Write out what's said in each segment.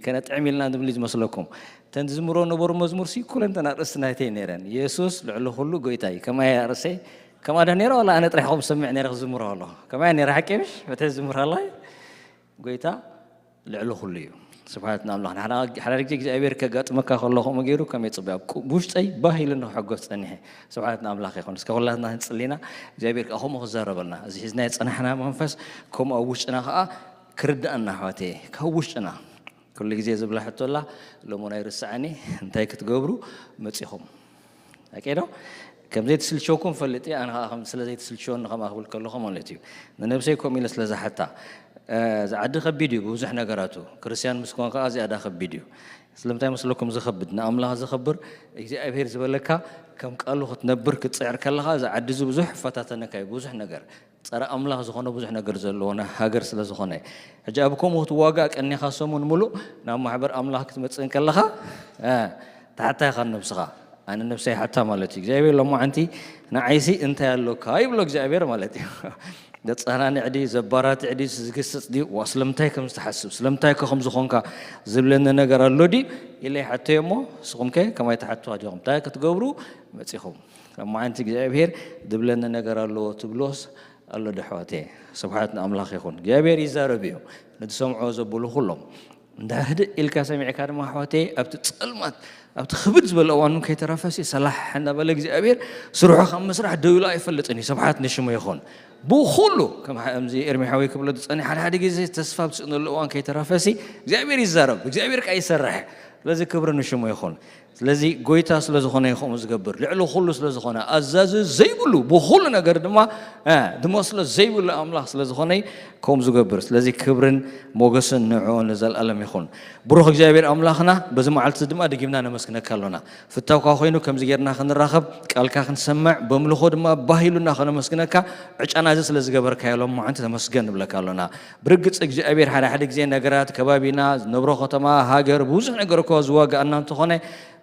ከነጥዕም ኢልና ንብል ዝመስለኩም። እተን ዝዝምሮ ነበሩ መዝሙር ሲ ኩለን እተን ኣርእስቲ ናይተይ ነይረን። የሱስ ልዕሊ ኩሉ ጎይታ እዩ። ከማይ ኣርእሰይ ከምኣ ዶ ነይረ ዋላ ኣነ ጥራሕ ከም ዝሰምዕ ነይረ ክዝምሮ ከለኹ። ከማይ ነይረ ሓቂ ምሽ? በተይ ዝዝምር ኣላ ጎይታ ልዕሊ ኩሉ እዩ። ስብሓት ንኣምላኽ። ንሓደ ግዜ እግዚኣብሔር ከጋጥመካ ከሎ ከምኡ ገይሩ ከመይ ጽቡቅ። ኣብ ቁ-፣ ውሽጠይ ባህ ኢሉ ንክሕጎስ ጸኒሐ። ስብሓት ንኣምላኽ ይኹን። እስከ ኩላትና ክንጽሊና እግዚኣብሔር ከኣ ከምኡ ክዛረበልና። እዚ ሒዝናዮ ዝጸናሕና መንፈስ ከምኡ ኣብ ውሽጥና ከኣ ክርድኣና ኣሕዋተየ። ካብ ውሽጥና። ኩሉ ግዜ ዝብላ ሕቶ ኣላ፣ ሎሞን ኣይርስዓኒ፣ እንታይ ክትገብሩ መጺኹም? ኣቄ ዶ? ከም ዘይትስልቸውኩም ፈልጥ እየ፣ ኣነ ከኣ ከም ስለ ዘይትስልቸወኒ ከምኣ ክብል ከለኹ ማለት እዩ። ንነብሰይ ከምኡ ኢለ ስለ ዝሓታ፣ እ፣ እዚ ዓዲ ከቢድ እዩ ብብዙሕ ነገራቱ። ክርስትያን ምስ ኮንካ ከኣ ዝያዳ ከቢድ እዩ። ስለምንታይ መስለኩም ዝኸብድ? ንኣምላኽ ዘኸብር እግዚኣብሔር ዝበለካ ከም ቃሉ ክትነብር ክትጽዕር ከለኻ፣ እዚ ዓዲ እዚ ብዙሕ ይፈታተነካ እዩ፣ ብዙሕ ነገር። ጸረ ኣምላኽ ዝኾነ ብዙሕ ነገር ዘለዎ ና-፣ ሃገር ስለ ዝኾነ። ሕጂ ኣብ ከምኡ ክትዋጋእ ቀኒኻ ሰሙን ምሉእ ናብ ማሕበር ኣምላኽ ክትመጽእ እንከለኻ፣ እ፣ ትሓታ ኢኻ ንነብስኻ። ኣነ ነብሰይ ሓታ ማለት እዩ። እግዚኣብሔር ሎማዓንቲ ንዓይሲ እንታይ ኣሎካ ይብሎ እግዚኣብሔር ማለት እዩ። ዘጸናንዕ ድዩ፣ ዘባራትዕ ድዩ፣ ዝግስጽ ድዩ፣ ዋ ስለምንታይ ከም ዝተሓስብ፣ ስለምንታይ ከ ከም ዝኾንካ ዝብለኒ ነገር ኣሎ ድዩ ኢለ ይሓተዮ እሞ፣ ንስኹም ከ ከማይ ትሓትዋ ዲኹም? እንታይ ክትገብሩ መጺኹም? ሎማዓንቲ እግዚኣብሔር ዝብለኒ ነገር ኣለዎ ትብሎስ ኣሎ ዶ ኣሕዋተየ? ስብሓት ንኣምላኽ ይኹን። እግዚኣብሔር ይዛረብ እዩ፣ ንዝሰምዕዎ ዘብሉ ኩሎም። እንድሕር ህድእ ኢልካ ሰሚዕካ ድማ ኣሕዋተየ፣ ኣብቲ ጸልማት፣ ኣብቲ ክብድ ዝበለ እዋን እውን ከይተረፈሲ ሰላሕ እናበለ እግዚኣብሔር ስርሑ ካብ ምስራሕ ደው ኢሉ ኣይፈልጥን እዩ። ስብሓት ንሽሙ ይኹን። ብኹሉ ከም ሓ-፣ ከምዚ ኤርሚ ሓወይ ክብሎ ዝጸንሕ ሓደ ሓደ ግዜ ተስፋ ኣብ ዝስእነሉ እዋን ከይተረፈሲ እግዚኣብሔር ይዛረብ፣ እግዚኣብሔር ከኣ ይሰርሕ። ስለዚ ክብሪ ንሽሙ ይኹን። ስለዚ ጎይታ ስለ ዝኾነ እዩ ከምኡ ዝገብር፣ ልዕሊ ኩሉ ስለ ዝኾነ፣ ኣዛዚ ዘይብሉ፣ ብኹሉ ነገር ድማ፣ እ፣ ዝመስሎ ዘይብሉ ኣምላኽ ስለ ዝኾነ እዩ ከምኡ ዝገብር። ስለዚ ክብርን ሞገስን ንዕኡ ንዘለኣለም ይኹን። ብሩኽ እግዚኣብሔር ኣምላኽና፣ በዚ መዓልቲ ድማ ደጊምና ነመስግነካ ኣሎና። ፍታውካ ኮይኑ ከምዚ ጌርና ክንራኸብ፣ ቃልካ ክንሰምዕ፣ በምልኾ ድማ ባህ ኢሉና ከነመስግነካ፣ ዕጫና እዚ ስለ ዝገበርካዮ ሎማዓንቲ ተመስገን ንብለካ ኣሎና። ብርግጽ እግዚኣብሔር ሓደ ሓደ ግዜ ነገራት ከባቢና፣ ዝነብሮ ከተማ፣ ሃገር፣ ብዙሕ ነገር እኮ ዝዋግኣና እንተኾነ፣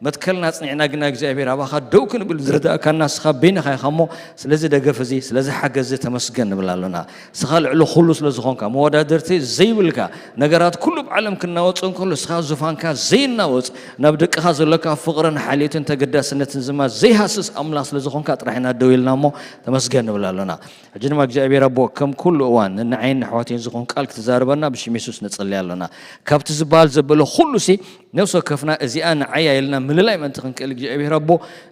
መትከልና ኣጽኒዕና ግና እግዚኣብሔር ኣባኻ ደው ክንብል ዝርዳእካና ንስኻ በይንኻ ኢኻ እሞ፣ ስለዚ ደገፍ እዚ፣ ስለዚ ሓገዝ እዚ ተመስገን ንብል ኣሎና። ንስኻ ልዕሊ ኩሉ ስለ ዝኾንካ፣ መወዳድርቲ ዘይብልካ፣ ነገራት ኩሉ ኣብ ዓለም ክናወጽ እንከሎ፣ ንስኻ ዙፋንካ ዘይናወጽ፣ ናብ ደቅኻ ዘሎካ ፍቕርን ሓልዮትን ተገዳስነትን ድማ ዘይሃስስ ኣምላኽ ስለ ዝኾንካ ጥራሕ ኢና ደው ኢልና እሞ፣ ተመስገን ንብል ኣሎና። ሕጂ ድማ እግዚኣብሔር ኣቦ ከም ኩሉ እዋን ንዓይን ንኣሕዋተይን ዝኾን ቃል ክትዛረበና ብሽም የሱስ ንጽሊ ኣሎና። ካብቲ ዝበሃል ዘበለ ኩሉ ሲ ነፍሲ ወከፍና እዚኣ ንዓያ ኢልና ምልላይ ምእንቲ ክንክእል እግዚኣብሔር ኣቦ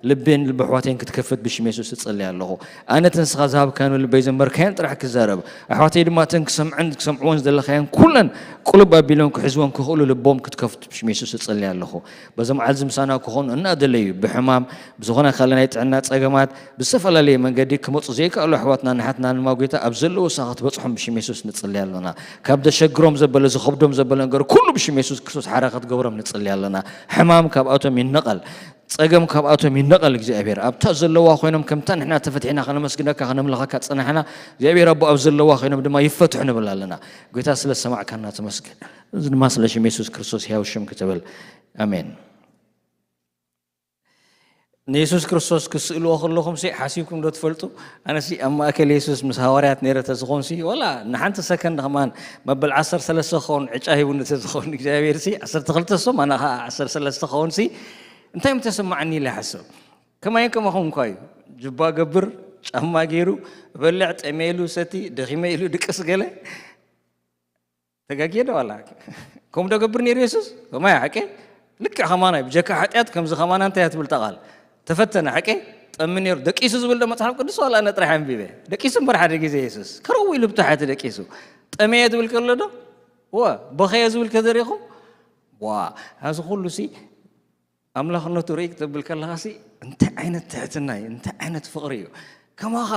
ልቤን ልቢ ኣሕዋተይን ክትከፍት ብሽም የሱስ እጽሊ ኣለኹ። ኣነ እቲ ንስኻ ዝሃብካዮን ልበይ ዘንበርካዮን ጥራሕ ክዛረብ፣ ኣሕዋተይ ድማ እተን ክሰምዐን ክሰምዕዎን ዝደለኻየን ኩለን ቁልብ ኣቢሎም ክሕዝዎን ክኽእሉ ልቦም ክትከፍት ብሽም የሱስ እጽሊ ኣለኹ። በዚ መዓልቲ ምሳና ክኾኑ እናደለዩ ብሕማም ብዝኾነ ካልእ ናይ ጥዕና ጸገማት ብዝተፈላለየ መንገዲ ክመጹ ዘይከኣሉ ኣሕዋትና ንሓትና ንማጎይታ ኣብ ዘለዎ ሳኻ ክትበጽሖም ብሽም የሱስ ንጽሊ ኣሎና። ካብ ደሸግሮም ዘበለ ዝኸብዶም ዘበለ ነገር ኩሉ ብሽም የሱስ ክርስቶስ ሓራ ክትገብሮም ንጽሊ ኣሎና። ሕማም ካብኣቶም ይነቐል። ጸገም ካብኣቶም ይነቐል እግዚኣብሔር። ኣብታ ዘለዋ ኮይኖም ከምታ ንሕና ተፈቲሕና ከነመስግነካ ከነምልኸካ ጸናሕና እግዚኣብሔር ኣቦ ኣብ ዘለዋ ኮይኖም ድማ ይፈትሑ ንብል ኣለና። ጎይታ ስለ ዝሰማዕካና ተመስገን። እዚ ድማ ስለ ሽም የሱስ ክርስቶስ ሕያው ሽም ክትብል። ኣሜን። ንየሱስ ክርስቶስ ክስእልዎ ከለኹም ሲ ሓሲብኩም ዶ ትፈልጡ? ኣነሲ ኣብ ማእከል የሱስ ምስ ሃዋርያት ነይረ ተዝኾን ሲ ዋላ ንሓንቲ ሰከንድ ከማን መበል ዓሰርተ ሰለስተ ክኸውን ዕጫ ሂቡኒ ተዝኸውን እግዚኣብሔር ሲ ዓሰርተ ክልተ ሶም ኣነ ከዓ ዓሰርተ ሰለስተ ክኸውን ሲ እንታይ ምተሰማዓኒ ኢለ ይሓስብ። ከማይን ከማኹም እኳ እዩ። ጁባ ገብር፣ ጫማ ገይሩ፣ በልዕ፣ ጠሜ ኢሉ ሰቲ፣ ደኺመ ኢሉ ድቅስ ገለ። ተጋግየ ዶ ዋላ? ከምኡ ዶ ገብር ነይሩ የሱስ? ከማይ ሓቂ? ልክዕ ከማና እዩ። ብጀካ ሓጢኣት ከምዚ ከማና እንታይ እያ ትብል እታ ቃል? ተፈተነ ሓቂ? ጠሚ ነይሩ። ደቂሱ ዝብል ዶ መጽሓፍ ቅዱስ ዋላ ኣነ ጥራሕ ኣንቢበ? ደቂሱ እምበር ሓደ ግዜ የሱስ። ከረው ኢሉ ብታሕቲ ደቂሱ። ጠመየ ዝብል ከሎ ዶ? ወ፣ በኸየ ዝብል ከዘሪኹም? ዋ፣ እዚ ኩሉ ሲ ኣምላኽነቱ ርእይ ክትብል ከለኻሲ እንታይ ዓይነት ትሕትና እዩ፣ እንታይ ዓይነት ፍቕሪ እዩ። ከማኻ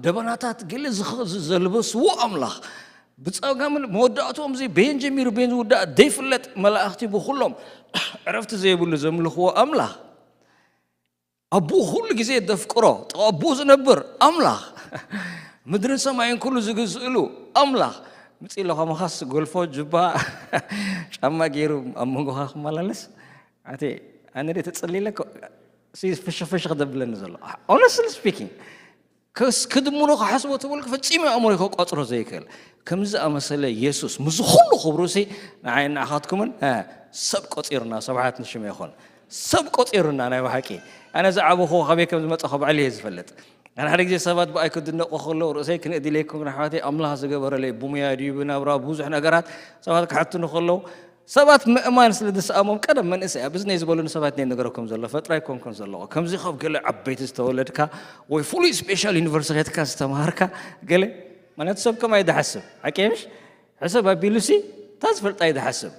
ደበናታት ገለ ዝኽ-፣ ዝ-፣ ዘልበስዎ ኣምላኽ፣ ብጸጋምን መወዳእትኦም እዚ በየን ጀሚሩ በየን ዝውዳእ ዘይፍለጥ መላእኽቲ ብኹሎም ዕረፍቲ ዘይብሉ ዘምልኽዎ ኣምላኽ፣ ኣቦኡ ኩሉ ግዜ ዘፍቅሮ፣ ጥቓ ኣቦኡ ዝነብር ኣምላኽ፣ ምድርን ሰማይን ኩሉ ዝግዝእሉ ኣምላኽ፣ ምጺ ኢሎ ከማኻስ ጎልፎ ጁባ ጫማ ገይሩ ኣብ መንጎኻ ክመላለስ፣ ኣቲ ኣነ ደ ተጸሊለ ሲ ፍሽፍሽ ክደብለኒ ዘሎ። Honestly speaking፣ ክስ ክድምሮ ክሓስቦ ተበልኩ ፈጺሙ ኣእምሮ ክቆጽሮ ዘይክእል ከምዚ ኣመሰለ የሱስ ምስ ኩሉ ክብሩሲ ንዓይ ንዓኻትኩምን እ፣ ሰብ ቆጺሩና። ስብሓት ንሽሙ ይኹን። ሰብ ቆጺሩና ናይ ብሓቂ። ኣነ ዝዓበኹ ካበይ ከም ዝመጻኹ ባዕሉ እየ ዝፈልጥ። ኣነ ሓደ ግዜ ሰባት ብኣይ ክድነቑ ከለዉ ርእሰይ ክንእድ ኢለይኩም ግን ኣሕዋተይ ኣምላኽ ዝገበረለይ ብሙያ ድዩ ብናብራ ብዙሕ ነገራት ሰባት ክሓትኑ ከለዉ ሰባት ምእማን ስለ ዝሰኣሞም ቀደም መንእሰይ ኣብ እዝነይ ዝበሉኒ ሰባት እየ ነገረኩም ዘሎ ፈጥራይ ኮንኩን ዘለኹ ከምዚ ካብ ገለ ዓበይቲ ዝተወለድካ ወይ ፍሉይ ስፔሻል ዩኒቨርሲቲ ከድካ ዝተምሃርካ ገለ ማለት ሰብ ከማይ ዝሓስብ ሓቂ ምሽ ሕሰብ ኣቢሉሲ እታ ዝፈልጣ እዩ ዝሓስብ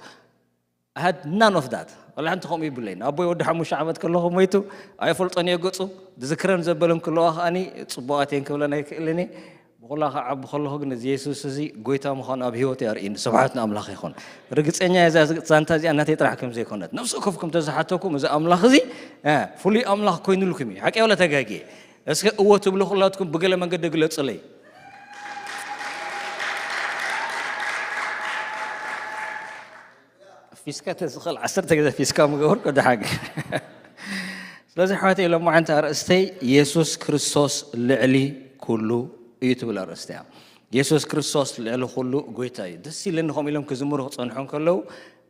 I had none of that ወላ ሓንቲ ከምኡ ይብለይን ኣቦይ ወዲ ሓሙሽተ ዓመት ከለኹ ሞይቱ ኣይፈልጦን እየ ገፁ ዝዝክረን ዘበለን ክለዋ ከዓኒ ፅቡቓት እየን ክብለን ኣይክእልን እየ ብኹላ ክዓቢ ከለኹ ግን እዚ የሱስ እዚ ጎይታ ምዃኑ ኣብ ህይወት የርእኒ ስብሓት ንኣምላኽ ይኹን ርግፀኛ እየ እዛ ዛንታ እዚኣ ናተይ ጥራሕ ከም ዘይኮነት ነፍሲ ወከፍኩም ተዝሓተኩም እዚ ኣምላኽ እዚ እ፣ ፍሉይ ኣምላኽ ኮይኑልኩም እዩ ሓቂ ወላ ተጋጊየ እስከ እወ ትብሉ ኩላትኩም ብገለ መንገዲ ግለጹለይ ፊስካ ተዝኽእል ዓሰርተ ግዜ ፊስካ ምገበርኩ ድሓቂ ስለዚ ኣሕዋተይ ሎማዓንቲ ኣርእስተይ የሱስ ክርስቶስ ልዕሊ ኩሉ እዩ ትብል ኣርእስቲ እያ የሱስ ክርስቶስ ልዕሊ ኩሉ ጎይታ እዩ ደስ ኢለኒ ከምኡ ኢሎም ክዝምሩ ክፀንሑ እንከለዉ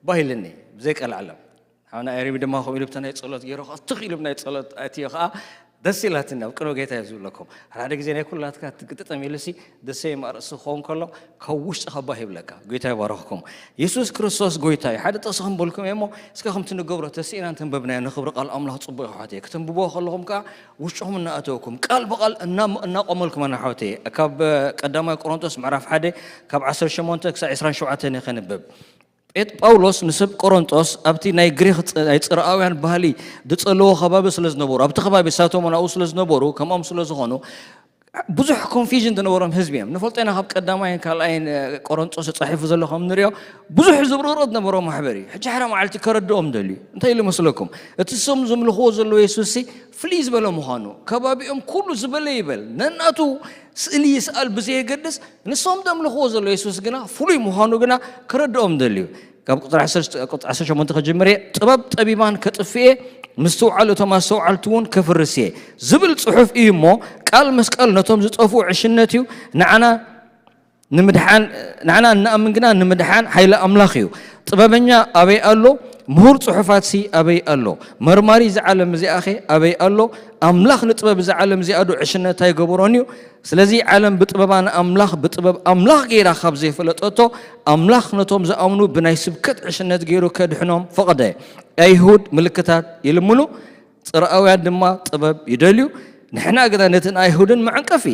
ባህ ኢልኒ ብዘይ ቀልዓለም ሓውና ኤሪሚ ድማ ከምኡ ኢሉ ብቲ ናይ ፀሎት ገይሩ ከዓ ትኽ ኢሉ ናይ ፀሎት ኣትዮ ከዓ ደስ ኢላትኒ ኣብ ቅድሚ ጌታ እዩ ዝብለኩም ሓደ ግዜ ናይ ኩላትካ ትግጥጥም ኢሉሲ ደሰይ ማርእሲ ክኸውን ከሎ ካብ ውሽጢ ከባህ ይብለካ ጌታ ይባረኽኩም የሱስ ክርስቶስ ጎይታ እዩ ሓደ ጥቕሲ ክንበልኩም እየ እሞ እስከ ከምቲ ንገብሮ ተስኢና እንተንበብናዮ ንክብሪ ቃል ኣምላኽ ፅቡቅ ይሕዋት እየ ክትንብብዎ ከለኹም ከዓ ውሽጥኹም እናኣተወኩም ቃል ብቃል እናቆመልኩም ኣናሕዋት እየ ካብ ቀዳማይ ቆሮንቶስ ምዕራፍ ሓደ ካብ ዓሰርተ ሸሞንተ ክሳብ ዕስራን ሸውዓተን እየ ከንብብ ጴጥ ጳውሎስ ንሰብ ቆሮንጦስ ኣብቲ ናይ ግሪክ ናይ ጽርኣውያን ባህሊ ዝጸለዎ ከባቢ ስለ ዝነበሩ ኣብቲ ከባቢ ሳቶም ናብኡ ስለ ዝነበሩ ከምኦም ስለ ዝኾኑ ብዙሕ ኮንፊዥን ዝነበሮም ህዝቢ እዮም ንፈልጦ ኢና ካብ ቀዳማይን ካልኣይን ቆሮንጦስ ተጻሒፉ ዘሎ ከም ንሪኦ ብዙሕ ዝብርቕርቕ ዝነበሮ ማሕበር እዩ ሕጂ ሓደ መዓልቲ ከረድኦም ደልዩ እንታይ ኢሉ መስለኩም እቲ ስም ዝምልኽዎ ዘለዎ የሱስ ፍልይ ዝበለ ምዃኑ ከባቢኦም ኩሉ ዝበለ ይበል ነናቱ ስእሊ ይስኣል ብዘየገድስ ንሶም ዘምልኽዎ ዘሎ የሱስ ግና ፍሉይ ምዃኑ ግና ክረድኦም ደልዩ ካብ ቁፅሪ ዓሰርተ ሸሞንተ ክጅምር እየ ጥበብ ጠቢባን ከጥፍእ እየ ምስትውዓል እቶም ኣስተውዓልቲ እውን ከፍርስ እየ ዝብል ፅሑፍ እዩ እሞ ቃል መስቀል ነቶም ዝጠፍኡ ዕሽነት እዩ ንዓና ንምድሓን ንዓና እንኣምን ግና ንምድሓን ሓይሊ ኣምላኽ እዩ ጥበበኛ ኣበይ ኣሎ ምሁር ፅሑፋትሲ ኣበይ ኣሎ መርማሪ እዚ ዓለም እዚኣኸ ኣበይ ኣሎ ኣምላኽ ንጥበብ እዚ ዓለም እዚኣ ዶ ዕሽነት ኣይገበሮን እዩ ስለዚ ዓለም ብጥበባ ንኣምላኽ ብጥበብ ኣምላኽ ገይራ ካብ ዘይፈለጠቶ ኣምላኽ ነቶም ዝኣምኑ ብናይ ስብከት ዕሽነት ገይሩ ከድሕኖም ፈቐደ ኣይሁድ ምልክታት ይልምኑ ፅርኣውያን ድማ ጥበብ ይደልዩ ንሕና ግና ነቲ ንኣይሁድን መዕንቀፊ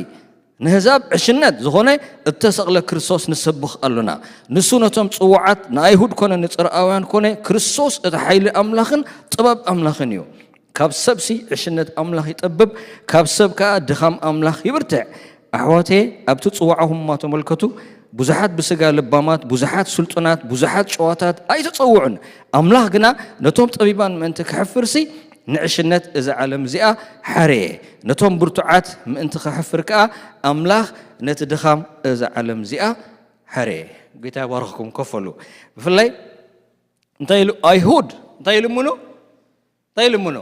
ንህዛብ ዕሽነት ዝኾነ እተሰቕለ ክርስቶስ ንሰብኽ ኣሎና። ንሱ ነቶም ጽዉዓት ንኣይሁድ ኮነ ንጽርኣውያን ኮነ ክርስቶስ እቲ ሓይሊ ኣምላኽን ጥበብ ኣምላኽን እዩ። ካብ ሰብሲ ዕሽነት ኣምላኽ ይጠብብ፣ ካብ ሰብ ከኣ ድኻም ኣምላኽ ይብርትዕ። ኣሕዋተየ ኣብቲ ጽዋዕኹም እማ ተመልከቱ። ብዙሓት ብስጋ ለባማት፣ ብዙሓት ስልጡናት፣ ብዙሓት ጨዋታት ኣይተጸውዑን። ኣምላኽ ግና ነቶም ጠቢባን ምእንቲ ከሕፍርሲ ንዕሽነት እዛ ዓለም እዚኣ ሓረየ። ነቶም ብርቱዓት ምእንቲ ከሕፍር ከኣ ኣምላኽ ነቲ ድኻም እዛ ዓለም እዚኣ ሓረየ። ጌታ ይባርኽኩም። ከፈሉ። ብፍላይ እንታይ ኢሉ? ኣይሁድ እንታይ ይልምኑ? እንታይ ይልምኑ?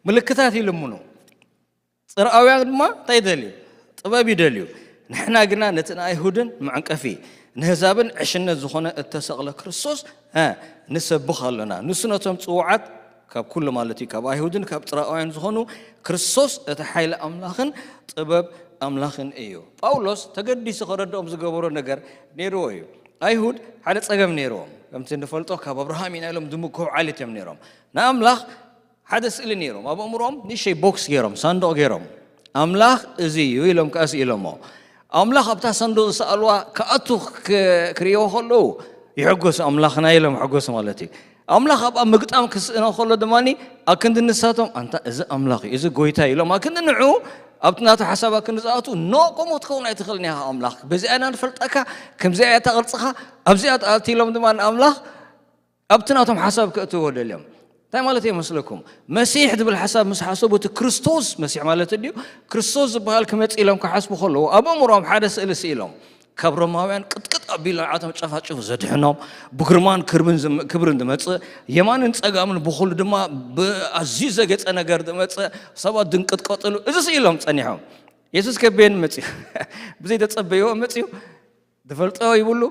ምልክታት ይልምኑ። ጽርኣውያን ድማ እንታይ ይደልዩ? ጥበብ ይደልዩ። ንሕና ግና ነቲ ንኣይሁድን መዕንቀፊ ንህዛብን ዕሽነት ዝኾነ እተሰቕለ ክርስቶስ እ፣ ንሰብኽ ኣሎና። ንሱ ነቶም ጽዉዓት ካብ ኩሉ ማለት እዩ፣ ካብ ኣይሁድን ካብ ጽርኣውያን ዝኾኑ ክርስቶስ እቲ ሓይሊ ኣምላኽን ጥበብ ኣምላኽን እዩ። ጳውሎስ ተገዲሱ ከረድኦም ዝገበሮ ነገር ነይርዎ እዩ። ኣይሁድ ሓደ ጸገም ነይርዎም። ከምቲ ንፈልጦ ካብ ኣብርሃም ኢና ኢሎም ዝምክሑ ዓሌት እዮም ነይሮም። ንኣምላኽ ሓደ ስእሊ ነይሮም ኣብ ኣእምሮኦም ንእሽተይ ቦክስ ገይሮም ሳንዱቕ ገይሮም ኣምላኽ እዚ እዩ ኢሎም ከኣ ስኢሎሞ ኣምላኽ ኣብታ ሳንዱቕ ዝሰኣልዋ ክኣቱ ክርእይዎ ከለዉ ይሕጎሱ ኣምላኽና ኢሎም ሕጎሱ ማለት እዩ ኣምላኽ ኣብኣ ምግጣም ክስእኖ ከሎ ድማ ኣክንዲ ንሳቶም ኣንታ እዚ ኣምላኽ እዩ እዚ ጎይታ እዩ ኢሎም ኣክንዲ ንዑ ኣብቲ ናቱ ሓሳብ ኣክንዲ ዝኣቱ ኖ ከምኡ ክትከውን ኣይትኽእልን ኢኻ ኣምላኽ በዚኣ ኢና ንፈልጠካ ከምዚኣ እያ እታ ቅርፅኻ ኣብዚኣ ትኣቲ ኢሎም ድማ ንኣምላኽ ኣብቲ ናቶም ሓሳብ ከእትዎ ደልዮም እንታይ ማለት እየ መስለኩም መሲሕ ዝብል ሓሳብ ምስ ሓሰቡ እቲ ክርስቶስ መሲሕ ማለት ድዩ ክርስቶስ ዝበሃል ክመፅ ኢሎም ክሓስቡ ከለዉ ኣብ ኣእምሮም ሓደ ስእሊ ስኢሎም ካብ ሮማውያን ቅጥቅጥ ኣቢሉ ንዓቶም ጨፋጭፉ ዘድሕኖም ብግርማን ክብርን ዝመፅእ የማንን ፀጋምን ብኩሉ ድማ ብኣዝዩ ዘገፀ ነገር ዝመፅእ ሰባት ድንቅጥቀጥሉ እዚ ስኢሎም ፀኒሖም የሱስ ከበየን መፅዩ። ብዘይ ተፀበይዎ መፅዩ። ዝፈልጦ ይብሉ።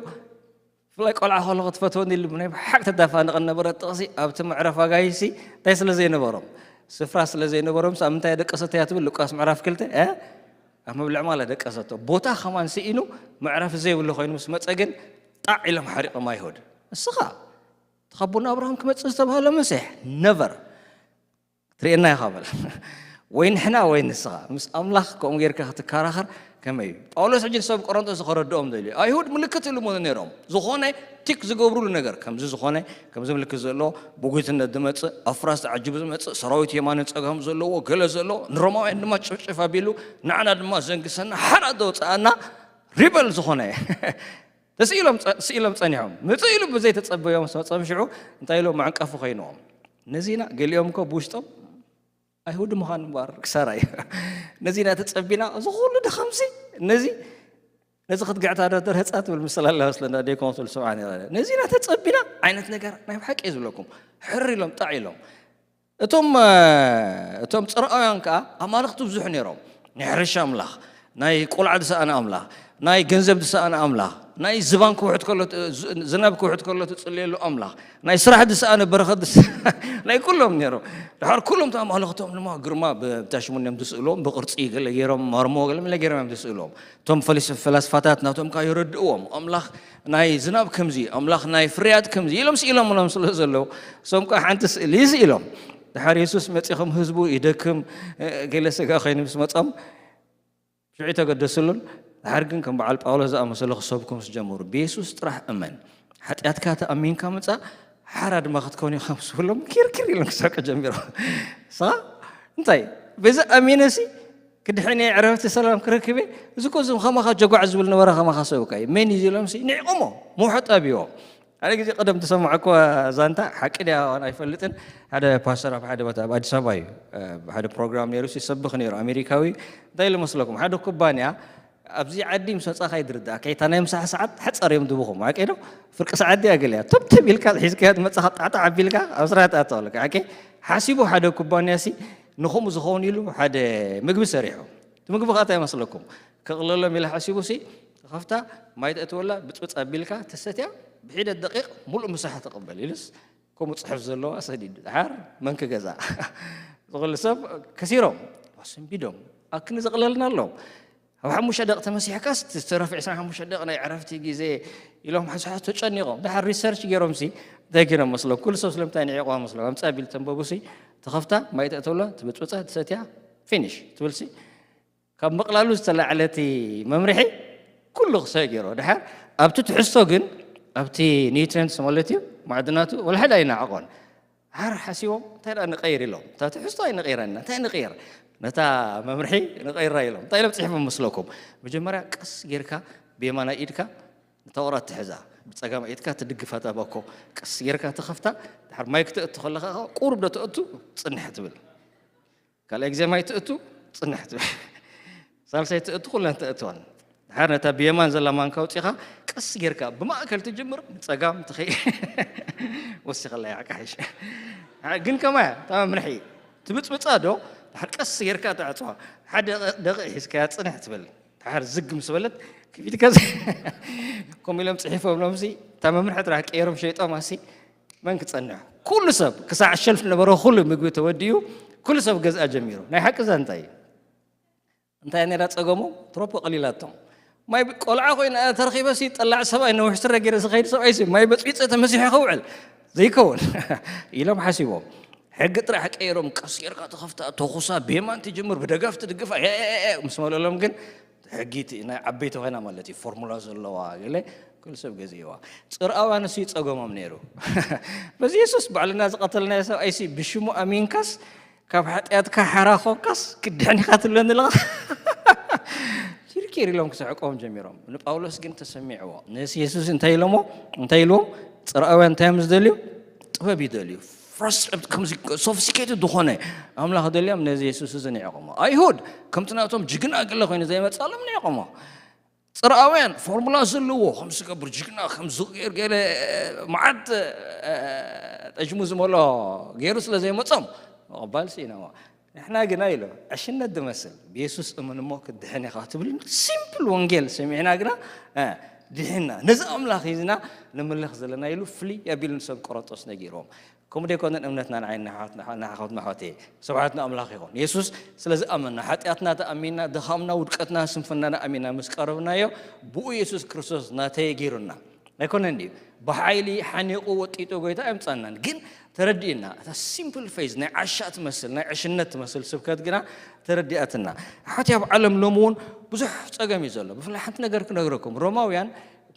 ብፍላይ ቆልዓ ከለኹ ትፈትወኒ ኢሉ ናይ ብሓቂ ተዳፋንቐ ነበረ ጥቕሲ። ኣብቲ መዕረፍ ኣጋይሲ እንታይ ስለ ዘይነበሮም፣ ስፍራ ስለ ዘይነበሮም ኣብ ምንታይ ደቀሰቶ እያ ትብል? ሉቃስ ምዕራፍ ክልተ ኣብ መብልዕ ማለ ደቀሰቶ። ቦታ ከማን ስኢኑ፣ መዕረፊ ዘይብሉ ኮይኑ ምስ መፀ ግን ጣዕ ኢሎም ሓሪቖም ኣይሁድ። እስኻ እቲ ካብ ኣቦና ኣብርሃም ክመፅእ ዝተባህለ መሲሕ ነቨር ትርእየና ኢኻ በለ። ወይ ንሕና ወይ ንስኻ። ምስ ኣምላኽ ከምኡ ጌርካ ክትከራኸር ከመይ እዩ? ጳውሎስ ሕጂ ንሰብ ቆሮንቶስ ከረድኦም ደልዩ። ኣይሁድ ምልክት ይልምኑ ነይሮም። ዝኾነ ቲክ ዝገብሩሉ ነገር፣ ከምዚ ዝኾነ፣ ከምዚ ምልክት ዘለዎ፣ ብጉይትነት ዝመጽእ፣ ኣፍራስ ተዓጂቡ ዝመጽእ፣ ሰራዊት የማንን ጸጋም ዘለዎ፣ ገለ ዘለዎ፣ ንሮማውያን ድማ ጭፍጭፍ ኣቢሉ፣ ንዓና ድማ ዘንግሰና፣ ሓራ ዘውጽኣና፣ ሪበል ዝኾነ። ተስኢሎም ጸ-፣ ስኢሎም ጸኒሖም። ምጽእ ኢሉ ብዘይተጸበዮም ሰው ጸምሽዑ እንታይ ኢሎም ማዕንቀፉ ኮይንዎም። ነዚና ገሊኦም እኮ ብውሽጦም ኣይሁድ ምዃን እምበኣር ክሳራ እዩ። ነዚና ተጸቢና፣ እዚ ኩሉ ድኻምሲ፣ ነዚ፣ ነዚ ክትግዕታ ዶ ደርህጻ ትብል ምስላ ኣላ መስለና፣ ደይኮን ትብል ስምዓ ነይራ። ነዚና ተጸቢና ዓይነት ነገር ናይ ብሓቂ እየ ዝብለኩም። ሕር ኢሎም፣ ጣዕ ኢሎም። እቶም፣ እ፣ እቶም ጽርኣውያን ከኣ ኣማልኽቲ ብዙሕ ነይሮም። ናይ ሕርሻ ኣምላኽ፣ ናይ ቆልዓ ዝሰኣነ ኣምላኽ፣ ናይ ገንዘብ ዝሰኣነ ኣምላኽ፣ ናይ ዝባን ክውሕድ ከሎ ት-፣ ዝ-፣ ዝናብ ክውሕድ ከሎ ትጽልየሉ ኣምላኽ፣ ናይ ስራሕ ዝሰኣነ በረኸት ዝሰ-፣ ናይ ኩሎም ነይሮም። ድሓር ኩሎም እቶም ኣማልኽቶም ድማ ግርማ ብ-፣ ብታሽሙን እዮም ዝስእልዎም፣ ብቕርጺ ገለ ገይሮም፣ ማርሞ ገለ መለ ገይሮም እዮም ዝስእልዎም። እቶም ፈሊስ-፣ ፈላስፋታት ናቶም ከኣ የረድእዎም። ኣምላኽ ናይ ዝናብ ከምዚ፣ ኣምላኽ ናይ ፍርያት ከምዚ ኢሎም ስኢሎምሎም ስለ ዘለዉ፣ እሶም ከኣ ሓንቲ ስእሊ ስኢሎም። ድሓር የሱስ መጺኹም ህዝቡ ይደክም፣ እ፣ ገለ ስጋ ኮይኑ ምስ መጾም፣ ሽዑ ተገደስሉን። ድሓር ግን ከም በዓል ጳውሎስ ዝኣመሰሉ ክሰብኩ ምስ ጀመሩ፣ ብየሱስ ጥራሕ እመን፣ ሓጢኣትካ ተኣሚንካ ምጻእ፣ ሓራ ድማ ክትከውን ኢኻ ምስ በሎም፣ ኪርኪር ኢሎም ክስሕቁ ጀሚሮም። ንስኻ እንታይ? በዚ ኣሚነሲ ክድሕን እየ፣ ዕረፍቲ ሰላም ክረክብ እየ። እዚ እኮ እዞም ከማኻ ጀጓዕ ዝብል ነበረ፣ ከማኻ ሰብካ እዩ። መን እዩ ኢሎምሲ ንዒቖሞ፣ ምውሖጥ ኣብይዎም። ሓደ ግዜ ቀደም ዝሰማዕኩዋ ዛንታ፣ ሓቂ ድያ ኣይፈልጥን፣ ሓደ ፓስተር ኣብ ሓደ ቦታ፣ ኣብ ኣዲስ ኣበባ እዩ፣ ኣብ ሓደ ፕሮግራም ነይሩ፣ ይሰብኽ ነይሩ፣ ኣሜሪካዊ። እንታይ ኢሉ መስለኩም? ሓደ ኩባንያ ኣብዚ ዓዲ ምስ መጻኻ እዩ ዝርዳእካ፣ እታ ናይ ምሳሕ ሰዓት ሓጻር እዮም ዝብኹም፣ ሓቂ ዶ? ፍርቂ ሰዓት ድያ ገለ እያ። ተብተብ ኢልካ ሒዝካዮ ትመጻኻ፣ ጣዕጣዕ ኣቢልካ ኣብ ስራሕ ትኣቱ ኣለካ። ሓቂ ሓሲቡ ሓደ ኩባንያሲ ንኸምኡ ዝኸውን ኢሉ ሓደ ምግቢ ሰሪሑ። እቲ ምግቢ ከኣ እንታይ ይመስለኩም? ከቕለሎም ኢለ ሓሲቡሲ፣ ተኸፍታ፣ ማይ ተእትወላ፣ ብጽብጽ ኣቢልካ ትሰትያ፣ ብሒደት ደቂቕ ሙሉእ ምሳሕ ትቕበል ኢሉስ፣ ከምኡ ጽሑፍ ዘለዋ ሰዲዱ። ድሓር መን ክገዛ? ዝኹሉ ሰብ ከሲሮም፣ ኣሰንቢዶም፣ ኣክኒ ዘቕለልና ኣለዎም። ኣብ ሓሙሽተ ደቂቕ ተመሲሕካስ፣ ዝተረፈ ዕስራን ሓሙሽተ ደቂቕ ናይ ዕረፍቲ ግዜ ኢሎም ሓሳብ ተጨኒቖም። ድሓር ሪሰርች ገይሮምሲ፣ እንታይ ገይሮም መስሎም? ኩሉ ሰብ ስለምንታይ ንዒቕዋ መስሎም? ኣምጻ ቢል ተንበቡሲ፣ ተኸፍታ፣ ማይ ተእተውላ፣ ትብጥብጻ፣ ትሰትያ፣ ፊኒሽ ትብልሲ። ካብ ምቕላሉ ዝተላዕለ እቲ መምርሒ ኩሉ ክሰ ገይሮ። ድሓር ኣብቲ ትሕዝቶ ግን፣ ኣብቲ ኒውትሪየንትስ ማለት እዩ፣ ማዕድናቱ፣ ወላ ሓደ ኣይነዓቖን። ድሓር ሓሲቦም፣ እንታይ ደኣ ንቐይር ኢሎም። እታ ትሕዝቶ ኣይንቐይረና፣ እንታይ ንቐይር? ነታ መምርሒ ንቐይራ ኢሎም። እንታይ ኢሎም ጽሒፎም መስለኩም? መጀመርያ ቀስ ጌርካ ብየማናይ ኢድካ ነታ ወረቐት ትሕዛ፣ ብጸጋማይ ኢድካ ትድግፋ እታ ባኮ። ቀስ ጌርካ ትኸፍታ፣ ድሓር ማይ ክተእቱ ከለኻ ቁሩብ ዶ ተእቱ፣ ጽንሕ ትብል። ካልኣይ ግዜ ማይ ትእቱ፣ ጽንሕ ትብል። ሳልሳይ ትእቱ፣ ኩለን ተእትወን። ድሓር ነታ ብየማን ዘላ ማንካ ኣውጺኻ፣ ቀስ ጌርካ ብማእከል ትጅምር፣ ንጸጋም ትኸይ-፣ ወሲኸላ እያ፣ ኣቃሒሽ። ግን ከማያ፣ እታ መምርሒ፣ ትብጽብጻ ዶ፣ ድሓር ቀስ ጌርካ ተዕጽዋ። ሓደ ደቂቕ ሒዝካያ ጽንሕ ትብል። ድሓር ዝግ ምስ በለት፣ ክፊትካ ዘ-፣ ከምኡ ኢሎም ጽሒፎምሎምሲ፣ እታ መምርሒ ጥራሕ ቀይሮም ሸይጦም ኣሲ፣ መን ክጸንሕ? ኩሉ ሰብ፣ ክሳዕ ሸልፍ ነበረ፣ ኩሉ ምግቢ ተወዲኡ፣ ኩሉ ሰብ ገዝኣ ጀሚሩ። ናይ ሓቂ እዛ እንታይ እዩ? እንታይ ነይራ ጸገሞም? ትሮፖ ቀሊላቶም። ማይ ቆልዓ ኮይነ ተረኺበሲ፣ ጠላዕ ሰብኣይ፣ ነዊሕ ስረ ገይረ ዝኸይድ ሰብኣይሲ፣ ማይ በጽቢጸ ተመሲሐ ከውዕል ዘይከውን ኢሎም ሓሲቦም። ሕጊ ጥራሕ ቀይሮም፣ ቀስ ጌርካ ተኸፍታ፣ ተኹሳ፣ ብየማን ትጅምር፣ ብደጋፍ ትድግፋ፣ ኤ፣ ኤ፣ ኤ፣ ምስ መለሎም ግን፣ ሕጊ እቲ ናይ ዓበይቲ ኮይና ማለት እዩ፣ ፎርሙላ ዘለዋ፣ ገለ ኩሉ ሰብ ገዚእዋ። ጽርኣውያን እሱ ይጸገሞም ነይሩ። በዚ የሱስ ባዕልና ዝቐተልናዮ ሰብኣይሲ ብሽሙ ኣሚንካስ፣ ካብ ሓጢኣትካ ሓራ ኾንካስ፣ ክድሕን ኢኻ ትብለኒ ኣለኻ? ኪርኪር ኢሎም ክስሕቆም ጀሚሮም። ንጳውሎስ ግን ተሰሚዕዎ። ነዚ የሱስ እንታይ ኢሎሞ? እንታይ ኢልዎም? ጽርኣውያን እንታይ እዮም ዝደልዩ? ጥበብ ይደልዩ። ፍረስ-፣ ከምዚ ሶፊስቲኬትድ ዝኾነ ኣምላኽ ደልዮም ነዚ የሱስ እዚ ንዒቖሞ። ኣይሁድ ከምቲ ናቶም ጅግና ገለ ኮይኑ ዘይመጻሎም ንዒቖሞ። ጽርኣውያን ፎርሙላ ዘለዎ፣ ከም ዝገብር ጅግና፣ ከም ዝገይር ገለ መዓት፣ እ፣ ጠጅሙ ዝመልኦ ገይሩ ስለ ዘይመጾም፣ ምቕባል ስኢኖሞ። ንሕና ግና ኢሎ ዕሽነት ዝመስል ብየሱስ እመን እሞ ክትድሕን ኢኻ ትብል ሲምፕል ወንጌል ሰሚዕና ግና ድሕና ነዚ ኣምላኽ ሒዝና ንምልኽ ዘለና ኢሉ ፍልይ ኣቢሉ ንሰብ ቆሮንጦስ ነጊርዎም። ከምኡ ደይኮነን እምነትና ንዓይ ንሓት- ንሓ- ንሓ- ንሓት- ንሓቴ ስብሓት ንኣምላኽ ይኹን። የሱስ ስለ ዝኣመና ሓጢኣትና ተኣሚና ድኻምና ውድቀትና ስንፍናና ኣሚና ምስ ቀረብናዮ ብኡ የሱስ ክርስቶስ ናተይ ገይሩና ኣይኮነን ድዩ? ብሓይሊ ሓኒቑ ወጢጡ ጎይታ ኣይምጻናን ግን ተረዲእና እታ ሲምፕል ፌዝ ናይ ዓሻ ትመስል ናይ ዕሽነት ትመስል ስብከት ግና ተረዲኣትና። ሓቲ ኣብ ዓለም ሎም እውን ብዙሕ ጸገም እዩ ዘሎ። ብፍላይ ሓንቲ ነገር ክነግረኩም፣ ሮማውያን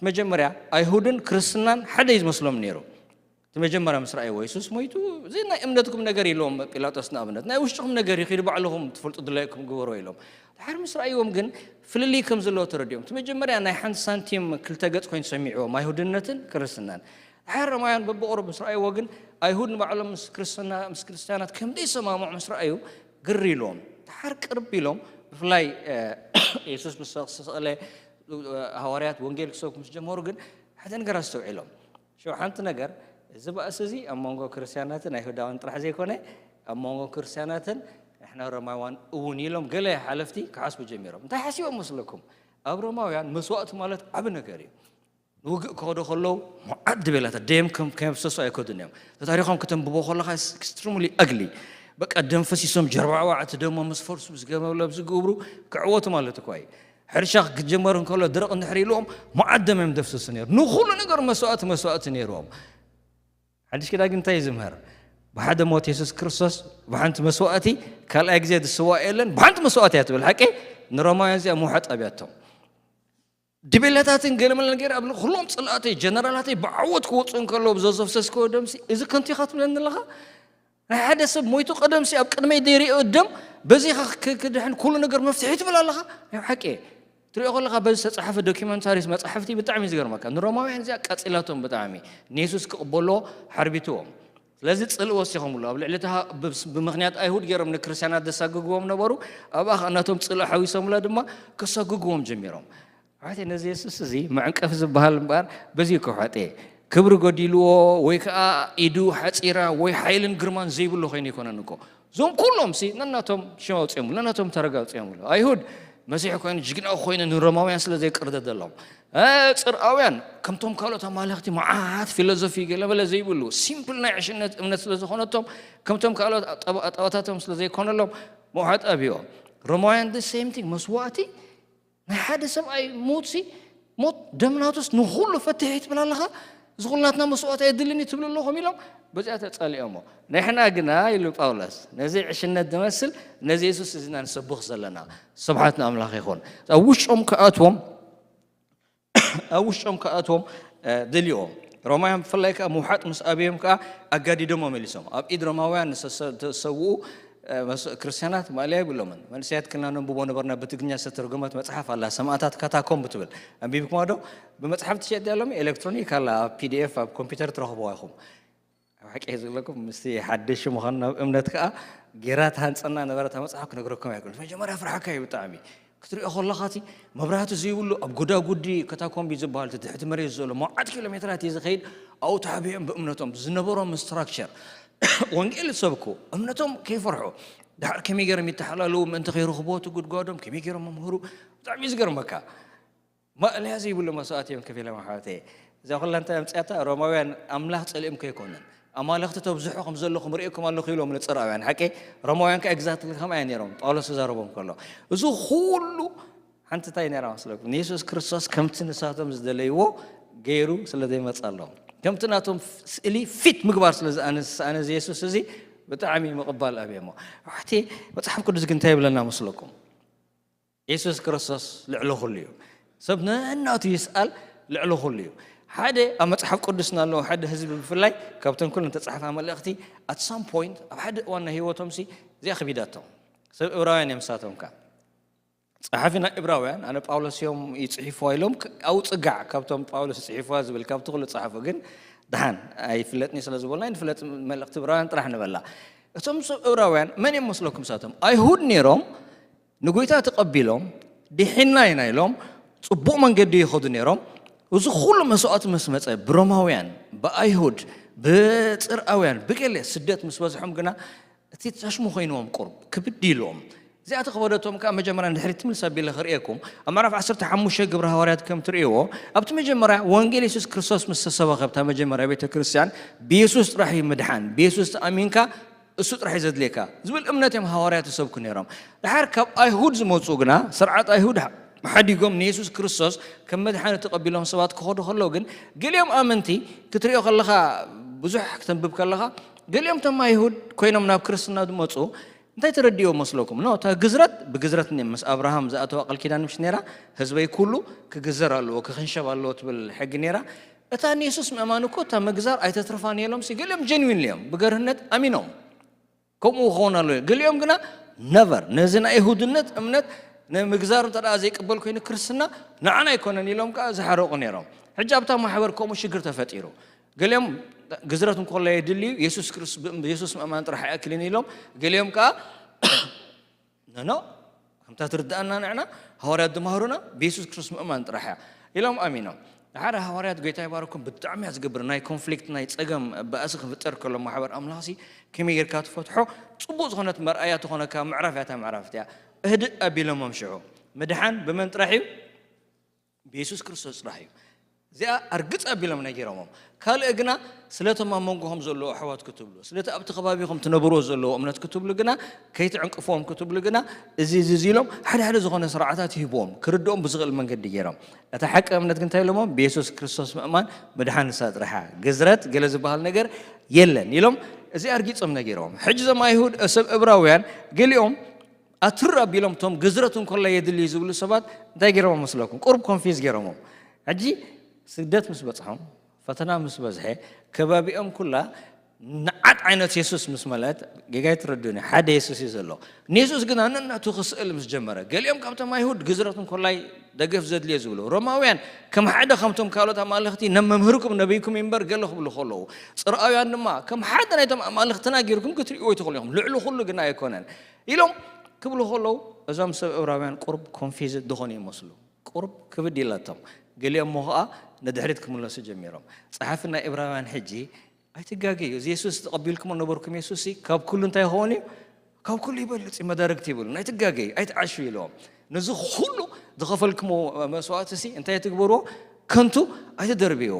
መጀመርያ ኣይሁድን ክርስትናን ሓደ እዩ ዝመስሎም ነይሩ። እቲ መጀመርያ ምስ ረኣይዎ የሱስ ሞይቱ፣ እዚ ናይ እምነትኩም ነገር ኢሎም ጲላጦስ ንኣብነት ናይ ውሽጥኹም ነገር ይኺዱ ባዕልኹም ትፈልጡ ድላይኩም ግበሮ ኢሎም። ድሓር ምስ ረኣይዎም ግን ፍልልይ ከም ዘለዎ ተረዲኦም። እቲ መጀመርያ ናይ ሓንቲ ሳንቲም ክልተ ገጽ ኮይኑ ሰሚዕዎም ኣይሁድነትን ክርስትናን። ድሓር ሮማውያን በብቕሩብ ምስ ረኣይዎ ግን ኣይሁድ ንባዕሎም ምስ ክርስትና ምስ ክርስትያናት ከም ዘይሰማምዑ ምስ ረኣዩ ግር ኢልዎም። ድሓር ቅርብ ኢሎም ብፍላይ የሱስ ምስ ተሰቕለ ሃዋርያት ወንጌል ክሰብኩ ምስ ጀመሩ ግን ሓደ ነገር ኣስተውዒሎም። ሽዑ ሓንቲ ነገር እዚ ባእሲ እዚ ኣብ መንጎ ክርስትያናትን ኣይሁዳውያን ጥራሕ ዘይኮነ ኣብ መንጎ ክርስትያናትን ንሕና ሮማውያን እውን ኢሎም ገለ ሓለፍቲ ክሓስቡ ጀሚሮም። እንታይ ሓሲቦም መስለኩም? ኣብ ሮማውያን መስዋእቲ ማለት ዓቢ ነገር እዩ። ንውግእ ክኸዱ ከለዉ መዓት ድቤላታት ደም ከም ከየፍሰሱ ኣይከዱን እዮም። ተታሪኾም ከተንብቦ ከለኻ ኤክስትሪምሊ ኣግሊ በቃ ደም ፈሲሶም ጀርባዕባዕ እቲ ደሞ ምስ ፈርሱ ዝገበለብ ዝገብሩ ክዕወቱ ማለት እኳ እዩ። ሕርሻ ክጀመር እንከሎ ድርቕ እንድሕር ኢልዎም መዓት ደም እዮም ደፍስሱ ነይሩ። ንኹሉ ነገር መስዋእቲ መስዋእቲ ነይርዎም። ሓድሽ ኪዳን ግን እንታይ እዩ ዝምህር? ብሓደ ሞት የሱስ ክርስቶስ ብሓንቲ መስዋእቲ ካልኣይ ግዜ ዝስዋእ የለን። ብሓንቲ መስዋእቲ እያ ትብል ሓቂ። ንሮማውያን እዚኣ ምውሓጥ ኣብያቶም ድቤላታትን ገለመለ ነገር ኣብ ኩሎም ጽላእተይ ጀነራላተይ ብዓወት ክወፁ እንከለዉ ብዘዘፍሰስከዎ ደምሲ እዚ ከንቱ ኢኻ ትብለኒ ኣለኻ? ናይ ሓደ ሰብ ሞይቱ ቀደምሲ ኣብ ቅድመይ ዘይሪኦ ደም በዚ ኢኻ ክ- ክድሕን ኩሉ ነገር መፍትሒ ትብል ኣለኻ? ናይ ሓቂ እየ። ትሪኦ ከለኻ በዚ ዝተፃሓፈ ዶኪመንታሪስ መፅሓፍቲ ብጣዕሚ እዩ ዝገርመካ። ንሮማውያን እዚኣ ቀፂላቶም ብጣዕሚ ንየሱስ ክቕበሎ ሓርቢትዎም። ስለዚ ጽልኢ ወሲኾምሉ ኣብ ልዕሊ እታ ብ- ብምኽንያት ኣይሁድ ገይሮም ንክርስትያናት ዘሳግግዎም ነበሩ። ኣብኣ ኸዓ ናቶም ጽልኢ ሓዊሶምላ ድማ ከሳግግዎም ጀሚሮም። ኣሕዋተይ ነዚ የሱስ እዚ መዕንቀፊ ዝበሃል እምበኣር በዚ እኮ ኣሕዋተይ ክብሪ ጎዲልዎ ወይ ከዓ ኢዱ ሓፂራ ወይ ሓይልን ግርማን ዘይብሉ ኮይኑ ኣይኮነን እኮ። እዞም ኩሎም ሲ ነናቶም ሽም ኣውፅኦምሉ ነናቶም ተረጋ ኣውፅኦምሉ። ኣይሁድ መሲሕ ኮይኑ ጅግና ኮይኑ ንሮማውያን ስለ ዘይቅርደደሎም ጽርኣውያን ከምቶም ካልኦት ኣማለኽቲ መዓት ፊሎዞፊ ገለመለ ዘይብሉ ሲምፕል ናይ ዕሽነት እምነት ስለ ዝኾነቶም ከምቶም ካልኦት ኣጠባታቶም ስለ ዘይኮነሎም መውሓጥ ኣብዮም። ሮማውያን the same thing መስዋእቲ ናይ ሓደ ሰብኣይ ሞት ሲ ሞት ደምናቱስ ንኹሉ ፈትሒ ትብል ኣለኻ። እዚ ኩሉ ናትና መስዋእቲ ኣየድልን እዩ ትብሉ ኣለኹም ኢሎም በዚኣ ተጸሊኦሞ። ንሕና ግና ኢሉ ጳውሎስ ነዚ ዕሽነት ዝመስል ነዚ የሱስ እዚና ንሰብኽ ዘለና። ስብሓት ንኣምላኽ ይኹን። ኣብ ውሽጦም ክኣትዎም ኣብ ውሽጦም ክኣትዎም ደልዮም። ሮማውያን ብፍላይ ከዓ ምውሓጥ ምስ ኣብዮም ከዓ ኣጋዲዶሞ መሊሶም ኣብ ኢድ ሮማውያን ዝተሰውኡ ክርስትያናት ማእለያ ይብሎምን። መንእሰያት ክልና ነንብቦ ነበርና ብትግርኛ ዝተተርጎመት መፅሓፍ ኣላ ሰማእታት ካታኮምብ ትብል። ኣንቢብኩማ ዶ? ብመፅሓፍ ትሸጥ ሎም ኤሌክትሮኒክ ኣላ ኣብ ፒዲኤፍ ኣብ ኮምፒውተር ትረኽብዋ ኢኹም። ኣብ ሓቂ ዝብለኩም ምስቲ ሓደሽ ምዃን ናብ እምነት ከዓ ጌራ ትሃንፀና ነበረ እታ መፅሓፍ ክነግረኩም ኣይክእል። መጀመርያ ፍርሓካ እዩ ብጣዕሚ ክትሪኦ ከለኻ እቲ መብራህቲ ዘይብሉ ኣብ ጎዳጉዲ ከታኮምቢ ዝበሃል እቲ ትሕቲ መሬት ዘሎ መዓት ኪሎ ሜትራት እዩ ዝኸይድ። ኣብኡ ተሓቢኦም ብእምነቶም ዝነበሮም ስትራክቸር ወንጌል ዝሰብኩ እምነቶም ከይፈርሑ ድሓር ከመይ ገይሮም ይተሓላለዉ ምእንቲ ከይረኽብዎ እቲ ጉድጓዶም ከመይ ገይሮም መምህሩ ብጣዕሚ እዩ ዝገርመካ። ማእለያ ዘይብሉ መስዋእቲ እዮም ከፊሎም ኣሕዋተየ። እዛ ኩላ እንታይ ኣምፅኣታ? ሮማውያን ኣምላኽ ፀሊኦም ከይኮኑን ኣማለኽቲ ተብዝሑ ከም ዘለኹም ርእየኩም ኣለኹ ኢሎም ንፅርኣውያን ሓቂ። ሮማውያን ከ ኤግዛክትሊ ከምኣ ነይሮም ጳውሎስ ዝዛረቦም ከሎ እዚ ኩሉ ሓንቲ እንታይ ነይራ መስለኩም? ንየሱስ ክርስቶስ ከምቲ ንሳቶም ዝደለይዎ ገይሩ ስለ ዘይመፃሎም ከምቲ ናቶም ስእሊ ፊት ምግባር ስለ ዝኣነስ ኣነ እዚ የሱስ እዚ ብጣዕሚ ምቕባል ኣብየሞ። ኣሕዋተየ መፅሓፍ ቅዱስ ግን እንታይ ይብለና መስለኩም? የሱስ ክርስቶስ ልዕሊ ኩሉ እዩ። ሰብ ነናቱ ይስኣል ልዕሊ ኩሉ እዩ። ሓደ ኣብ መፅሓፍ ቅዱስና ኣለዉ ሓደ ህዝቢ ብፍላይ ካብተን ኩለን ተፃሕፋ መልእኽቲ at some point ኣብ ሓደ እዋን ናይ ህይወቶም ሲ እዚኣ ከቢዳቶም ሰብ እብራውያን እዮም ንሳቶም ከ ጸሓፊ ናይ እብራውያን ኣነ ጳውሎስ እዮም ይጽሒፍዋ ኢሎም ኣብኡ ጽጋዕ ካብቶም ጳውሎስ ይጽሒፍዋ ዝብል ካብቲ ኩሉ ጸሓፉ ግን ደሓን ኣይፍለጥኒ ስለ ዝበልና ንፍለጥ መልእኽቲ እብራውያን ጥራሕ ንበላ። እቶም ሰብ እብራውያን መን እዮም መስለኩም ንሳቶም? ኣይሁድ ነይሮም ንጎይታ ተቐቢሎም ድሒንና ኢና ኢሎም ጽቡቕ መንገዲ ይኸዱ ነይሮም። እዚ ኩሉ መስዋእቲ ምስ መጸ ብሮማውያን ብኣይሁድ ብጽርኣውያን ብገለ ስደት ምስ በዝሖም ግና እቲ ተሽሙ ኮይንዎም ቁርብ ክብድ ኢልዎም። እዚኣ ተኸበደቶም ከኣ መጀመርያ ንድሕሪት ትምልስ ኣቢለ ክርእየኩም። ኣብ ምዕራፍ ዓሰርተ ሓሙሽተ ግብሪ ሃዋርያት ከም ትርእይዎ፣ ኣብቲ መጀመርያ ወንጌል የሱስ ክርስቶስ ምስ ተሰበኸ፣ ኣብታ መጀመርያ ቤተ ክርስቲያን ብየሱስ ጥራሕ እዩ ምድሓን፣ ብየሱስ ተኣሚንካ እሱ ጥራሕ እዩ ዘድልየካ ዝብል እምነት እዮም ሃዋርያት ዝሰብኩ ነይሮም። ድሓር ካብ ኣይሁድ ዝመጹ ግና፣ ስርዓት ኣይሁድ ሓዲጎም ንየሱስ ክርስቶስ ከም መድሓኒ ተቐቢሎም ሰባት ክኸዱ ከለዉ ግን፣ ገሊኦም ኣመንቲ ክትሪኦ ከለኻ፣ ብዙሕ ክተንብብ ከለኻ፣ ገሊኦም እቶም ኣይሁድ ኮይኖም ናብ ክርስትና ዝመጹ እንታይ ተረዲኦ መስለኩም? ኖ፣ እታ ግዝረት ብግዝረት ነ-፣ ምስ ኣብርሃም ዝኣተዋ ቃል ኪዳን ምሽ ነይራ፣ ህዝበይ ኩሉ ክግዘር ኣለዎ፣ ክኽንሸብ ኣለዎ ትብል ሕጊ ነይራ። እታ ንየሱስ ምእማን እኮ እታ ምግዛር ኣይተትርፋን እየ ኢሎም ሲ፣ ገሊኦም ጀንዊን እዮም፣ ብገርህነት ኣሚኖም። ከምኡ ክኸውን ኣለዎ። ገሊኦም ግና ነቨር፣ ነዚ ናይ ይሁድነት እምነት ንምግዛር እንተ ደኣ ዘይቅበል ኮይኑ ክርስትና ንዓና ኣይኮነን ኢሎም ከኣ ዝሓረቑ ነይሮም። ሕጂ ኣብታ ማሕበር ከምኡ ሽግር ተፈጢሩ። ገሊኦም ግዝረት እንኮሎ የድልዩ፣ የሱስ ክርስ-፣ ብ-፣ የሱስ ምእማን ጥራሕ ኣይኣክልን ኢሎም። ገሊኦም ከኣ፣ ኖ፣ ኖ፣ ከምታ ትርድኣና ንዕና፣ ሃዋርያት ዝመሃሩና ብየሱስ ክርስቶስ ምእማን ጥራሕ እያ ኢሎም ኣሚኖም። ሓደ ሃዋርያት ጎይታ ይባርኩም ብጣዕሚ እያ ዝገብር። ናይ ኮንፍሊክት፣ ናይ ጸገም ባእሲ ክፍጠር ከሎ ማሕበር ኣምላኽሲ ከመይ ጌርካ ትፈትሖ? ጽቡቕ ዝኾነት መርኣያ ትኾነካ ምዕራፍ እያ እታ ምዕራፍ እቲኣ። እህድእ ኣቢሎሞም ሽዑ። ምድሓን ብመን ጥራሕ እዩ? ብየሱስ ክርስቶስ ጥራሕ እዩ። እዚኣ ኣርግጽ ኣቢሎም ነጊሮሞም። ካልእ ግና ስለቶም ኣብ መንጎኹም ዘለዉ ኣሕዋት ክትብሉ፣ ስለቲ ኣብቲ ከባቢኹም ትነብርዎ ዘለዉ እምነት ክትብሉ ግና፣ ከይትዕንቅፍዎም ክትብሉ ግና፣ እዚ፣ እዚ፣ እዚ ኢሎም ሓደ፣ ሓደ ዝኾነ ስርዓታት ይህብዎም፣ ክርድኦም ብዝኽእል መንገዲ ገይሮም። እታ ሓቂ እምነት ግን እንታይ ኢሎሞም? ብየሱስ ክርስቶስ ምእማን ምድሓን ንሳ ጥራሕ እያ። ግዝረት ገለ ዝበሃል ነገር የለን ኢሎም፣ እዚ ኣርጊጾም ነጊሮም። ሕጂ እዞም ኣይሁድ፣ ሰብ እብራውያን፣ ገሊኦም ኣትር ኣቢሎም እቶም ግዝረት እንኮላ የድሊ ዝብሉ ሰባት እንታይ ገይሮም መስለኩም? ቁሩብ ኮንፊዝ ገይሮሞም። ሕጂ ስግደት ምስ በጽሖም፣ ፈተና ምስ በዝሐ፣ ከባቢኦም ኩላ ንዓት ዓይነት የሱስ ምስ መለአት፣ ጌጋ ኣይትረድኡኒ፣ ሓደ የሱስ እዩ ዘሎ። ንየሱስ ግን ኣነናቱ ክስእል ምስ ጀመረ፣ ገሊኦም ካብቶም ኣይሁድ ግዝረት እንኮላይ ደገፍ ዘድልዮ ዝብሉ፣ ሮማውያን ከም ሓደ ከምቶም ካልኦት ኣማልኽቲ፣ "ነም መምህርኩም ነቢይኩም እዩ እምበር" ገለ ክብሉ ከለዉ፣ ጽርኣውያን ድማ ከም ሓደ ናይቶም ኣማልኽትና ጌርኩም ክትርእይዎ ኣይትኽእሉ ኢኹም፣ ልዕሊ ኩሉ ግና ኣይኮነን ኢሎም ክብሉ ከለዉ፣ እዞም ሰብ እብራውያን ቁሩብ ኮንፊዝድ ዝኾኑ ይመስሉ። ቁሩብ ክብድ ኢላቶም። ገሊኦም እሞ ኸኣ ንድሕሪት ክምለሱ ጀሚሮም። ጸሓፊ ናይ እብራውያን ሕጂ፣ "ኣይትጋገዩ፣ እዚ የሱስ ተቐቢልኩሞ ነበርኩም የሱስሲ ካብ ኩሉ እንታይ ይኸውን እዩ? ካብ ኩሉ ይበልጽ እዩ፣ መዳርግቲ ይበሉ። ኣይትጋገዩ፣ ኣይትዓሹ" ኢልዎም። "ነዚ ኩሉ ዝኸፈልኩሞ መስዋእትሲ እንታይ ኣይትግበርዎ? ከንቱ ኣይትደርብይዎ።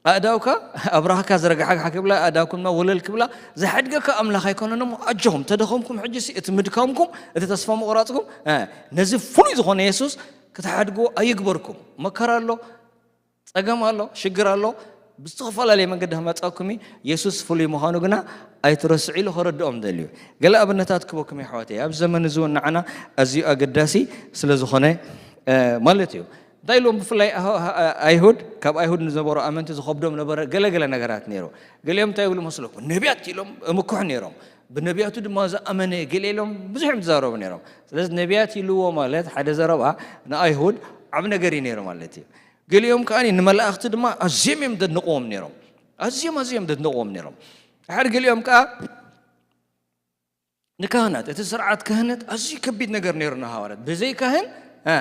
ኣእዳውካ ኣብ ራኽካ ዘርጋሕግሓ ክብላ፣ ኣእዳውኩም ድማ ወለል ክብላ፣ ዝሓድገካ ኣምላኽ ኣይኮነን እሞ፣ ኣጆኹም፣ ተደኸምኩም፣ ሕጂሲ እቲ ምድካምኩም፣ እቲ ተስፋ ምቑራጽኩም፣ እ፣ ነዚ ፍሉይ ዝኾነ የሱስ ክትሓድግዎ ኣይግበርኩም። መከራ ኣሎ፣ ጸገም ኣሎ፣ ሽግር ኣሎ፣ ብዝተፈላለየ መንገዲ ክመጻኩም እዩ። የሱስ ፍሉይ ምዃኑ ግና ኣይትረስዑ" ኢሉ ከረድኦም ደልዩ። ገለ ኣብነታት ክበኩም የሕዋተይ፣ ኣብ ዘመን እዚ እውን ንዓና ኣዝዩ ኣገዳሲ ስለ ዝኾነ፣ እ፣ ማለት እዩ። እንታይ ኢልዎም? ብፍላይ ኣህ-፣ ኣህ-፣ ኣይሁድ፣ ካብ ኣይሁድ ንዝነበሩ ኣመንቲ ዝኸብዶም ነበረ ገለ ገለ ነገራት ነይሩ። ገሊኦም እንታይ ይብሉ መስለኩም? ነቢያት ኢሎም እምክሑ ነይሮም። ብነቢያቱ ድማ ዝኣመነ ገለ ኢሎም ብዙሕ እዮም ዝዛረቡ ነይሮም። ስለዚ ነቢያት ኢልዎ ማለት ሓደ ዘረባ ንኣይሁድ ዓብ ነገር እዩ ነይሩ ማለት እዩ። ገሊኦም ከኣ ንመላእኽቲ ድማ ኣዝዮም እዮም ዘድንቕዎም ነይሮም። ኣዝዮም፣ ኣዝዮም ዘድንቕዎም ነይሮም። ሓደ ገሊኦም ከኣ ንካህናት፣ እቲ ስርዓት ክህነት ኣዝዩ ከቢድ ነገር ነይሩ ንሃዋርያት። ብዘይ ካህን፣ እ፣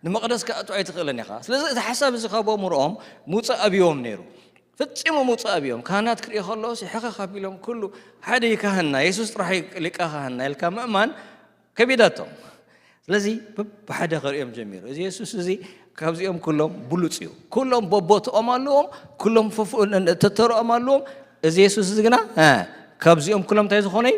ንመቕደስ ክትኣቱ ኣይትኽእልን ኢኻ። ስለዚ እቲ ሓሳብ እዚ ካብ ኣእምሮኦም ምውጻእ ኣብዮም ነይሩ። ፈጺሙ ምውጻእ ኣብዮም። ካህናት ክርኢ ከለውሲ ሕኸኽ ኣቢሎም ኩሉ ሓደ እዩ ካህንና፣ የሱስ ጥራሕ እዩ ሊቀ ካህንና ኢልካ ምእማን ከቢዳቶም። ስለዚ በብሓደ ከርእዮም ጀሚሩ። እዚ የሱስ እዚ ካብዚኦም ኩሎም ብሉጽ እዩ። ኩሎም በቦትኦም ኣለዎም፣ ኩሎም ፈፍ-፣ ተተርኦም ኣለዎም። እዚ የሱስ እዚ ግና፣ እ፣ ካብዚኦም ኩሎም እንታይ ዝኾነ እዩ?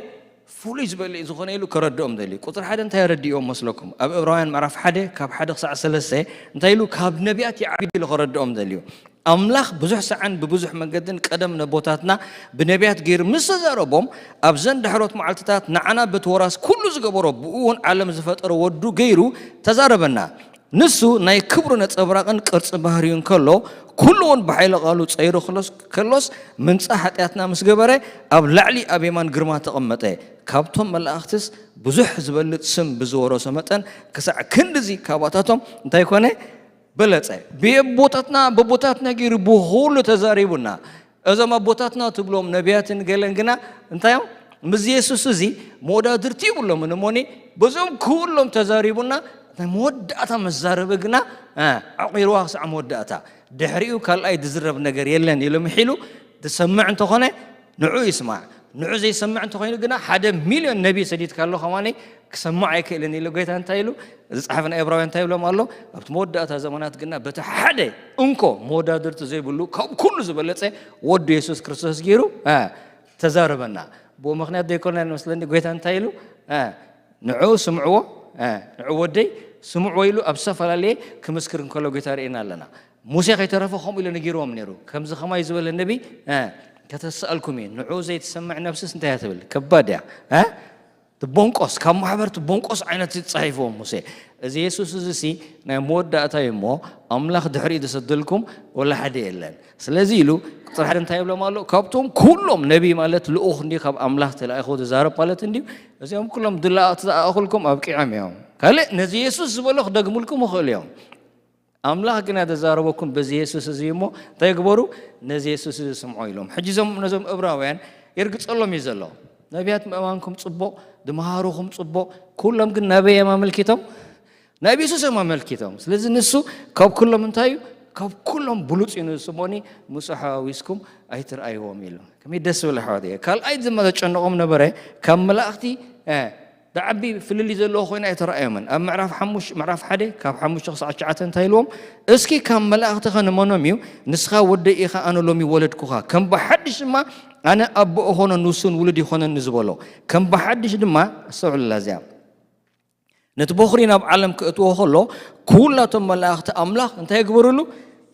ፍሉይ ዝበለ ዝኾነ ኢሉ ከረድኦም ደልዩ። ቁጽሪ ሓደ እንታይ ኣረዲእዎም መስለኩም? ኣብ ዕብራውያን ምዕራፍ ሓደ ካብ ሓደ ክሳዕ ሰለስተ እንታይ ኢሉ? "ካብ ነቢያት ይዓቢ" ኢሉ ከረድኦም ደልዩ። ኣምላኽ ብዙሕ ሰዓን ብብዙሕ መንገድን ቀደም ነቦታትና ብነቢያት ገይሩ ምስ ተዛረቦም፣ ኣብዘን ዳሕሮት መዓልትታት ንዓና በቲ ወራስ ኩሉ ዝገበሮ፣ ብኡ እውን ዓለም ዝፈጠረ ወዱ ገይሩ ተዛረበና። ንሱ ናይ ክብሩ ነጸብራቕን ቅርጺ ባህርዩን ከሎ፣ ኩሉ እውን ብሓይሊ ቃሉ ጸይሩ ከሎስ፣ ከሎስ ምንጻ ሓጢኣትና ምስ ገበረ፣ ኣብ ላዕሊ ኣብ የማን ግርማ ተቐመጠ። ካብቶም መላእኽትስ ብዙሕ ዝበልጽ ስም ብዝወረሶ መጠን፣ ክሳዕ ክንድዚ ካባታቶም እንታይ ኮነ? በለጸ። ብየቦታትና፣ በቦታትና ገይሩ ብኹሉ ተዛሪቡና። እዞም ኣቦታትና ትብሎም ነቢያትን ገለን ግና እንታይ እዮም? ምስ የሱስ እዚ መወዳድርቲ ይብሎምን እሞኒ፣ በዞም ኩሎም ተዛሪቡና፣ ናይ መወዳእታ መዛረቢ ግና፣ እ፣ ዓቑርዋ ክሳዕ መወዳእታ። ድሕሪኡ ካልኣይ ዝዝረብ ነገር የለን ኢሉ ምሒሉ ዝሰምዕ እንተኾነ ንዑ ይስማዕ። ንዑ ዘይሰምዕ እንተኾይኑ ግና ሓደ ሚልዮን ነቢ ሰዲድካ ኣሎ ከማነይ ክሰምዕ ኣይክእልን ኢሉ ጌታ እንታይ ኢሉ ዝጸሓፈ ናይ ዕብራውያን እንታይ ይብሎም ኣሎ ኣብቲ መወዳእታ ዘመናት ግና በቲ ሓደ እንኮ መወዳድርቲ ዘይብሉ ካብ ኩሉ ዝበለጸ ወዱ የሱስ ክርስቶስ ገይሩ ተዛረበና። ብኡ ምኽንያት ዘይኮነ መስለኒ ጌታ እንታይ ኢሉ ንዑ ስምዕዎ ንዑ ወደይ ስምዕዎ ኢሉ ኣብ ዝተፈላለየ ክምስክር እንከሎ ጌታ ርኢና ኣለና። ሙሴ ከይተረፈ ከምኡ ኢሉ ነጊርዎም ነይሩ። ከምዚ ከማይ ዝበለ ነቢይ ከተስኣልኩም እየ፣ ንዑ ዘይትሰምዕ ነብስስ እንታይ እያ ትብል? ከባድ እያ። ትቦንቆስ፣ ካብ ማሕበር ትቦንቆስ ዓይነት እዩ ተጻሒፍዎም ሙሴ። እዚ የሱስ እዚ ሲ ናይ መወዳእታ እዩ እሞ ኣምላኽ ድሕሪኡ ዝሰደልኩም ወላ ሓደ የለን። ስለዚ ኢሉ ቁፅሪ ሓደ እንታይ ይብሎም ኣሎ? ካብቶም ኩሎም ነቢይ ማለት ልኡኽ እንዲ ካብ ኣምላኽ ተላኢኹ ዝዛረብ ማለት እንዲ እዚኦም ኩሎም ድላእቲ ዝኣእኹልኩም ኣብቂዖም እዮም። ካልእ ነዚ የሱስ ዝበሎ ክደግሙልኩም ይኽእሉ እዮም። ኣምላኽ ግና ዘዛረበኩም በዚ የሱስ እዚ እሞ እንታይ ግበሩ? ነዚ የሱስ እዚ ስምዖ ኢሎም። ሕጂ እዞም ነዞም እብራውያን የርግጸሎም እዩ ዘሎ። ነቢያት ምእማንኩም ጽቡቕ፣ ድምሃሩኹም ጽቡቕ፣ ኩሎም ግን ናበይ እዮም ኣመልኪቶም? ናብ የሱስ እዮም ኣመልኪቶም። ስለዚ ንሱ ካብ ኩሎም እንታይ እዩ? ካብ ኩሎም ብሉጽ እዩ ንሱ እሞኒ ምስኡ ሓዋዊስኩም ኣይትርኣይዎም ኢሉ። ከመይ ደስ ዝብል ኣሕዋት እየ። ካልኣይ ድማ ዘጨነቖም ነበረ ካብ መላእኽቲ ዝዓቢ ፍልልይ ዘለዎ ኮይና ኣይተራእዮምን። ኣብ ምዕራፍ ሓሙሽ ምዕራፍ ሓደ ካብ ሓሙሽተ ክሳዕ ትሽዓተ እንታይ ኢልዎም? እስኪ ካብ መላእኽትኸ ንመኖም እዩ ንስኻ ወደይ ኢኻ ኣነ ሎሚ ወለድኩኻ፣ ከም ብሓድሽ ድማ ኣነ ኣቦ እኾኖ ንሱን ውሉድ ይኾነኒ ዝበሎ ከም ብሓድሽ ድማ ኣስተውዕልላ እዚኣ ነቲ በኹሪ ናብ ዓለም ክእትዎ ከሎ ኩላቶም መላእኽቲ ኣምላኽ እንታይ ይግበርሉ?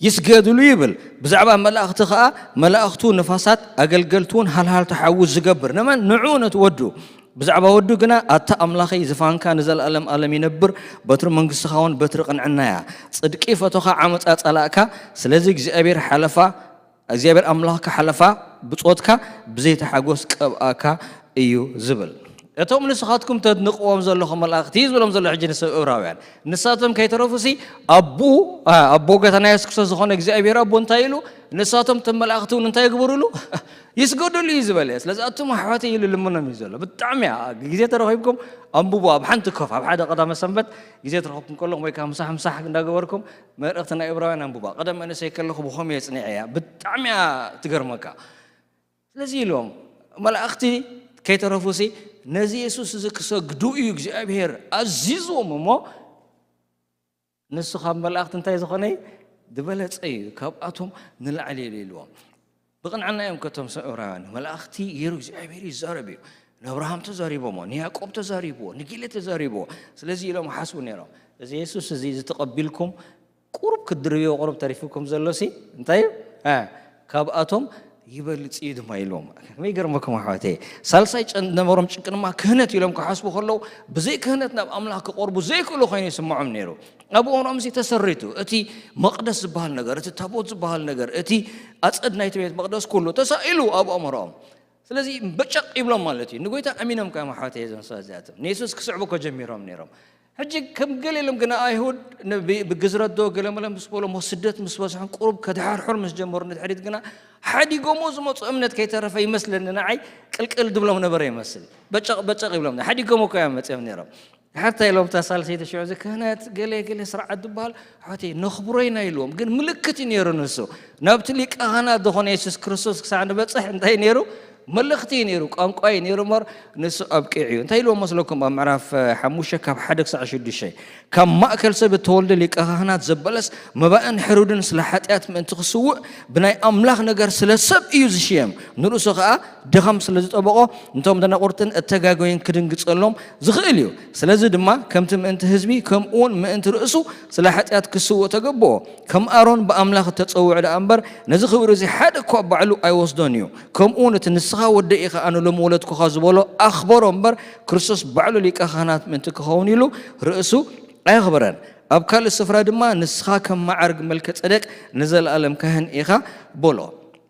ይስገድሉ ይብል። ብዛዕባ መላእኽቲ ኸኣ መላእኽቱ ንፋሳት ኣገልገልቲ እውን ሃልሃልቲ ሓዊ ዝገብር ንመን? ንዑ ነቲ ወዱ። ብዛዕባ ወዱ ግና ኣታ ኣምላኸይ ዝፋንካ ንዘለኣለም ኣለም ይነብር፣ በትሪ መንግስትኻ እውን በትሪ ቅንዕና እያ። ጽድቂ ፈቶኻ ዓመፃ ጸላእካ፣ ስለዚ እግዚኣብሔር ሓለፋ እግዚኣብሔር ኣምላኽካ ሓለፋ ብጾትካ ብዘይቲ ሓጎስ ቀብኣካ እዩ ዝብል። እቶም ንስኻትኩም ተድንቕዎም ዘለኹም መላእኽቲ እዩ ዝብሎም ዘሎ ሕጂ ንሰብ እብራውያን። ንሳቶም ከይተረፉሲ ኣቡ ኣቦ ጎይታና የሱስ ክርስቶስ ዝኾነ እግዚኣብሔር ኣቦ እንታይ ኢሉ ንሳቶም እቶም መላእኽቲ እውን እንታይ ይግበሩሉ ይስገዱሉ እዩ ዝበለ። ስለዚ ኣቱም ኣሕዋተይ ኢሉ ልምኖም እዩ ዘሎ። ብጣዕሚ እያ ግዜ ተረኺብኩም ኣንብቡ። ኣብ ሓንቲ ኮፍ ኣብ ሓደ ቀዳመ ሰንበት ግዜ ተረኸብኩም ከለኹም ወይ ከዓ ምሳሕ ምሳሕ እንዳገበርኩም መልእኽቲ ናይ እብራውያን ኣንብባ። ቀደም መንእሰይ ከለኹ ብኸምኡ እየ ጽኒዐያ። ብጣዕሚ እያ ትገርመካ። ስለዚ ኢሎም መላእኽቲ ከይተረፉሲ ነዚ የሱስ እዚ ክሰግዱ እዩ እግዚኣብሔር ኣዚዝዎም እሞ ንሱ ካብ መላእኽቲ እንታይ ዝኾነ ዝበለጸ እዩ፣ ካብኣቶም ንላዕሊ እዩ ኢልዎም። ብቕንዕና እዮም ከቶም ሰብ እብራውያን መላእኽቲ ገይሩ እግዚኣብሔር ይዛረብ እዩ። ንኣብርሃም ተዛሪቦሞ፣ ንያዕቆብ ተዛሪብዎ፣ ንጌለ ተዛሪብዎ። ስለዚ ኢሎም ሓስቡ ነይሮም እዚ የሱስ እዚ ዝተቐቢልኩም ቁሩብ ክትድርብዮ ቁሩብ ተሪፉኩም ዘሎ ሲ እንታይ እዩ? እ፣ ካብኣቶም ይበልጽ እዩ ድማ ኢልዎም። ከመይ ይገርመኩም ኣሕዋተይ። ሳልሳይ ጨን ነበሮም ጭንቂ ድማ ክህነት ኢሎም ክሓስቡ ከለዉ ብዘይ ክህነት ናብ ኣምላኽ ክቐርቡ ዘይክእሉ ኮይኑ ይስምዖም ነይሩ። ኣብ እዋኖም እዚ ተሰሪቱ እቲ መቕደስ ዝበሃል ነገር እቲ ታቦት ዝበሃል ነገር እቲ ኣጸድ ናይቲ ቤት መቕደስ ኩሉ ተሳኢሉ ኣብ ኣእምሮኦም። ስለዚ በጨቕ ይብሎም ማለት እዩ። ንጎይታ ኣሚኖም ከ ኣሕዋተይ እዞም ሰባት እዚኣቶም ንየሱስ ክስዕቡ እኮ ጀሚሮም ነይሮም። ሕጂ ከም ገለ ኢሎም ግና ኣይሁድ ብግዝረት ዶ ገለመለ ምስ በሎም ስደት ምስ በዝሖም ቁሩብ ከድሓርሑር ምስ ጀመሩ ንድሕሪት ግና ሓዲጎሞ ዝመፁ እምነት ከይተረፈ ይመስለኒ ንዓይ ቅልቅል ድብሎም ነበረ ይመስል። በጨቕ በጨቕ ይብሎም ሓዲጎሞ እኮ እዮም መፅኦም ነይሮም። ሓታ ኢሎም እታ ሳልሰይቲ ሽዑ እዚ ክህነት ገለ ገለ ስርዓት ዝበሃል ኣሕዋተይ ነኽብሮ ኢና ኢልዎም። ግን ምልክት እዩ ነይሩ ንሱ ናብቲ ሊቀ ካህናት ዝኾነ የሱስ ክርስቶስ ክሳዕ ንበፅሕ እንታይ ነይሩ? መልእኽቲ እዩ ነይሩ፣ ቋንቋ እዩ ነይሩ እምበር ንሱ ኣብቂዑ እዩ። እንታይ ኢልዎም መስለኩም? ኣብ ምዕራፍ ሓሙሽተ ካብ ሓደ ክሳዕ ሽዱሽተ ካብ ማእከል ሰብ እተወልደ ሊቀ ካህናት ዘበለስ መባእን ሕሩድን ስለ ሓጢኣት ምእንቲ ክስውእ ብናይ ኣምላኽ ነገር ስለ ሰብ እዩ ዝሽየም። ንርእሱ ኸኣ ድኻም ስለ ዝጠበቖ ነቶም ደናቑርትን እተጋገዩን ክድንግጸሎም ዝኽእል እዩ። ስለዚ ድማ ከምቲ ምእንቲ ህዝቢ ከምኡ እውን ምእንቲ ርእሱ ስለ ሓጢኣት ክስውእ ተገብኦ። ከም ኣሮን ብኣምላኽ እተጸውዐ ደኣ እምበር ነዚ ክብሪ እዚ ሓደ እኳ ባዕሉ ኣይወስዶን እዩ። ከምኡ እውን እቲ ንስኻ ወደይ ኢኻ ኣነ ሎሚ ወለድኩኻ ዝበሎ ኣኽበሮ እምበር ክርስቶስ ባዕሉ ሊቀ ካህናት ምእንቲ ክኸውን ኢሉ ርእሱ ኣየኽበረን። ኣብ ካልእ ስፍራ ድማ ንስኻ ከም መዓርግ መልከ ጸደቅ ንዘለኣለም ካህን ኢኻ በሎ።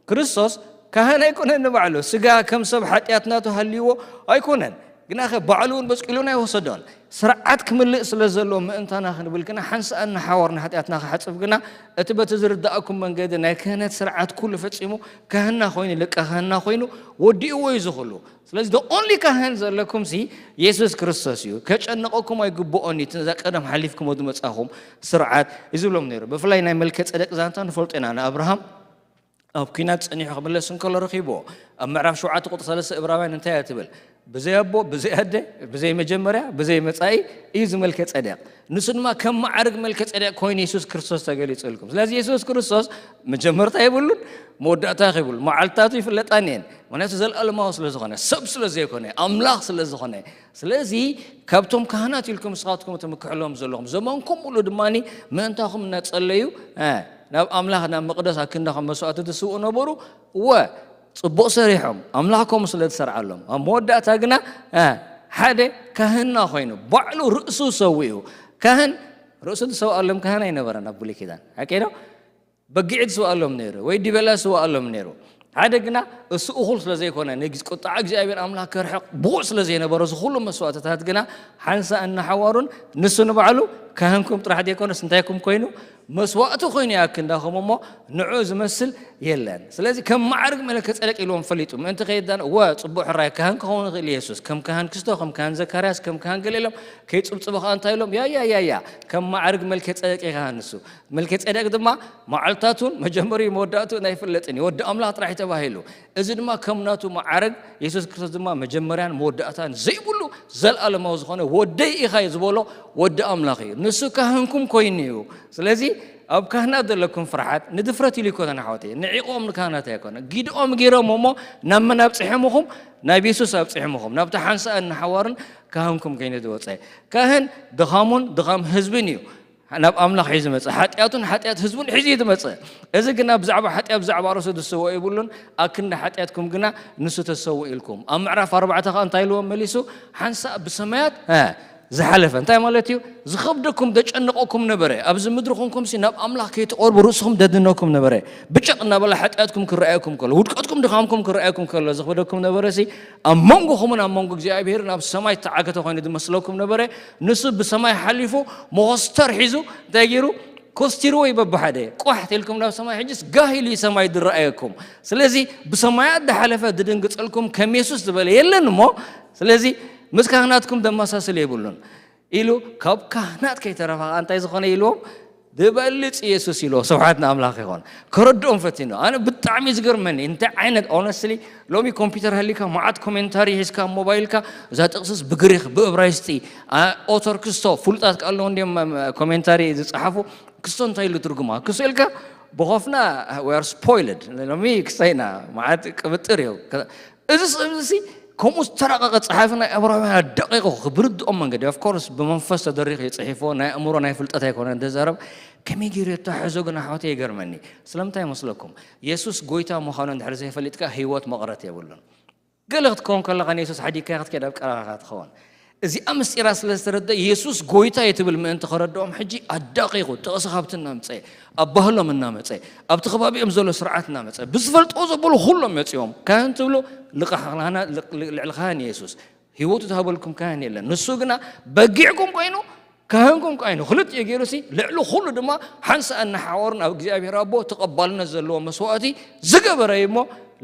ክርስቶስ ካህን ኣይኮነን ንባዕሉ። ስጋ ከም ሰብ ሓጢኣት ናቱ ሃልይዎ ኣይኮነን። ግናኸ ባዕሉ እውን በጽቂሉን ኣይወሰዶን። ስርዓት ክምልእ ስለ ዘለዎ ምእንታና ክንብል ግና ሓንሳእ እናሓወርና ሓጢኣትና ክሓጽብ ግና እቲ በቲ ዝርዳእኩም መንገዲ ናይ ክህነት ስርዓት ኩሉ ፈጺሙ ካህንና ኮይኑ ሊቀ ካህንና ኮይኑ ወዲእዎ እዩ ዝኽሉ። ስለዚ the only ካህን ዘለኩም ሲ የሱስ ክርስቶስ እዩ። ከጨንቐኩም ኣይግብኦን እዩ። እዛ ቀደም ሓሊፍኩም ዝመጻኹም ስርዓት እዩ ዝብሎም ነይሩ። ብፍላይ ናይ መልከ ጸደቅ ዛንታ ንፈልጦ ኢና ንኣብርሃም ኣብ ኲናት ጸኒሑ ክምለስ እንከሎ ረኺብዎ። ኣብ ምዕራፍ ሸውዓተ ቁጥሪ ሰለስተ እብራውያን እንታይ እያ ትብል? ብዘይ ኣቦ፣ ብዘይ ኣደ፣ ብዘይ መጀመርያ፣ ብዘይ መጻኢ እዩ ዝመልከ ጸደቕ። ንሱ ድማ ከም መዓርግ መልከ ጸደቕ ኮይኑ የሱስ ክርስቶስ ተገሊጹልኩም። ስለዚ የሱስ ክርስቶስ መጀመርታ የብሉን፣ መወዳእታ የብሉን። መዓልትታቱ ይፍለጣን እየን። ምኽንያቱ ዘለኣለማዊ ስለ ዝኾነ፣ ሰብ ስለ ዘይኮነ፣ ኣምላኽ ስለ ዝኾነ። ስለዚ ካብቶም ካህናት ኢልኩም ንስኻትኩም ትምክሕሎም ዘለኹም፣ ዘመንኩም ሙሉ ድማ ምእንታኹም እናጸለዩ፣ እ፣ ናብ ኣምላኽ ናብ መቕደስ ኣክንዳኹም መስዋእቲ ትስውኡ ነበሩ። እወ፣ ጽቡቕ ሰሪሖም፣ ኣምላኽ ከምኡ ስለ ዝሰርዓሎም። ኣብ መወዳእታ ግና፣ እ፣ ሓደ ካህንና ኮይኑ፣ ባዕሉ ርእሱ ሰዊኡ። ካህን ርእሱ ዝሰውኣሎም ካህን ኣይነበረን ኣብ ብሉይ ኪዳን። ሓቀይ ዶ? በጊዕ ዝስውኣሎም ነይሩ፣ ወይ ዲበላ ዝስውኣሎም ነይሩ። ሓደ ግና እሱ እኹል ስለ ዘይኮነ፣ ንግዝ-፣ ቁጥዓ እግዚኣብሔር ኣምላኽ ከርሕቕ ብቑዕ ስለ ዘይነበሮ፣ እዚ ኩሉ መስዋእትታት ግና ሓንሳእ እናሓዋሩን ንሱ ንባዕሉ ካህንኩም ጥራሕ ዘይኮነስ እንታይኩም ኮይኑ? መስዋእቲ ኮይኑ ይኣክንዳኹም እሞ ንዑ ዝመስል የለን። ስለዚ ከም ማዕርግ መልከ ጸደቅ ኢልዎም ፈሊጡ። ምእንቲ ከየዳን፣ እወ፣ ጽቡቕ ሕራይ ካህን ክኸውን ይኽእል ኢየሱስ። ከም ካህን ክስቶ፣ ከም ካህን ዘካርያስ፣ ከም ካህን ገለ ኢሎም ከይጽብጽቡ ከኣ እንታይ ኢሎም? ያ፣ ያ፣ ያ፣ ያ፣ ከም ማዕርግ መልከ ጸደቅ ኢኻ ንሱ። መልከ ጸደቅ ድማ መዓልታቱን መጀመሪኡ መወዳእቱ ናይ ፍለጥን እዩ። ወዲ ኣምላኽ ጥራሕ እዩ ተባሂሉ። እዚ ድማ ከም ናቱ ማዕረግ የሱስ ክርስቶስ ድማ መጀመርያን መወዳእታን ዘይብሉ፣ ዘልኣለማዊ ዝኾነ ወደይ ኢኻ እዩ ዝበሎ ወዲ ኣምላኽ እዩ። ንሱ ካህንኩም ኮይኑ እዩ። ስለዚ ኣብ ካህናት ዘለኩም ፍርሓት ንድፍረት ኢሉ ይኮነን ኣሕዋተይ። ንዒቖም ንካህናት ኣይኮነን። ጊድኦም ገይሮም እሞ ናብ መን ኣብጺሖምኹም? ናብ የሱስ ኣብጺሖምኹም። ናብቲ ሓንሳእን ንሓዋሩን ካህንኩም ኮይኑ ዝወጸ። ካህን ድኻሙን ድኻም ህዝብን እዩ ናብ ኣምላኽ ሒዙ ዝመጽእ። ሓጢኣቱን ሓጢኣት ህዝቡን ሒዙ እዩ ዝመጽእ። እዚ ግና ብዛዕባ ሓጢኣት፣ ብዛዕባ ርእሱ ዝሰውኦ የብሉን። ኣክንዲ ሓጢኣትኩም ግና ንሱ ተሰውኡ ኢልኩም። ኣብ ምዕራፍ ኣርባዕተ ከኣ እንታይ ኢልዎም መሊሱ? ሓንሳእ ብሰማያት፣ እ፣ ዝሓለፈ። እንታይ ማለት እዩ? ዝኸብደኩም፣ ዘጨንቐኩም ነበረ። ኣብዚ ምድሪ ኮንኩምሲ ናብ ኣምላኽ ከይትቐርቡ ርእስኹም ደድነኩም ነበረ። ብጨቕ እናበለ ሓጢኣትኩም ክረኣየኩም ከሎ፣ ውድቀትኩም ድኻምኩም ክረኣየኩም ከሎ፣ ዝኸብደኩም ነበረሲ ኣብ መንጎኹምን ኣብ መንጎ እግዚኣብሔርን ኣብ ሰማይ ዝተዓገተ ኮይኑ ዝመስለኩም ነበረ። ንሱ ብሰማይ ሓሊፉ መኾስተር ሒዙ እንታይ ገይሩ? ኮስቲርዎ እዩ በብሓደ። ቋሕ ተልኩም ናብ ሰማይ፣ ሕጅስ ጋህ ኢሉ እዩ ሰማይ ዝረኣየኩም። ስለዚ ብሰማያት ዝሓለፈ ዝድንግጸልኩም ከም የሱስ ዝበለ የለን እሞ፣ ስለዚ ምስ ካህናትኩም ዘመሳስል የብሉን ኢሉ ካብ ካህናት ከይተረፈ ከኣ እንታይ ዝኾነ ኢልዎም? ዝበልጽ የሱስ ኢልዎ። ስብሓት ንኣምላኽ ይኹን። ከረድኦም ፈቲኑ። ኣነ ብጣዕሚ ዝገርመኒ እንታይ ዓይነት፣ ኦነስትሊ፣ ሎሚ ኮምፒውተር ሃሊካ መዓት ኮሜንታሪ ሒዝካ ኣብ ሞባይልካ፣ እዛ ጥቕስስ ብግሪኽ፣ ብእብራይስጢ፣ ኣ፣ ኦተር ክስቶ፣ ፍሉጣት ከኣ ኣለዉ እንድዮም፣ ም፣ ኮሜንታሪ ዝጸሓፉ። ክስቶ እንታይ ኢሉ ትርጉማ? ክስቶ ኢልካ ብኾፍና፣ we are spoiled። ሎሚ ክሳይና መዓት ቅብጥር እዩ። ከ-፣ እዚ ሰብ እዚ ከምኡ ዝተራቐቐ ጸሓፊ ናይ ዕብራውያን ኣዳቒቑ ብርድኦም መንገዲ፣ of course፣ ብመንፈስ ተደሪኹ እዩ ጽሒፍዎ፣ ናይ ኣእምሮ ናይ ፍልጠት ኣይኮነን ዝዛረብ። ከመይ ገይሩ የተሓሕዞ ግን ኣሕዋተይ ይገርመኒ። ስለምንታይ ይመስለኩም? የሱስ ጎይታ ምዃኑ እንድሕር ዘይፈሊጥካ ህይወት መቕረት የብሉን። ገለ ክትከውን ከለኻ ንየሱስ ሓዲግካዮ ክትከይድ ኣብ ቀረባኻ ትኸውን። እዚኣ ምስጢራ ስለ ዝተረድአ የሱስ ጎይታ እዩ ትብል ምእንቲ ከረድኦም ሕጂ ኣዳቒቑ ጥቕሲ ካብቲ እናምጸ፣ ኣብ ባህሎም እናመጸ፣ ኣብቲ ከባቢኦም ዘሎ ስርዓት እናመጸ፣ ብዝፈልጥዎ ዘበሉ ኩሎም መጺኦም። ካህን ትብሉ ልቓሕ ካህና-፣ ልቕ-፣ ልዕሊ ካህን የሱስ። ህይወቱ ዝሃበልኩም ካህን የለን። ንሱ ግና በጊዕኩም ኮይኑ፣ ካህንኩም ኮይኑ፣ ክልቲኡ ገይሩሲ፣ ልዕሊ ኩሉ ድማ ሓንሳእ እናሓወሩ ናብ እግዚኣብሔር ኣቦ ተቐባልነት ዘለዎ መስዋእቲ ዝገበረ እዩ እሞ፣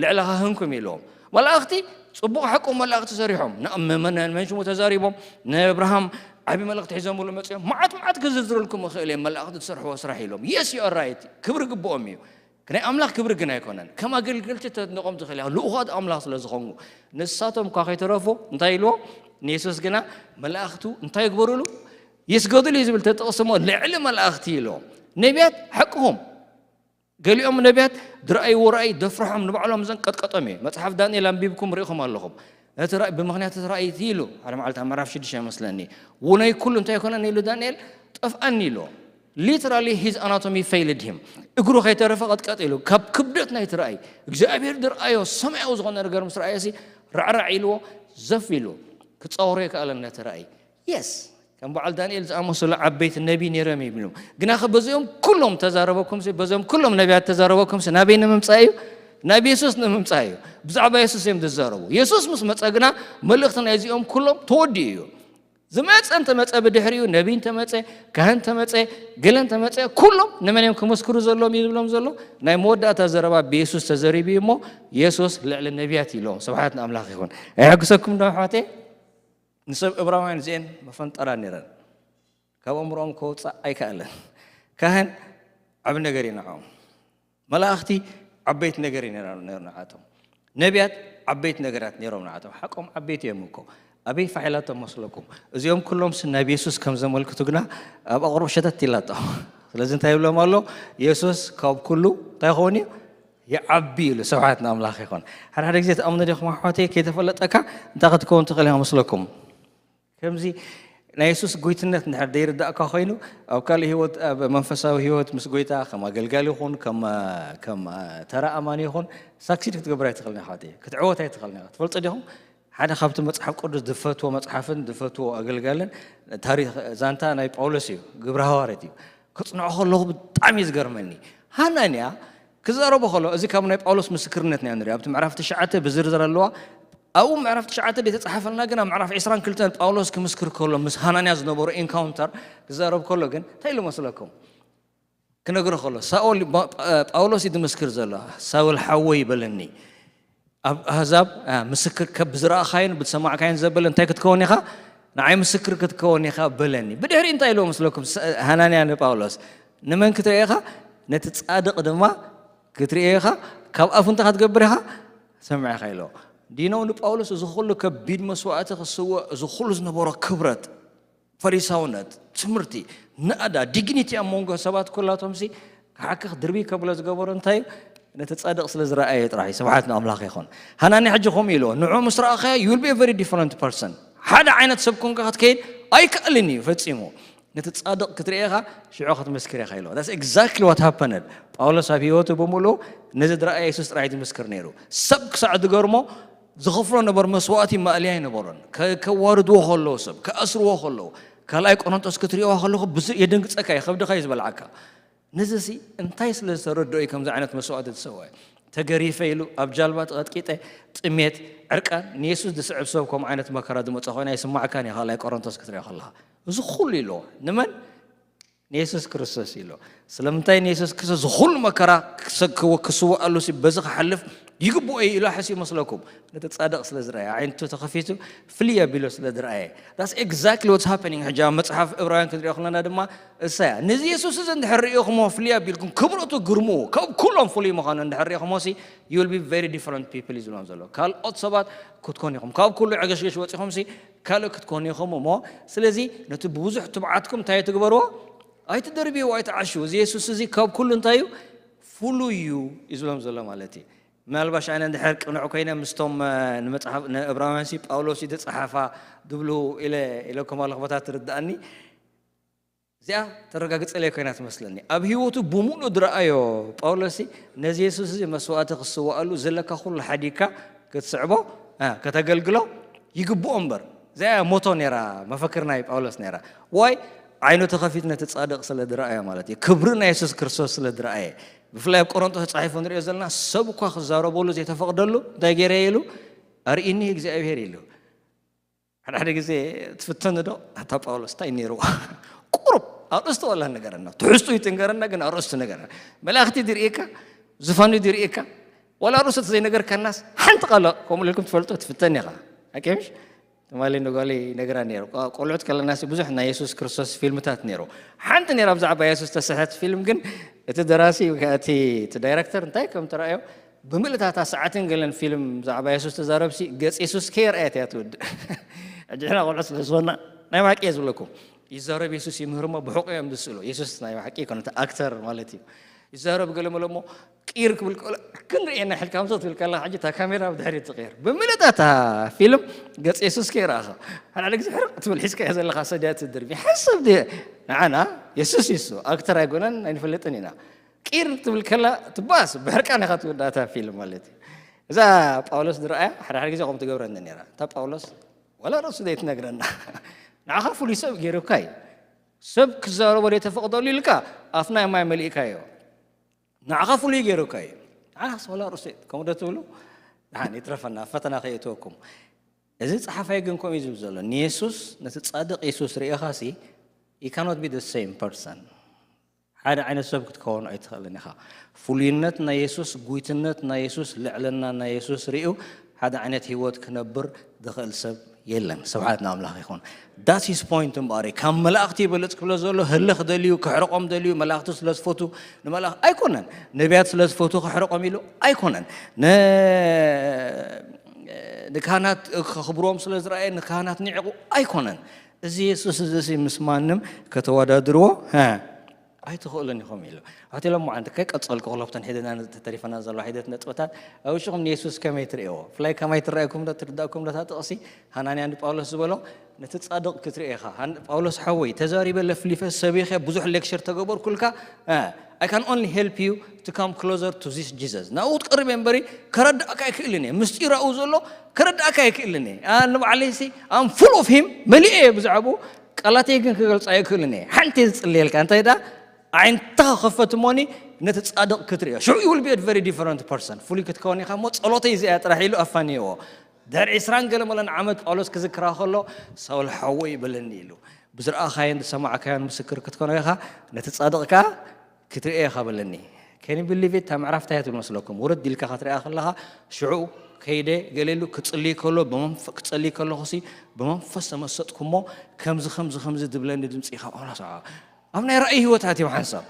ልዕሊ ካህንኩም ኢልዎም። መላእኽቲ ጽቡቕ ሓቁ መላእኽቲ ሰሪሖም፣ ንኣብ መመ-፣ ንመን ሽሙ ተዛሪቦም፣ ንእብርሃም ዓቢ መልእኽቲ ሒዞምሉ መጺኦም፣ መዓት መዓት ክዝርዝረልኩም እኽእል እየ፣ መላእኽቲ ዝሰርሕዎ ስራሕ ኢሎም። የስ፣ you are right፣ ክብሪ ግብኦም እዩ። ናይ ኣምላኽ ክብሪ ግን ኣይኮነን። ከም ኣገልገልቲ ተድንቖም ትኽእል ኢኻ፣ ልኡኻት ኣምላኽ ስለ ዝኾኑ። ንሳቶም እኳ ከይተረፉ እንታይ ኢልዎም? ንየሱስ ግና መላእኽቱ እንታይ ይግበሩሉ? ይስገዱሉ እዩ ዝብል ተጠቕሱ እሞ፣ ልዕሊ መላእኽቲ ኢልዎም። ነቢያት ሓቅኹም። ገሊኦም ነቢያት ዝረኣይዎ ራእይ ዘፍርሖም፣ ንባዕሎም ዘንቀጥቀጦም እዩ። መጽሓፍ ዳንኤል ኣንቢብኩም ርኢኹም ኣለኹም። ነቲ ራእይ፣ ብምኽንያት እቲ ራእይ እቲ ኢሉ፣ ሓደ መዓልቲ ኣብ ምዕራፍ ሽዱሽተ ይመስለኒ፣ ውነይ ኩሉ እንታይ ኮነኒ ኢሉ ዳንኤል? ጠፍኣኒ ኢሉ። Literally his anatomy failed him። እግሩ ከይተረፈ ቀጥቀጥ ኢሉ። ካብ ክብደት ናይቲ ራእይ፣ እግዚኣብሔር ዝረኣዮ ሰማያዊ ዝኾነ ነገር ምስ ረኣየሲ፣ ራዕራዕ ኢልዎ፣ ዘፍ ኢሉ። ክጻወሮ ኣይከኣለን ነቲ ራእይ። የስ፣ ከም በዓል ዳንኤል ዝኣመሰሉ ዓበይቲ ነቢይ ነይሮም እዮም ኢሎም። ግናኸ በዚኦም ኩሎም ተዛረበኩምሲ፣ በዚኦም ኩሎም ነቢያት ተዛረበኩምሲ፣ ናበይ ንምምጻእ እዩ? ናብ የሱስ ንምምጻእ እዩ። ብዛዕባ የሱስ እዮም ዝዛረቡ። የሱስ ምስ መጸ ግና፣ መልእኽቲ ናይዚኦም ኩሎም ተወዲኡ እዩ። ዝመጸ እንተመጸ፣ ብድሕሪኡ ነቢይ እንተመጸ፣ ካህን እንተመጸ፣ ገለ እንተመጸ፣ ኩሎም ንመን እዮም ክምስክሩ ዘለዎም እዩ ዝብሎም ዘሎ? ናይ መወዳእታ ዘረባ ብየሱስ ተዘሪቡ እዩ እሞ፣ የሱስ ልዕሊ ነቢያት እዩ ኢሎም። ስብሓት ንኣምላኽ ይኹን። ኣየሐጉሰኩም ዶ ኣሕዋተይ? ንሰብ እብራውያን እዚኤን መፈንጠራ ነይረን። ካብ ኣእምሮኦም ከውጻእ ኣይከኣለን። ካህን ዓቢ ነገር እዩ ንዕኦም። መላእኽቲ ዓበይቲ ነገር እዩ ነይሩ ነይሩ ንዓቶም። ነቢያት ዓበይቲ ነገራት ነይሮም ንዓቶም። ሓቆም ዓበይቲ እዮም እኮ። ኣበይ ፋሕ ኢላቶም መስለኩም? እዚኦም ኩሎም ስ-፣ ናብ የሱስ ከም ዘመልክቱ ግና ኣብ ኣቕርቡ ሸተት ኢላቶ። ስለዚ እንታይ ይብሎም ኣሎ? የሱስ ካብ ኩሉ እንታይ ይኸውን እዩ? ይዓቢ ኢሉ። ስብሓት ንኣምላኽ ይኹን። ሓደ ሓደ ግዜ ትኣምኑ ዲኹም ኣሕዋተይ? ከይተፈለጠካ እንታይ ክትከውን ትኽእል ኢኻ መስለኩም? ከምዚ ናይ የሱስ ጎይትነት እንድሕር ዘይርዳእካ ኮይኑ፣ ኣብ ካልእ ህይወት፣ ኣብ መንፈሳዊ ህይወት ምስ ጎይታ ከም ኣገልጋሊ ይኹን ከም፣ ከም ተራ ኣማኒ ይኹን ሳክሲድ ክትገብር ኣይትኽእልን ኢኻ። ክትዕወት ኣይትኽእልን ኢኻ። ትፈልጡ ዲኹም? ሓደ ካብቲ መጽሓፍ ቅዱስ ዝፈትዎ መጽሓፍን ዝፈትዎ ኣገልጋልን ታሪኽ ዛንታ ናይ ጳውሎስ እዩ። ግብረ ሃዋርያት እዩ። ከጽንዖ ከለኹ ብጣዕሚ እዩ ዝገርመኒ። ሃናንያ ክዛረቦ ከሎ፣ እዚ ካብ ናይ ጳውሎስ ምስክርነት ኢና ንሪኦ። ኣብቲ ምዕራፍ ትሽዓተ ብዝርዝር ኣለዋ። ኣብኡ ምዕራፍ ትሽዓተ ዘይተጻሓፈልና፣ ግን ኣብ ምዕራፍ ዕስራን ክልተን ጳውሎስ ክምስክር ከሎ፣ ምስ ሃናንያ ዝነበሮ ኢንካውንተር ክዛረብ ከሎ ግን እንታይ ኢሉ መስለኩም? ክነግሮ ከሎ፣ ሳኦል፣ ጳ-፣ ጳውሎስ እዩ ዝምስክር ዘሎ። "ሳውል ሓወይ" በለኒ። ኣብ ኣህዛብ፣ አ፣ ምስክር ከ-፣ ብዝረኣኻዮን ብዝሰማዕካዮን ዘበለ እንታይ ክትከውን ኢኻ? ንዓይ ምስክር ክትከውን ኢኻ በለኒ። ብድሕሪ እንታይ ኢልዎ መስለኩም? ስ-፣ ሃናንያ ንጳውሎስ፣ "ንመን ክትርኢ ኢኻ? ነቲ ጻድቕ ድማ ክትርኢ ኢኻ። ካብ ኣፉ እንታይ ክትገብር ኢኻ? ሰምዕ ኢኻ" ኢልዎ። ዲነው ንጳውሎስ እዚ ኩሉ ከቢድ መስዋእቲ ክስውእ፣ እዚ ኩሉ ዝነበሮ ክብረት፣ ፈሪሳውነት፣ ትምህርቲ፣ ናእዳ፣ ዲግኒቲ ኣብ መንጎ ሰባት ኩላቶምሲ ክሓክኽ ድርቢ ከብሎ ዝገበሮ እንታይ እዩ? ነቲ ጻድቕ ስለ ዝረኣየ ጥራሕ እዩ። ስብሓት ንኣምላኽ ይኹን። ሃናንያ ሕጂ ከምኡ ኢልዎ፣ ንዑ ምስ ረኣኻዮ you will be a very different person። ሓደ ዓይነት ሰብ ኮንካ ክትከይድ ኣይከኣልን እዩ ፈጺሙ። ነቲ ጻድቕ ክትርኢ ኢኻ፣ ሽዑ ክትምስክር ኢኻ ኢልዎ። That's exactly what happened። ጳውሎስ ኣብ ህይወቱ ብምሉኡ ነዚ ዝረኣየ የሱስ ጥራሕ እዩ ዝምስክር ነይሩ። ሰብ ክሳዕ ዝገርሞ ዝኸፍሎ ነበር መስዋእቲ ማእልያ ኣይነበሮን። ከ-፣ ከዋርድዎ ከለዉ ሰብ፣ ክኣስርዎ ከለዉ፣ ካልኣይ ቆሮንጦስ ክትሪእዋ ከለኹ ብዙ-፣ የደንግጸካ እዩ፣ ከብድኻ እዩ ዝበልዓካ። ነዚ ሲ እንታይ ስለ ዝተረድኦ እዩ ከምዚ ዓይነት መስዋእቲ ዝሰውአ? ተገሪፈ ኢሉ፣ ኣብ ጃልባ ተቐጥቂጠ፣ ጥሜት፣ ዕርቃን፣ ንየሱስ ዝስዕብ ሰብ ከምኡ ዓይነት መከራ ዝመጾ ኮይና ይስማዕካን እዩ፣ ካልኣይ ቆሮንቶስ ክትሪኦ ከለኻ። እዚ ኩሉ ኢልዎ። ንመን? ንየሱስ ክርስቶስ ኢልዎ። ስለምንታይ ንየሱስ ክርስቶስ እዚ ኩሉ መከራ ክሰ-፣ ክወ-፣ ክስውኣሉ ሲ በዚ ክሓልፍ ይግብኦ እዩ ኢሉ ሓሲቡ መስለኩም? ነቲ ጻድቕ ስለ ዝረኣየ፣ ኣዒንቱ ተኸፊቱ ፍልይ ኣቢሉ ስለ ዝረኣየ። That's exactly what's happening። ሕጂ ኣብ መጽሓፍ ዕብራውያን ክንሪኦ ከለና ድማ እሳ እያ። ነዚ የሱስ እዚ እንድሕር ርኢኹሞ ፍልይ ኣቢልኩም ክብረቱ ግርምኡ፣ ካብ ኩሎም ፍሉይ ምዃኑ እንድሕር ርኢኹሞ ሲ you will be very different people እዩ ዝብሎም ዘሎ። ካልኦት ሰባት ክትኮኑ ኢኹም። ካብ ኩሉ ዕግሽግሽ ወጺኹም ሲ ካልእ ክትኮኑ ኢኹም እሞ፣ ስለዚ ነቲ ብብዙሕ ትብዓትኩም እንታይ ትግበርዎ? ኣይትደርብይዎ፣ ኣይትዓሽዉ። እዚ የሱስ እዚ ካብ ኩሉ እንታይ እዩ? ፍሉይ እዩ እዩ ዝብሎም ዘሎ ማለት እዩ። ምናልባሽ ኣነ እንድሕር ቅኑዕ ኮይነ ምስቶም፣ እ፣ ንመጽሓፍ፣ ንዕብራውያን ሲ ጳውሎስ እዩ ዝጸሓፋ ዝብሉ ኢለ፣ ኢለኩም ኣለኹ፣ ቦታ ትርድኣኒ። እዚኣ ተረጋግጸለይ ኮይና ትመስለኒ። ኣብ ህይወቱ ብምሉእ ዝረኣዮ ጳውሎስ ሲ ነዚ የሱስ እዚ መስዋእቲ ክስዋኣሉ ዘለካ ኩሉ ሓዲግካ ክትስዕቦ፣ እ፣ ከተገልግሎ ይግብኦ እምበር። እዚኣ እያ ሞቶ ነይራ፣ መፈክር ናይ ጳውሎስ ነይራ። ዋይ? ዓይኑ ተኸፊት ነቲ ጻድቕ ስለ ዝረኣዮ ማለት እዩ። ክብሪ ናይ የሱስ ክርስቶስ ስለ ዝረኣየ። ብፍላይ ኣብ ቆሮንቶስ ተጻሒፉ ንሪኦ ዘለና፣ ሰብ እኳ ክዛረበሉ ዘይተፈቕደሉ እንታይ ገይረ ኢሉ? ኣርኢኒ እግዚኣብሔር ኢሉ። ሓደ ሓደ ግዜ ትፍተኑ ዶ? ኣታ ጳውሎስ እንታይ ነይርዎ? ቁሩብ ኣርእስቱ ወላ ነገረና። ትሕዝቱ ይትንገረና፣ ግን ኣርእስቱ ነገረና። መላእኽቲ ድርእየካ፣ ዝፋኑ ድርእየካ፣ ወላ ኣርእስቱ ዘይነገርካናስ ሓንቲ ቃል ከምኡ ኢልኩም ትፈልጡ ትፍተን ኢኻ። ሓቂ ምሽ? ትማሊ ንጓለይ ነግራ ነይሩ። ቆ-፣ ቆልዑት ከለናሲ ብዙሕ ናይ የሱስ ክርስቶስ ፊልምታት ነይሩ። ሓንቲ ነይራ ብዛዕባ የሱስ ተስሕት ፊልም፣ ግን እቲ ደራሲ ወይ ከዓ እቲ፣ እቲ ዳይረክተር እንታይ ከም ተራእዮ፣ ብምልእታታ ሰዓትን ገለን ፊልም ብዛዕባ የሱስ ተዛረብሲ፣ ገጽ የሱስ ከየርኣየት እያ ትውድእ። ሕጂ ንሕና ቆልዑት ስለ ዝኾንና፣ ናይ ብሓቂ እየ ዝብለኩም። ይዛረብ የሱስ ይምህር እሞ ብሕቑ እዮም ዝስእሉ። የሱስ ናይ ብሓቂ ኣይኮነን፣ እቲ ኣክተር ማለት እዩ። ይዛረብ ገለ መለ እሞ ቂር ክብል ከሎ ክንርእየና ኢልካ ምሰ ትብል ከለኻ፣ ሕጂ እታ ካሜራ ብድሕሪት ትቕየር። ብምልእታ እታ ፊልም ገጽ የሱስ ከይረኣኻ፣ ሓደ ሓደ ግዜ ሕርቕ ትብል ሒዝካዮ ዘለኻ ሰድያ ትድርቢ። ሓሳብ ድየ ንዓና የሱስ እዩ እሱ፣ ኣክተር ኣይኮነን፣ ኣይንፈልጥን ኢና። ቂር ትብል ከላ ትባስ ብሕርቃን ኢኻ ትውዳእ እታ ፊልም ማለት እዩ። እዛ ጳውሎስ ዝረኣያ ሓደ ሓደ ግዜ ከምኡ ትገብረኒ ነይራ። እታ ጳውሎስ ዋላ ርእሱ ዘይትነግረና። ንዓኻ ፍሉይ ሰብ ገይሩካ እዩ። ሰብ ክዛረቦ ዘይተፈቕደሉ ኢልካ ኣፍና ማይ መሊእካዮ። ንዓኻ ፍሉይ ገይሩካ እዩ። ንዓኻስ ዋላ ርእሱ ከምኡ ዶ ትብሉ? ደሓን ይትረፈና፣ ኣብ ፈተና ከየእትወኩም። እዚ ጸሓፋይ ግን ከምኡ እዩ ዝብል ዘሎ። ንየሱስ፣ ነቲ ጻድቕ የሱስ ርኢኻሲ፣ you cannot be the same person። ሓደ ዓይነት ሰብ ክትከውን ኣይትኽእልን ኢኻ። ፍሉይነት ናይ የሱስ፣ ጉይትነት ናይ የሱስ፣ ልዕልና ናይ የሱስ ርእዩ ሓደ ዓይነት ህይወት ክነብር ዝኽእል ሰብ የለን። ስብሓት ንኣምላኽ ይኹን። That's his point እምበኣር፣ ካብ መላእኽቲ ይበልጽ ክብሎ ዘሎ፣ ህልኽ ደልዩ፣ ክሕርቆም ደልዩ፣ መላእኽቲ ስለ ዝፈቱ ንመላእኽ ኣይኮነን። ነቢያት ስለ ዝፈቱ ክሕርቆም ኢሉ ኣይኮነን። ን-፣ ንካህናት ከኽብሮም ስለ ዝረኣየ ንካህናት ንዕቑ ኣይኮነን። እዚ የሱስ እዚ ሲ ምስ ማንም ከተወዳድርዎ፣ ሀ፣ ኣይትኽእሉን ኢኹም ኢሉ። ኣሕዋተይ፣ ሎማዓንቲ ከይቀጸልኩ ክለፍተን ሒደና ተሪፈና ዘለዋ ሒደት ነጥብታት፣ ኣብ ውሽኹም ንየሱስ ከመይ ትርእይዎ? ብፍላይ ከማይ ትረኣየኩም ዶ ትርዳእኩም ዶ እታ ጥቕሲ? ሃናንያ ንጳውሎስ ዝበሎ፣ ነቲ ጻድቕ ክትርኢ ኢኻ። ሃን-፣ ጳውሎስ ሓወይ፣ ተዛሪበ ለፍሊፈ ሰቢኸ ብዙሕ ሌክቸር ተገበርኩልካ፣ እ፣ I can only help you to come closer to this Jesus። ናብኡ ክትቀርብ እየ እምበሪ ከረዳእካ ኣይክእልን እየ። ምስጢራኡ ዘሎ ከረዳእካ ኣይክእልን እየ። ኣነ ንባዕለይሲ I'm full of him፣ መሊኤ እየ ብዛዕባኡ፣ ቃላተይ ግን ክገልጾ ኣይክእልን እየ። ሓንቲ እየ ዝጽልየልካ፣ እንታይ ደኣ? ኣዒንትኻ ክኸፈት እሞኒ ነቲ ጻድቕ ክትርእዮ። ሽዑ you will be a very different person። ፍሉይ ክትከውን ኢኻ እሞ ጸሎተይ እዚኣ ጥራሕ ኢሉ ኣፋንይዎ። ድሕሪ ዕስራን ገለ መለን ዓመት ጳውሎስ ክዝክራ ከሎ፣ ሳውል ሓወይ በለኒ ኢሉ። ብዝረኣኻዮን ዝሰማዕካዮን ምስክር ክትኮኖ ኢኻ፣ ነቲ ጻድቕ ከኣ ክትርእዮ ኢኻ በለኒ። Can you believe it? እታ ምዕራፍ እንታይ እያ ትብል መስለኩም? ውርድ ኢልካ ክትሪኣ ከለኻ፣ ሽዑ ከይደ ገለ ኢሉ ክጽልይ ከሎ፣ ብመንፈ-፣ ክጸልይ ከለኹሲ ብመንፈስ ተመሰጥኩ እሞ፣ ከምዚ፣ ከምዚ፣ ከምዚ ዝብለኒ ድምጺ ካብ ኣምላኽ ሰምዐ። ኣብ ናይ ራእይ ህይወት ኣትዮም ሓንሳብ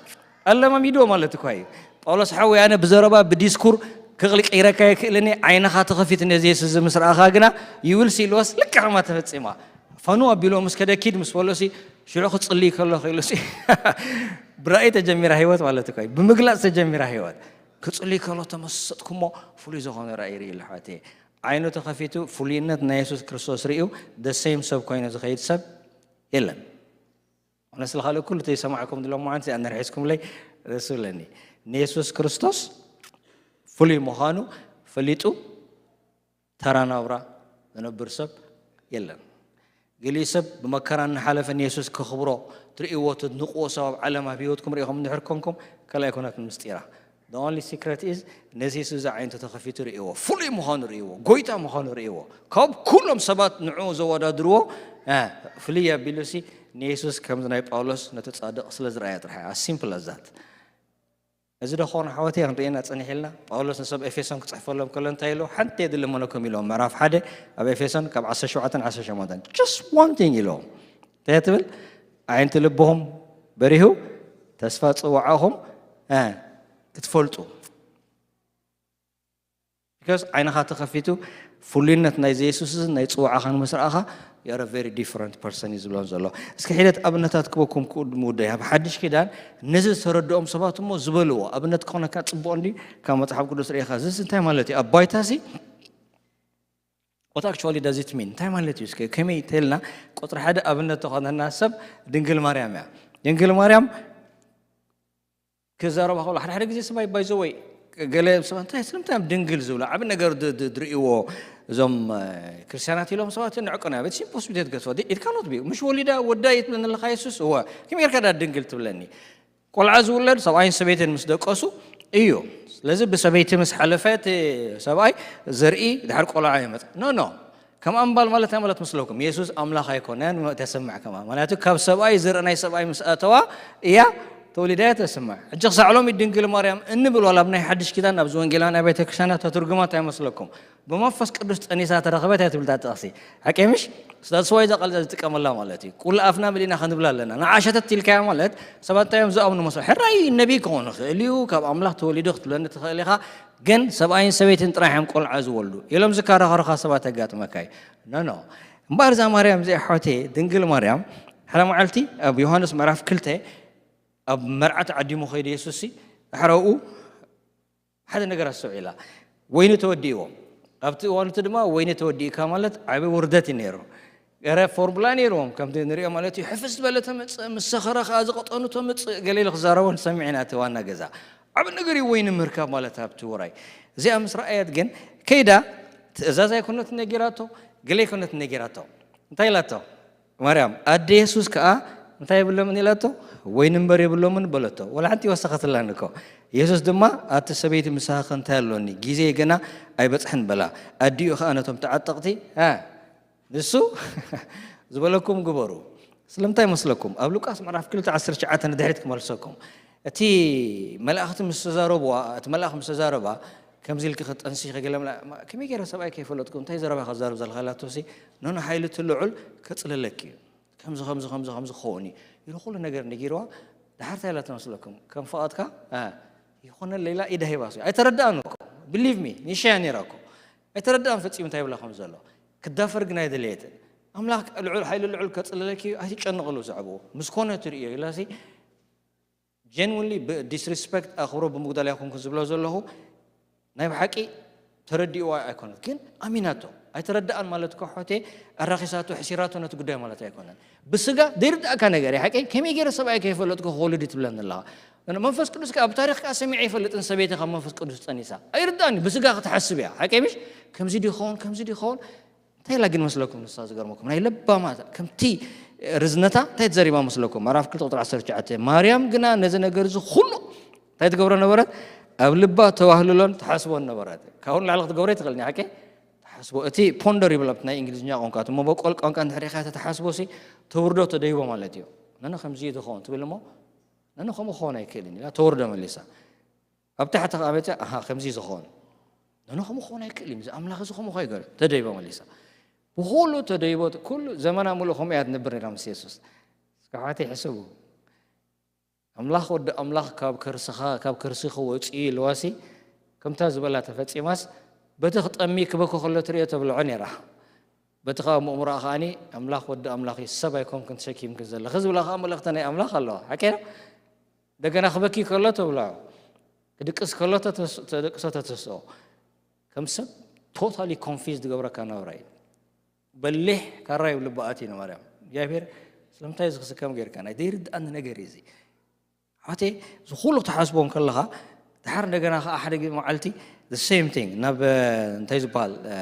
ኣለማሚድዎ ማለት እኳ እዩ። ጳውሎስ ሓወይ፣ ኣነ ብዘረባ ብዲስኩር ክቕይረካ ኣይክእልን እየ፣ ዓይንኻ ተኸፊት ነዚ የሱስ እዚ ምስ ረኣኻ ግና you will see ኢልዎስ ልክዕ ከማ ተፈጺማ። ፈኑ ኣቢልዎ ምስ ከደ ኪድ ምስ በሎሲ ሽዑ ክጽልይ ከሎ ክኢሉሲ ብራእይ ተጀሚራ ህይወት ማለት እኳ እዩ። ብምግላጽ ተጀሚራ ህይወት። ክጽልይ ከሎ ተመሰጥኩ እሞ ፍሉይ ዝኾነ ራእይ ርኢ ኣለኹ ኣሕዋተይ። ዓይኑ ተኸፊቱ ፍሉይነት ናይ የሱስ ክርስቶስ ርእዩ the same ሰብ ኮይኑ ዝኸይድ ሰብ የለን። ኣነ ስለ ካልእ ኩሉ ተይሰማዕኩም ድሎም መዓንቲ ኣነ ርሒስኩምለይ ደስ ይብለኒ። ንየሱስ ክርስቶስ ፍሉይ ምዃኑ ፈሊጡ ተራ ናብራ ዝነብር ሰብ የለን። ገሊኡ ሰብ ብመከራ እናሓለፈ ንየሱስ ከኽብሮ ትርእይዎ፣ ተድንቕዎ ሰብ ኣብ ዓለም ኣብ ህይወትኩም ርኢኹም እንድሕር ኮንኩም፣ ካልኣይ ኮነት ምስጢራ። The only secret is ነዚ የሱስ እዚ ዓይነቱ ተኸፊቱ ርእይዎ፣ ፍሉይ ምዃኑ ርእይዎ፣ ጎይታ ምዃኑ ርእይዎ። ካብ ኩሎም ሰባት ንዕኡ ዘወዳድርዎ፣ እ፣ ፍልይ ኣቢሉሲ ንየሱስ ከምዚ ናይ ጳውሎስ ነቲ ጻድቕ ስለ ዝረኣየ ጥራሕ እያ። As simple as that። እዚ ዶ ኾን ኣሕዋተይ ክንርእየና ጸኒሕ ኢልና? ጳውሎስ ንሰብ ኤፌሶን ክጽሕፈሎም ከሎ እንታይ ኢሉ? ሓንቲ እየ ዝልምነኩም ኢሎም። ምዕራፍ ሓደ ኣብ ኤፌሶን ካብ ዓሰርተ ሸውዓተ ዓሰርተ ሸሞንተ። Just one thing ኢሎም። እንታይ ትብል? ኣዒንቲ ልብኹም በሪሁ፣ ተስፋ ጽዋዕኹም፣ እ፣ ክትፈልጡ። Because ዓይንኻ ተኸፊቱ፣ ፍሉይነት ናይ የሱስን ናይ ጽዋዕኻን ምስ ረኣኻ፣ you are a very different person እዩ ዝብሎም ዘሎ። እስኪ ሒደት ኣብነታት ክበኩም ክእድሙ ወደይ። ኣብ ሓድሽ ኪዳን ነዚ ዝተረድኦም ሰባት እሞ ዝበልዎ። ኣብነት ክኾነካ ጽቡቕ እንዲ ካብ መጽሓፍ ቅዱስ ርኢኻ። እዚስ እንታይ ማለት እዩ? ኣብ ባይታሲ፣ what actually does it mean? እንታይ ማለት እዩ? እስከ ከመይ ተልና ቁጽሪ ሓደ ኣብነት ተኾነና ሰብ ድንግል ማርያም እያ። ድንግል ማርያም ክዛረባ ከሎ፣ ሓደ ሓደ ግዜ ሰብኣይ፣ by the way፣ ገለ ሰባት፣ "እንታይ፣ ስለምንታይ እዮም ድንግል ዝብሉ?" ዓቢ ነገር ድ-፣ ድ-፣ ድርእይዎ እዞም፣ እ፣ ክርስትያናት ኢሎም ሰባት ንዕቀና። It's impossible ትገድፎ። It cannot be። ምሽ ወሊዳ ወዳ እዩ ትብለኒ ኣለኻ የሱስ? እወ። ከመይ ጌርካ ዳ ድንግል ትብለኒ? ቆልዓ ዝውለድ ሰብኣይን ሰበይትን ምስ ደቀሱ እዩ። ስለዚ ብሰበይቲ ምስ ሓለፈ እቲ ሰብኣይ ዘርኢ ድሓር ቆልዓ ይመጽእ። ኖ፣ ኖ። ከም ኣምባል ማለት እንታይ ማለት መስለኩም? የሱስ ኣምላኽ ኣይኮነን፣ ተስምዕ ከማ። ምኽንያቱ ካብ ሰብኣይ ዘርኢ ናይ ሰብኣይ ምስ ኣተዋ እያ ተወሊዳ እያ ተስምዕ። ሕጂ ክሳዕ ሎሚ ድንግል ማርያም እንብል ዋላ ኣብ ናይ ሓድሽ ኪዳን ኣብዚ ወንጌላውያን ኣብያተ ክርስቲያናት ተትርጉማ እንታይ መስለኩም? ብመንፈስ ቅዱስ ጠኒሳ ተረኸበት እያ ትብል እታ ጥቕሲ። ሓቂ ምሽ? That's why እዛ ቃል እዛ ዝጥቀመላ ማለት እዩ። ኩሉ ኣፍና መሊእና ክንብላ ኣለና። ንዓ ሸተት ኢልካያ ማለት ሰባት እንታይ እዮም ዝኣምኑ መስሎ? ሕራይ ነቢይ ክኸውን ይኽእል እዩ፣ ካብ ኣምላኽ ተወሊዱ ክትብለኒ ትኽእል ኢኻ። ግን ሰብኣይን ሰበይትን ጥራሕ እዮም ቆልዓ ዝወልዱ ኢሎም ዝከራኸሩኻ ሰባት የጋጥመካ እዩ። ኖ፣ ኖ። እምበኣር እዛ ማርያም እዚኣ ኣሕዋተይ፣ ድንግል ማርያም፣ ሓደ መዓልቲ ኣብ ዮሃንስ ምዕራፍ ክልተ ኣብ መርዓ ተዓዲሙ ከይዱ የሱስሲ፣ ድሕሪ ኣብኡ ሓደ ነገር ኣስተውዒላ። ወይኒ ተወዲእዎ። ኣብቲ እዋን እቲ ድማ ወይኒ ተወዲእካ ማለት ዓቢ ውርደት እዩ ነይሩ። ገረ ፎርሙላ ነይርዎም፣ ከምቲ ንሪኦ ማለት እዩ። ሕፍስ ዝበለ ተመጽእ፣ ምስ ሰኸረ ከኣ ዝቐጠኑ ተምጽእ፣ ገለ ኢሉ ክዛረቦ ንሰምዕ ኢና፣ እቲ ዋና ገዛ። ዓቢ ነገር እዩ ወይኒ ምርካብ ማለት ኣብቲ ውራይ። እዚኣ ምስ ረኣየት ግን ከይዳ ትእዛዝ ኣይኮነት ነጊራቶ፣ ገለ ኣይኮነት ነጊራቶ። እንታይ ኢላቶ? ማርያም፣ ኣደ የሱስ ከኣ እንታይ የብሎምን ኢላቶ? ወይኒ እምበር የብሎምን በለቶ። ወላ ሓንቲ ይወሰኸትላን እኮ። የሱስ ድማ፣ ኣቲ ሰበይቲ ምሳኺ እንታይ ኣሎኒ? ግዜ ገና ኣይበጽሐን በላ። ኣዲኡ ከኣ ነቶም ተዓጠቕቲ፣ እ፣ ንሱ ዝበለኩም ግበሩ። ስለምንታይ መስለኩም? ኣብ ሉቃስ ምዕራፍ ክልተ ዓሰርተ ትሽዓተ ንድሕሪት ክመልሰኩም። እቲ መላእኽቲ ምስ ተዛረብዋ፣ እቲ መልኣኽ ምስ ተዛረባ፣ ከምዚ ኢልኪ ክትጠንሲ ከገለ ምላ-፣ ማ-፣ ከመይ ገይረ ሰብኣይ ከይፈለጥኩ እንታይ ዘረባ ከዛርብ ዘለኻ ኢላቶ ሲ፣ ኖኖ ሓይሊ እቲ ልዑል ከጽልለኪ እዩ። ከምዚ፣ ከምዚ፣ ከምዚ፣ ከምዚ ክኸውን እዩ ኢሉ ኩሉ ነገር ነጊርዋ። ድሓር እንታይ ኢላ ትመስለኩም? ከም ፍቓድካ፣ አ፣ ይኾነለይ ኢላ ኢዳ ሂባስ እዩ። ኣይተረድኣን እኮ። Believe me፣ ንሻያ ነይራ እኮ። ኣይተረድኣን ፈጺሙ እንታይ ይብላ ከም ዘሎ። ክዳፈር ግን ኣይደለየትን። ኣምላኽ ልዑል፣ ሓይሊ ልዑል ከጽልለኪ እዩ፣ ኣይትጨነቕሉ ብዛዕባኡ። ምስ ኮነ ትርእዮ ኢላሲ፣ ጀንውንሊ ብዲስሪስፐክት ኣኽብሮ ብምጉዳል ኣይኮንኩ ዝብሎ ዘለኹ፣ ናይ ብሓቂ ተረዲእዋ ኣይኮነት፣ ግን ኣሚናቶ። ኣይተረድኣን ማለት እኮ፣ ኣሕዋተይ፣ ኣራኺሳቶ፣ ሕሲራቶ ነቲ ጉዳይ ማለት ኣይኮነን። ብስጋ ዘይርድኣካ ነገር እዩ፣ ሓቀይ። ከመይ ገይረ ሰብኣይ ከይፈለጥኩ ክወልድ እዩ ትብለኒ ኣለኻ? መንፈስ ቅዱስ ከኣ፣ ኣብ ታሪኽ ከኣ ሰሚዐ ኣይፈልጥን፣ ሰበይቲ ካብ መንፈስ ቅዱስ ጸኒሳ። ኣይርድኣን እዩ፣ ብስጋ ክትሓስብ እያ፣ ሓቀይ ምሽ? ከምዚ ድዩ ይኸውን፣ ከምዚ ድዩ ይኸውን? እንታይ ኢላ ግን መስለኩም? ንሳ ዝገርመኩም፣ ናይ ለባማ፣ ከምቲ ርዝነታ እንታይ ትዘሪባ መስለኩም? ምዕራፍ ክልተ ቁጽሪ ዓሰርተ ትሽዓተ፣ ማርያም ግና ነዚ ነገር እዚ ኩሉ እንታይ ትገብሮ ነበረት? ኣብ ልባ ተዋህልሎን ተሓስቦን ነበረት። ካብኡ ንላዕሊ ክትገብሮ ኣይትኽእልን እያ፣ ሓቂ? ተሓስቦ፣ እቲ ፖንደር ይብላ ብናይ እንግሊዝኛ ቋንቋ፣ እቲ መበቆል ቋንቋ እንድሕር ኢኻ፣ እቲ ተሓስቦ ሲ ተውርዶ፣ ተደይቦ ማለት እዩ። ነነ ከምዚ እዩ ዝኸውን ትብል እሞ፣ ነነ ከምኡ ክኸውን ኣይክእልን ኢላ ተውርዶ መሊሳ። ኣብ ታሕቲ ከኣ መጺኣ፣ ኣሃ፣ ከምዚ እዩ ዝኸውን። ነነ ከምኡ ክኸውን ኣይክእልን እዩ፣ እዚ ኣምላኽ እዚ ከምኡ ከይገረ፣ ተደይቦ መሊሳ። ብኹሉ ተደይቦ፣ ኩሉ ዘመና ሙሉእ ከምኡ እያ ትነብር ነይራ ምስ የሱስ። እስከ ኣሕዋተይ ሕሰቡ። ኣምላኽ ወዲ ኣምላኽ ካብ ከርስኻ፣ ካብ ከርሲ ክወጽእ ኢልዋሲ፣ ከምታ ዝበላ ተፈጺማስ፣ በቲ ክጠሚ ክበኪ ከሎ ትርእዮ ተብልዖ ነይራ። በቲ ኸኣ ምእምሮኣ ከኣኒ፣ ኣምላኽ ወዲ ኣምላኽ እዩ፣ ሰብ ኣይኮንክን ተሸኪምክን ዘለኺ ዝብላ ኸኣ መልእኽቲ ናይ ኣምላኽ ኣለዋ። ሓቂ ዶ? እንደገና ክበኪ ከሎ ተብልዖ፣ ክድቅስ ከሎ ተተስ-፣ ተደቅሶ፣ ተተስኦ። ከም ሰብ ቶታሊ ኮንፊዝ ዝገብረካ ናብራ እዩ። በሊሕ ካራ እዩ ልባ ኣትዩ ንማርያም። እግዚኣብሔር ስለምንታይ እዚ ክስከም ጌርካ? ናይ ዘይርድኣኒ ነገር እዩ እዚ። ኣሕዋተይ፣ እዚ ኩሉ ክትሓስቦ እንከለኻ፣ ድሓር እንደገና ኸዓ ሓደ ግዜ መዓልቲ the same thing ናብ፣ እ፣ እንታይ ዝበሃል፣ እ፣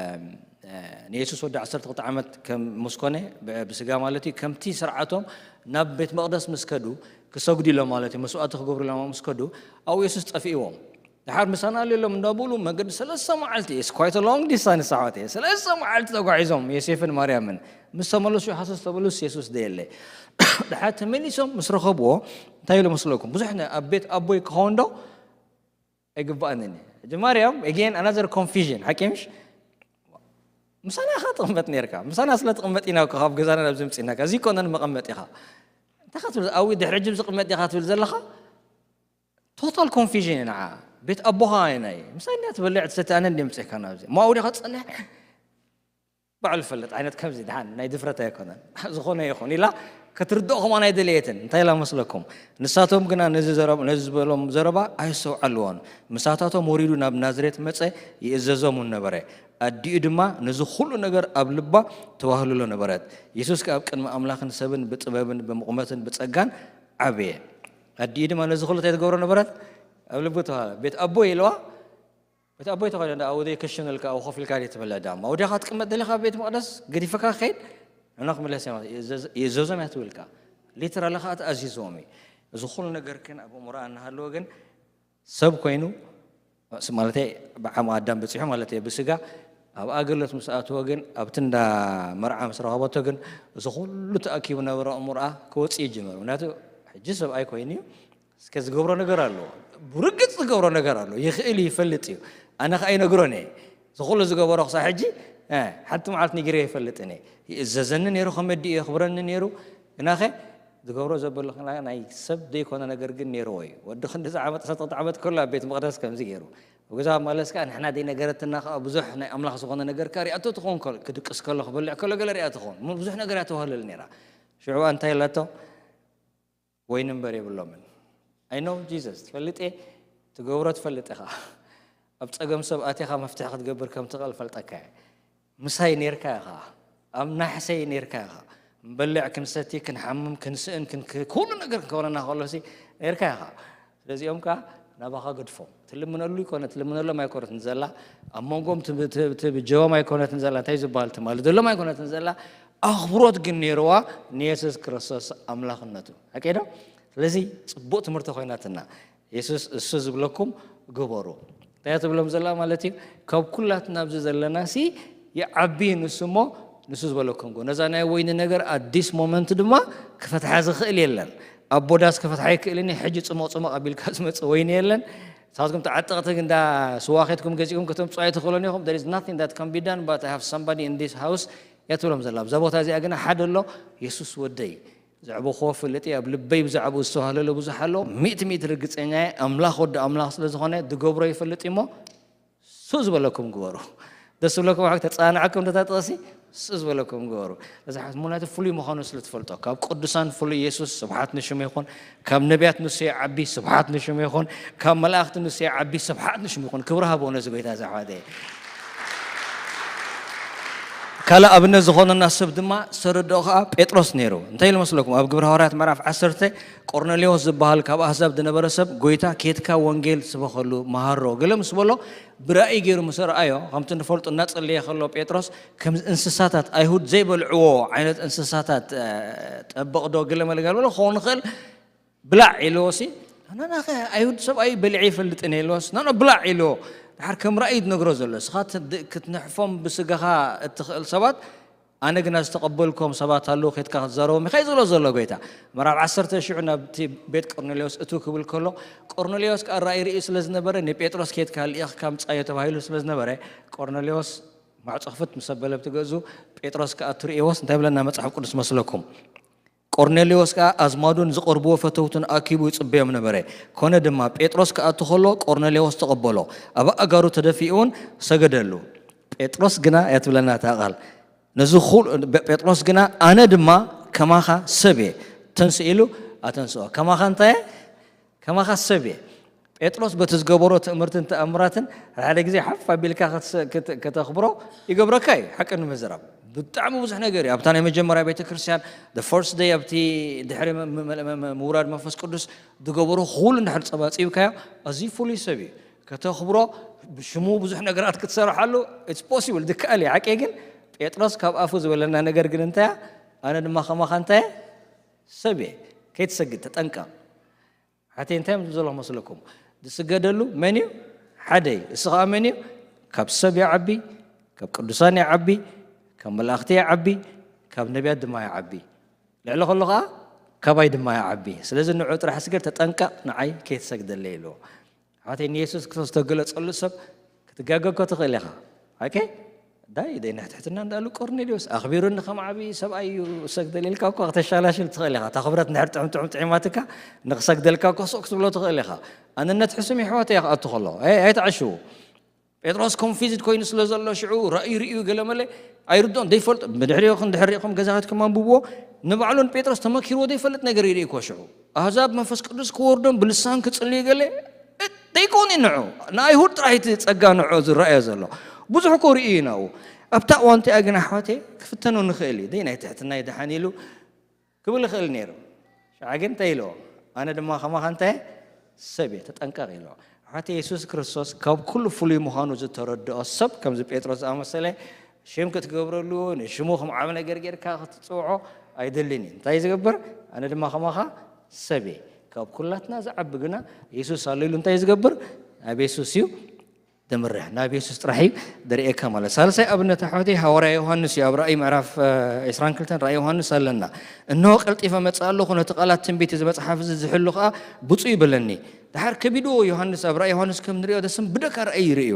እ፣ ንየሱስ ወዲ ዓሰርተ ክልተ ዓመት ከም ምስ ኮነ፣ ብ-፣ ብስጋ ማለት እዩ፣ ከምቲ ስርዓቶም ናብ ቤት መቕደስ ምስ ከዱ፣ ክሰግዱ ኢሎም ማለት እዩ፣ መስዋእቲ ክገብሩ ኢሎም ምስ ከዱ፣ ኣብኡ የሱስ ጠፊእዎም። ድሓር ምሳና ኣሎ ኢሎም እንዳበሉ መገዲ ሰለስተ መዓልቲ፣ it's quite a long distance ኣሕዋተይ፣ ሰለስተ መዓልቲ ተጓዒዞም ዮሴፍን ማርያምን። ምስ ተመለሱ ሃሰስ ተበሉስ የሱስ ደየለ። ድሓር ተመሊሶም ምስ ረኸብዎ እንታይ ኢሉ መስለኩም? ብዙሕ ነ-፣ ኣብ ቤት ኣቦይ ክኸውን ዶ? ኣይግባእንን እዩ። ሕጂ ማርያም፣ again, another confusion፣ ሓቂ ምሽ? ምሳና ኢኻ ትቕመጥ ነይርካ። ምሳና ስለ ትቕመጥ ኢና እኮ ካብ ገዛና ናብዚ ምጺእናካ። እዚ ይኮነን መቐመጢኻ። እንታይ ኻ ትብል? ኣዊ ድሕሪ ሕጂ ኣብዚ ቅመጥ ኢኻ ትብል ዘለኻ? ቶታል ኮንፊዥን እዩ ንዓ። ቤት ኣቦኻ ኣይናይ። ምሳይ እንድያ ትበልዕ ትሰቲ፣ ኣነ እንድየ ምጽእካ ናብዚ። ማኡ ዲኻ ትጸንሕ? ባዕሉ ይፈልጥ ዓይነት ከምዚ ድሓን ናይ ድፍረት ኣይኮነን። ዝኾነ ይኹን ኢላ ክትርድኦ ከማን ኣይደለየትን። እንታይ ኢላ መስለኩም? ንሳቶም ግና ነዚ ዘረባ፣ ነዚ ዝበሎም ዘረባ ኣይስተውዓልዎን። ምሳታቶም ወሪዱ ናብ ናዝሬት መጸ፣ ይእዘዞም እውን ነበረ። ኣዲኡ ድማ ነዚ ኩሉ ነገር ኣብ ልባ ተዋህልሎ ነበረት። የሱስ ከኣ ኣብ ቅድሚ ኣምላኽን ሰብን ብጥበብን ብምቑመትን ብጸጋን ዓበየ። ኣዲኡ ድማ ነዚ ኩሉ እንታይ ትገብሮ ነበረት? ኣብ ልቡ ተዋህለ። ቤት ኣቦይ ኢልዋ፣ ቤት ኣቦይ ተኾይነ እንዳ ኣውደ ክሽንልካ፣ ኣብኡ ኮፍ ኢልካ ድዩ ትበልዕ? ዳማ ወዲኻ ትቅመጥ ደሊኻ ኣብ ቤት መቕደስ ገዲፈካ ክኸይድ? ንሕና ክምለስ እያ ማለት እዩ። ይእዘዝ-፣ ይእዘዞም እያ ትብልካ። ሊትራሊ ኸኣ ተኣዚዝዎም እዩ። እዚ ኩሉ ነገር ግን ኣብ ኣእምሮኣ እናሃለወ ግን ሰብ ኮይኑ፣ ስ-፣ ማለተይ ብዓም ኣዳም በጺሑ ማለት እየ፣ ብስጋ ኣብ ኣገልግሎት ምስ ኣተወ ግን፣ ኣብቲ እንዳ መርዓ ምስ ረኸበቶ ግን፣ እዚ ኩሉ ተኣኪቡ ነበረ ኣእምሮኣ ክወጽእ ይጅምር። ምክንያቱ ሕጂ ሰብኣይ ኮይኑ እዩ፣ እስከ ዝገብሮ ነገር ኣለዎ። ብርግጽ ዝገብሮ ነገር ኣለዎ። ይኽእል እዩ፣ ይፈልጥ እዩ። ኣነ ኸኣ ይነግሮን እየ። እዚ ኩሉ ዝገበሮ ክሳብ ሕጂ፣ እ፣ ሓንቲ መዓልቲ ነጊረ ይፈልጥን እየ። ይእዘዘኒ ነይሩ፣ ከመዲ እዩ የኽብረኒ ነይሩ። ግናኸ ዝገብሮ ዘበሎ ኸና ናይ ሰብ ዘይኮነ ነገር ግን ነይርዎ እዩ። ወዲ ክንዲ ዝዓመት ዓሰርተ ክልተ ዓመት ከሎ ኣብ ቤት መቕደስ ከምዚ ገይሩ። ኣብ ገዛ ማለት ከኣ ንሕና ዘይነገረትና ከኣ ብዙሕ ናይ ኣምላኽ ዝኾነ ነገር ከኣ ሪኣቶ ትኸውን ከሎ፣ ክድቅስ ከሎ፣ ክበልዕ ከሎ ገለ ሪኣ ትኸውን። ብዙሕ ነገር እያ ተዋህልል ነይራ። ሽዑ እንታይ ኢላቶ? ወይኒ እምበር የብሎምን። I know Jesus፣ ትፈልጥ እየ፣ ትገብሮ ትፈልጥ ኢኻ። ኣብ ጸገም ሰብ ኣቲኻ መፍትሒ ክትገብር ከም ትኽእል ፈልጠካ እየ። ምሳይ ኔርካ ኢኻ። ኣብ ናሕሰይ ኔርካ ኢኻ። ክንበልዕ፣ ክንሰቲ፣ ክንሓምም፣ ክንስእን፣ ክን-፣ ክ-፣ ኩሉ ነገር ክኸውነና ከሎሲ ኔርካ ኢኻ። ስለዚኦም ከኣ ናባኻ ገድፎም። ትልምነሉ ይኮነ፣ ትልምነሎም ኣይኮነትን ዘላ፣ ኣብ መንጎም ትብ-፣ ትብ-፣ ትብጀቦም ኣይኮነትን ዘላ፣ እንታይ ዝበሃል ትማሊ ዘሎም ኣይኮነትን ዘላ፣ ኣኽብሮት ግን ኔርዋ ንየሱስ ክርስቶስ ኣምላኽነቱ። ሓቂ ዶ? ስለዚ ጽቡቕ ትምህርቲ ኮይናትና። የሱስ እሱ ዝብለኩም ግበሩ። እንታይ እያ ትብሎም ዘላ ማለት እዩ? ካብ ኩላትና ኣብዚ ዘለናሲ ይዓቢ ንሱ እሞ ንሱ ዝበለኩም ግበሩ። ነዛ ናይ ወይኒ ነገር at this moment ድማ ክፈትሓ ዝኽእል የለን። ኣቦ ዳስ ክፈትሓ ኣይክእልን እዩ። ሕጂ ጽሞቕ ጽሞቕ ኣቢልካ ዝመጽእ ወይኒ የለን። ንስኻትኩም ተዓጠቕቲ እንዳ ስዋ ኬድኩም ገዚእኩም ከተምጽኡ ኣይትኽእሉን ኢኹም። There is nothing that can be done, but I have somebody in this house እያ ትብሎም ዘላ። ኣብዛ ቦታ እዚኣ ግና ሓደ ኣሎ፣ የሱስ ወደይ። ዘዕበኽዎ ፈልጥ እየ፣ ኣብ ልበይ ብዛዕባኡ ዝተዋህለለ ብዙሕ ኣሎ። ሚእቲ ሚእቲ ርግጸኛ እየ፣ ኣምላኽ ወዲ ኣምላኽ ስለ ዝኾነ ዝገብሮ ይፈልጥ እዩ እሞ፣ ስቕ ዝበለኩም ግበሩ። ደስ ዝብለኩም፣ ተጸናንዓኩም ነታ ጥቕሲ፣ ስቕ ዝበለኩም ግበሩ። ነዚ ሓ-፣ ምኽንያቱ ፍሉይ ምዃኑ ስለ ትፈልጦ፣ ካብ ቅዱሳን ፍሉይ የሱስ፣ ስብሓት ንሽሙ ይኹን። ካብ ነቢያት ንሱ ይዓቢ፣ ስብሓት ንሽሙ ይኹን። ካብ መላእኽቲ ንሱ ይዓቢ፣ ስብሓት ንሽሙ ይኹን። ክብሪ ሃቦ ነዚ ጎይታ፣ እዚ ኣሕዋተይ። ካልእ ኣብነት ዝኾነና ሰብ ድማ ዝተረድኦ ኸኣ ጴጥሮስ ነይሩ። እንታይ ኢሉ መስለኩም? ኣብ ግብሪ ሃዋርያት ምዕራፍ ዓሰርተ፣ ቆርኔሌዎስ ዝበሃል ካብ ኣህዛብ ዝነበረ ሰብ፣ ጎይታ፣ ኬድካ ወንጌል ስበኸሉ፣ መሃሮ፣ ገለ ምስ በሎ፣ ብራእይ ገይሩ ምስ ረኣዮ፣ ከምቲ ንፈልጦ እናጸለየ ከሎ ጴጥሮስ፣ ከም እንስሳታት፣ ኣይሁድ ዘይበልዕዎ ዓይነት እንስሳታት፣ እ፣ ጠብቕ ዶ ገለ መለ ገለ በሎ ክኸውን ይኽእል፣ ብላዕ ኢልዎ ሲ፣ "ናናኸ ኣይሁድ ሰብኣይ በሊዐ ይፈልጥን" ኢልዎስ፣ "ናኖ ብላዕ" ኢልዎ። ድሓር ከም ራእይ ዝነግሮ ዘሎ፣ እስኻ ት-፣ ድ-፣ ክትነሕፎም ብስጋኻ እትኽእል ሰባት፣ ኣነ ግና ዝተቐበልኩም ሰባት ኣለዉ፣ ኬድካ ክትዛረቦም ኢኻ እዩ ዝብሎ ዘሎ ጎይታ። ምዕራፍ ዓሰርተ ሽዑ ናብቲ ቤት ቆርኔሌዎስ እትው ክብል ከሎ፣ ቆርኔሌዎስ ከኣ ራእይ ርእዩ ስለ ዝነበረ፣ "ንጴጥሮስ ኬድካ ልኢኽካ ምጻዮ" ተባሂሉ ስለ ዝነበረ፣ ቆርኔሌዎስ ማዕጾ ክፍት ምስ ኣበለ ኣብቲ ገዝኡ፣ ጴጥሮስ ከኣ እትርእይዎስ እንታይ ብለና መጽሓፍ ቅዱስ መስለኩም? ቆርኔሌዎስ ከኣ ኣዝማዱን ዝቐርብዎ ፈተውቱን ኣኪቡ ይጽበዮም ነበረ። ኮነ ድማ፣ ጴጥሮስ ክኣቱ ከሎ ቆርኔሌዎስ ተቐበሎ፣ ኣብ ኣእጋሩ ተደፊኡ እውን ሰገደሉ። ጴጥሮስ ግና እያ ትብለና እታ ቃል። ነዚ ኩሉ፣ ጴጥሮስ ግና፣ "ኣነ ድማ ከማኻ ሰብ እየ፣ ተንስ" ኢሉ ኣተንስኦ። ከማኻ እንታይ እየ? ከማኻ ሰብ እየ። ጴጥሮስ በቲ ዝገበሮ ትእምርትን ተኣምራትን ሓደ ሓደ ግዜ ሓፍ ኣቢልካ ክትሰ-፣ ክት-፣ ከተኽብሮ ይገብረካ እዩ። ሓቂ ንምዝራብ ብጣዕሚ ብዙሕ ነገር እዩ። ኣብታ ናይ መጀመርያ ቤተ ክርስቲያን፣ the first day፣ ኣብቲ ድሕሪ መ-፣ መ-፣ መ-፣ መ-፣ ምውራድ መንፈስ ቅዱስ ዝገበሮ ኩሉ እንድሕር ጸባጺብካዮ፣ ኣዝዩ ፍሉይ ሰብ እዩ። ከተኽብሮ፣ ብሽሙ ብዙሕ ነገራት ክትሰርሓሉ፣ it's possible፣ ዝከኣል እዩ። ሓቂ ግን ጴጥሮስ ካብ ኣፉ ዝበለና ነገር ግን እንታይ እያ? ኣነ ድማ ከማኻ እንታይ እየ? ሰብ እየ። ከይትሰግድ ተጠንቀቕ። ሓተይ እንታይ እዮም ዝብሉ ዘለኹ መስለኩም? ዝስገደሉ መን እዩ? ሓደ እዩ። እሱ ኸኣ መን እዩ? ካብ ሰብ ይዓቢ፣ ካብ ቅዱሳን ይዓቢ፣ ካብ መላእኽቲ ይዓቢ፣ ካብ ነቢያት ድማ ይዓቢ። ልዕሊ ኹሉ ኸኣ ካባይ ድማ ይዓቢ። ስለዚ ንዑ ጥራሕ ስገድ፣ ተጠንቀቕ፣ ንዓይ ከይትሰግደለይ ኢልዎ። ኣሕዋተይ፣ ንየሱስ ክርስቶስ ተገለጸሉ ሰብ ክትጋገ እኮ ትኽእል ኢኻ። ኦኬ? ዳይ፣ ደይ፣ ናይ ትሕትና እንዳሉ ቆርኔሌዎስ ኣኽቢሩኒ ከም ዓብዪ ሰብኣይ እዩ ሰግደል ኢልካ እኮ ክተሻላሽል ትኽእል ኢኻ። እታ ክብረት እንድሕር ጥዑም ጥዑም ጥዒማትካ ንክሰግደልካ እኮ ሱቕ ክትብሎ ትኽእል ኢኻ። ኣነነት ሕሱም የሕዋተይ እያ ክኣቱ ከሎ። ኤ፣ ኣይትዓሽዉ። ጴጥሮስ ኮንፊዝድ ኮይኑ ስለ ዘሎ ሽዑ ራእዩ ርእዩ ገለ መለ ኣይርድኦን፣ ዘይፈልጦ። ብድሕሪኡ ክንድሕር ርኢኹም ገዛ ኸድኩም ኣንብብዎ። ንባዕሉ ንጴጥሮስ ተመኪርዎ ዘይፈልጥ ነገር ይርኢ እኮ ሽዑ። ኣህዛብ መንፈስ ቅዱስ ክወርዶም ብልሳን ክጽልዩ ገለ፣ እ-፣ ደይኮን እዩ ንዑ። ንኣይሁድ ጥራሕ እቲ ጸጋ ንዑ ዝረኣዮ ዘሎ። ብዙሕ እኮ ርእዩ እዩ ናብኡ። ኣብታ እዋን እቲኣ ግን ኣሕዋተይ ክፍተኖ ንኽእል እዩ። ደይ ናይ ትሕትና ይደሓን ኢሉ ክብል ይኽእል ነይሩ። ሽዓ ግን እንታይ ኢልዎ? ኣነ ድማ ከማኻ እንታይ ሰብ እየ፣ ተጠንቀቕ ኢልዎ። ኣሕዋተይ፣ የሱስ ክርስቶስ ካብ ኩሉ ፍሉይ ምዃኑ ዝተረድኦ ሰብ፣ ከምዚ ጴጥሮስ ዝኣመሰለ፣ ሽም ክትገብረሉ፣ ንሽሙ ከም ዓቢ ነገር ጌርካ ክትጽውዖ ኣይደልን እዩ። እንታይ ዝገብር? ኣነ ድማ ከማኻ ሰብ እየ። ካብ ኩላትና ዝዓቢ ግና የሱስ ኣሎ ኢሉ እንታይ ዝገብር? ናብ የሱስ እዩ ደምርሕ። ናብ የሱስ ጥራሕ እዩ ደርእየካ ማለት። ሳልሳይ ኣብነት ኣሕዋተይ ሃዋርያ ዮሃንስ እዩ። ኣብ ራእይ ምዕራፍ፣ እ፣ ዕስራን ክልተን ራእይ ዮሃንስ ኣለና። "እንሆ ቀልጢፈ መጽእ ኣለኹ፣ ነቲ ቃላት ትንቢት እዚ መጽሓፍ እዚ ዝሕሉ ከኣ ብፁዕ ይበለኒ።" ደሓር ከቢድዎ ዮሃንስ ኣብ ራእይ ዮሃንስ ከም ንሪኦ ደስም ብደካ ራእይ ይርእዩ።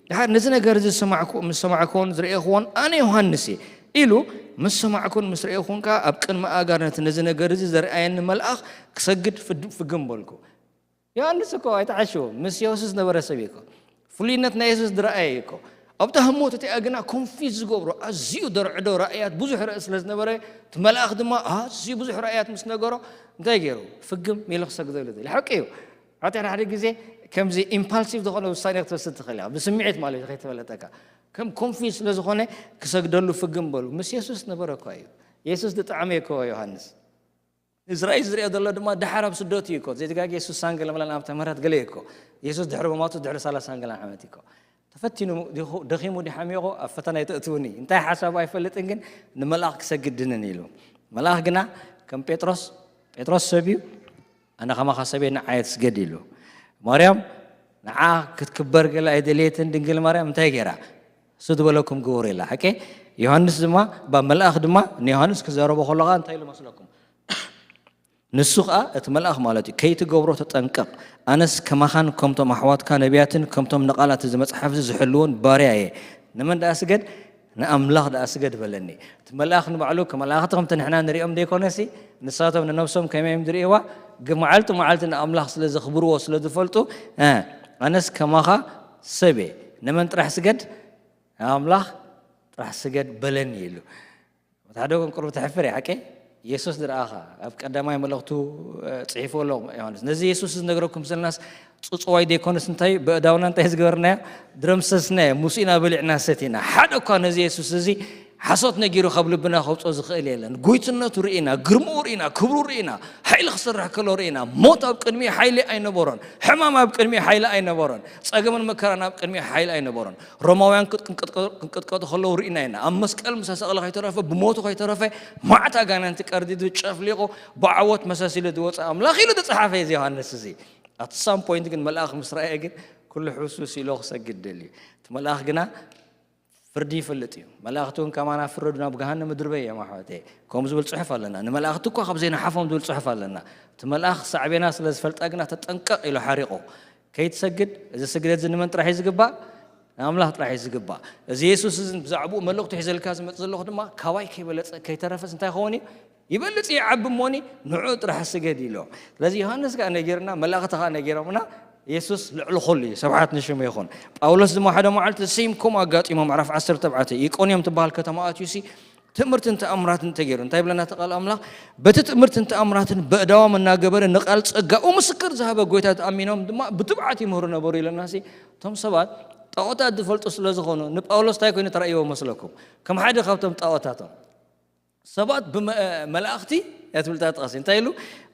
ደሓር ነዚ ነገር እዚ ዝሰማዕኩ-፣ ምስ ሰማዕኩዎን ዝረኤኽዎን ኣነ ዮሃንስ እየ ኢሉ፣ ምስ ሰማዕኩን ምስ ረኤኹን ከኣ ኣብ ቅድሚ ኣጋር ነቲ ነዚ ነገር እዚ ዘርኣየኒ መልኣኽ ክሰግድ ፍድ-፣ ፍግም በልኩ። ዮሃንስ እኮ ኣይተዓሽዎ፣ ምስ የሱስ ዝነበረ ሰብ እዩ እኮ። ፍሉይነት ናይ የሱስ ዝረኣየ እዩ እኮ። ኣብታ ህሞት እቲኣ ግና ኮንፊዝ ዝገብሮ ኣዝዩ ደርዕዶ ራእያት ብዙሕ ርእ ስለ ዝነበረ፣ እቲ መልኣኽ ድማ ኣዝዩ ብዙሕ ራእያት ምስ ነገሮ፣ እንታይ ገይሩ? ፍግም ኢሉ ክሰግደሉ ደልዩ። ሓቂ እዩ። ኣቲ ሓደ ሓደ ግዜ ከምዚ ኢምፓልሲቭ ዝኾነ ውሳኔ ክትወስድ ትኽእል ኢኻ። ብስምዒት ማለት እዩ፣ ከይተፈለጠካ። ከም ኮንፊዝ ስለ ዝኾነ ክሰግደሉ ፍግም በሉ። ምስ የሱስ ነበረ እኮ እዩ። የሱስ ዝጠዓመ እኮ ዮሃንስ። እዚ ራእይ ዝሪኦ ዘሎ ድማ ደሓር ኣብ ስደት እዩ እኮ። ዘይተጋግየ ሱሳን ገለ መለን ዓመተ ምህረት ገለ እዩ እኮ። የሱስ ድሕሪ ምማቱ ድሕሪ ሰላሳን ገለን ዓመት እዩ እኮ። ተፈቲኑ ዲኹ-፣ ደኺሙ ዲሓሚቑ ኣብ ፈተና ኣይተእትውኒ። እንታይ ሓሳቡ ኣይፈልጥን ግን ንመልኣኽ ክሰግድ ድንን ኢሉ። መልኣኽ ግና ከም ጴጥሮስ፣ ጴጥሮስ ሰብ እዩ፣ ኣነ ከማኻ ሰብ እየ ንዓየ ትስገድ ኢሉ። ማርያም ንዓ ክትክበር ገለ ኣይደለየትን ድንግል ማርያም እንታይ ገይራ? እሱ ዝበለኩም ግበሩ ኢላ። ሓቂ? ዮሃንስ ድማ፣ ባ መልኣኽ ድማ ንዮሃንስ ክዛረቦ ከሎ ኸኣ እንታይ ኢሉ መስለኩም? ንሱ ኸኣ እቲ መልኣኽ ማለት እዩ፣ "ከይትገብሮ ተጠንቀቕ፣ ኣነስ ከማኻን ከምቶም ኣሕዋትካ ነቢያትን ከምቶም ንቓላት እዚ መጽሓፍ እዚ ዝሕልዉን ባርያ እየ። ንመን ደኣ ስገድ? ንኣምላኽ ደኣ ስገድ" በለኒ። እቲ መልኣኽ ንባዕሉ፣ ከ-፣ መላእኽቲ ከምቲ ንሕና ንሪኦም ዘይኮነሲ፣ ንሳቶም ንነብሶም ከመይ እዮም ዝርእይዋ? ግ-፣ መዓልቲ መዓልቲ ንኣምላኽ ስለ ዘኽብርዎ ስለ ዝፈልጡ፣ "እ፣ ኣነስ ከማኻ ሰብ እየ፣ ንመን ጥራሕ ስገድ? ንኣምላኽ ጥራሕ ስገድ" በለኒ ኢሉ። እቲ ሓደ እኮ ቁሩብ ተሕፍር እያ፣ ሓቂ? የሱስ ዝረኣኻ፣ ኣብ ቀዳማይ መልእኽቱ፣ እ፣ ጽሒፉ ኣሎ ዮሃንስ። ነዚ የሱስ ዝነግረኩም ዘለናስ ጽጽዋይ ዘይኮነስ እንታይ እዩ? ብእዳውና እንታይ ዝገበርናዮ? ድረምሰስናዮ፣ ምስኡ ኢና በሊዕና ሰቲና። ሓደ እኳ ነዚ የሱስ እዚ ሓሶት ነጊሩ ካብ ልብና ከውጽኦ ዝኽእል የለን። ጎይትነቱ ርኢና፣ ግርምኡ ርኢና፣ ክብሩ ርኢና፣ ሓይሊ ክሰርሕ ከሎ ርኢና። ሞት ኣብ ቅድሚኡ ሓይሊ ኣይነበሮን፣ ሕማም ኣብ ቅድሚኡ ሓይሊ ኣይነበሮን፣ ጸገምን መከራን ኣብ ቅድሚኡ ሓይሊ ኣይነበሮን። ሮማውያን ክጥ-፣ ክንቅጥቀ-፣ ክንቅጥቀጡ ከለዉ ርኢና ኢና። ኣብ መስቀል ምስ ተሰቕለ ከይተረፈ፣ ብሞቱ ከይተረፈ፣ መዓት ኣጋንንቲ ቀርዲዱ፣ ጨፍሊቑ፣ ብዓወት መሳሲሉ ዝወጸ ኣምላኽ ኢሉ ዝጸሓፈ እዩ ዮሃንስ እዚ። At some point ግን መልኣኽ ምስ ረኣየ ግን ኩሉ ሕውስውስ ኢሎ ክሰግድ ደልዩ። እቲ መልኣኽ ግና ፍርዲ ይፈልጥ እዩ። መላእኽቲ እውን ከማና ፍረዱ ናብ ገሃነም ምድርበይ እዮም ኣሕዋተይ። ከምኡ ዝብል ጽሑፍ ኣለና። ንመላእኽቲ እኳ ካብ ዘይንሓፎም ዝብል ጽሑፍ ኣለና። እቲ መልኣኽ ሳዕቤና ስለ ዝፈልጣ ግና ተጠንቀቕ ኢሉ ሓሪቑ። ከይትሰግድ፣ እዚ ስግደት እዚ ንመን ጥራሕ እዩ ዝግባእ? ንኣምላኽ ጥራሕ እዩ ዝግባእ። እዚ የሱስ እዚ ብዛዕባኡ መልእኽቱ ሒዘልካ ዝመጽእ ዘለኹ ድማ ካባይ ከይበለጸ ከይተረፈስ እንታይ ይኸውን እዩ? ይበልጽ ይዓቢ እሞኒ ንዕኡ ጥራሕ ስገድ ኢሎ። ስለዚ ዮሃንስ ከኣ ነጊርና፣ መላእኽቲ ከኣ ነጊሮምና፣ የሱስ ልዕሊ ኩሉ እዩ። ስብሓት ንሽሙ ይኹን። ጳውሎስ ድማ ሓደ መዓልቲ ስም ከምኡ ኣጋጢሞ፣ ምዕራፍ ዓሰርተ ኣርባዕተ ኢቆንዮም ትበሃል ከተማ ኣትዩሲ ትምህርትን ተኣምራትን ተገይሩ። እንታይ ይብለና እቲ ቃል ኣምላኽ? በቲ ትምህርትን ተኣምራትን በእዳዎም እናገበረ ንቃል ጸጋኡ ምስክር ዝሃበ ጎይታ ተኣሚኖም ድማ ብትብዓት ይምህሩ ነበሩ ኢለናሲ። እቶም ሰባት ጣዖታት ዝፈልጡ ስለ ዝኾኑ ንጳውሎስ እንታይ ኮይኑ ተራእይዎ መስለኩም? ከም ሓደ ካብቶም ጣዖታቶም። ሰባት ብመ-፣ መላእኽቲ እያ ትብል እታ ጥቕሲ። እንታይ ኢሉ?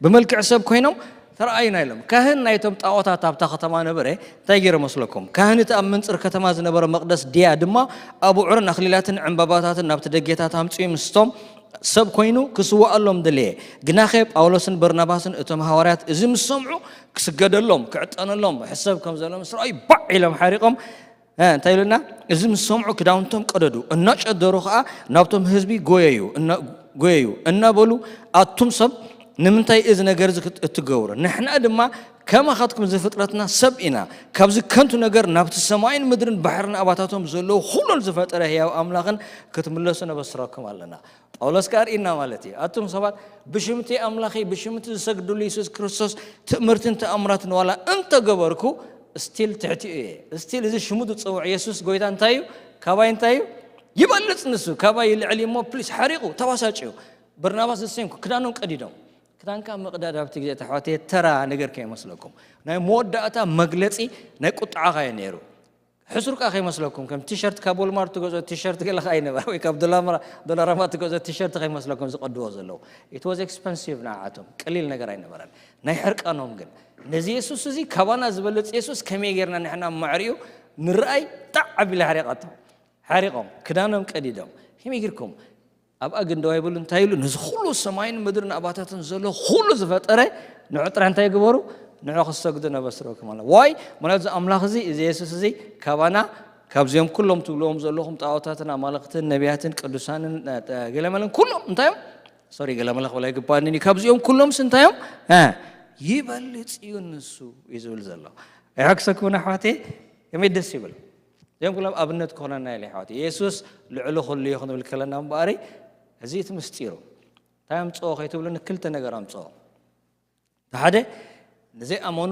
ብመልክዕ ሰብ ኮይኖም ተረኣዩና ኢሎም። ካህን ናይቶም ጣዖታት ኣብታ ከተማ ነበረ። እንታይ ገይሩ መስለኩም? ካህን እቲ ኣብ መንጽር ከተማ ዝነበረ መቕደስ ድያ ድማ ኣብዑርን ኣኽሊላትን ዕምባባታትን ናብቲ ደጌታት ኣምጽኡ ምስቶም ሰብ ኮይኑ ክስውኣሎም ደለየ። ግናኸ ጳውሎስን በርናባስን እቶም ሃዋርያት እዚ ምስ ሰምዑ ክስገደሎም፣ ክዕጠነሎም ሕሰብ ከም ዘሎ ምስ ረኣዩ ባዕ ኢሎም ሓሪቖም እ፣ እንታይ ኢሉና? እዚ ምስ ሰምዑ ክዳውንቶም ቀደዱ፣ እናጨደሩ ኸዓ ናብቶም ህዝቢ ጎየዩ፣ እና-፣ ጎየዩ፣ እናበሉ፣ "ኣቱም ሰብ፣ ንምንታይ እዚ ነገር እዚ ክት-፣ እትገብሩ? ንሕና ድማ ከማኻትኩም ዝፍጥረትና ሰብ ኢና። ካብዚ ከንቱ ነገር ናብቲ ሰማይን ምድርን ባሕርን ኣባታቶም ዘለዉ ኹሉን ዝፈጠረ ህያው ኣምላኽን ክትምለሱ ነበስረኩም ኣለና።" ጳውሎስ ከኣ ርኢና ማለት እዩ። ኣቱም ሰባት፣ ብሽምቲ ኣምላኺ፣ ብሽምቲ ዝሰግድሉ የሱስ ክርስቶስ ትእምርትን ተኣምራትን ዋላ እንተገበርኩ፣ ስቲል ትሕቲኡ እየ። ስቲል እዚ ሽሙ ዝጸውዕ የሱስ ጎይታ እንታይ እዩ? ካባይ እንታይ እዩ? ይበልጽ ንሱ። ካባይ ይልዕል እዩ እሞ፣ ፕሊስ፣ ሓሪቑ፣ ተባሳጭዩ። በርናባስ ዝሰምኩ ክዳኖም ቀዲዶም። ክዳንካ ምቕዳድ ኣብቲ ግዜ ተሕዋተየ ተራ ነገር ከይመስለኩም። ናይ መወዳእታ መግለጺ ናይ ቁጥዓኻ እዩ ነይሩ። ሕሱር ከኣ ከይመስለኩም፣ ከም ቲሸርት ካብ ወልማርት ትገዝኦ ቲሸርት ገለ ከኣ ኣይነበረ፣ ወይ ካብ ዶላማ-፣ ዶላራማ ትገዝኦ ቲሸርት ከይመስለኩም ዝቐድዎ ዘለዉ። It was expensive ንዓኣቶም፣ ቀሊል ነገር ኣይነበረን። ናይ ሕርቃኖም ግን፣ ነዚ የሱስ እዚ ካባና ዝበልጽ የሱስ ከመይ ጌርና ንሕና ማዕሪኡ ንረኣይ ጣዕ ኣቢላ ሓሪቓቶም። ሓሪቖም፣ ክዳኖም ቀዲዶም። ከመይ ጌርኩም? ኣብ ኣግንደዋ ይብሉ እንታይ ኢሉ? ነዚ ኩሉ ሰማይን ምድርን ኣባታትን ዘሎ ኩሉ ዝፈጠረ ንዑ ጥራሕ እንታይ ግበሩ? ንዑ ክሰግዱ ነበስረኩም ኣለ። ዋይ? ማለት እዚ ኣምላኽ እዚ፣ እዚ የሱስ እዚ ካባና፣ ካብዚኦም ኩሎም ትብልዎም ዘለኹም ጣዖታትን ኣማልኽትን ነቢያትን ቅዱሳንን፣ እ፣ እ፣ ገለመለን ኩሎም እንታይ እዮም? ሶሪ፣ ገለመለ ክብል ኣይግባኣንን እዩ። ካብዚኦም ኩሎምስ እንታይ እዮም? እ፣ ይበልጽ እዩ ንሱ እዩ ዝብል ዘሎ። ኣይሓግሰኩምን ኣሕዋተይ? ከመይ ደስ ይብል። እዚኦም ኩሎም ኣብነት ክኾነና ኢለ ኣሕዋተይ። የሱስ ልዕሊ ኩሉ እዩ ክንብል ከለና እምበኣሪ፣ እዚ እቲ ምስጢሩ። እንታይ ኣምጽኦ ከይትብሉኒ ክልተ ነገር ኣምጽኦ። እቲ ሓደ፣ ንዘይኣመኑ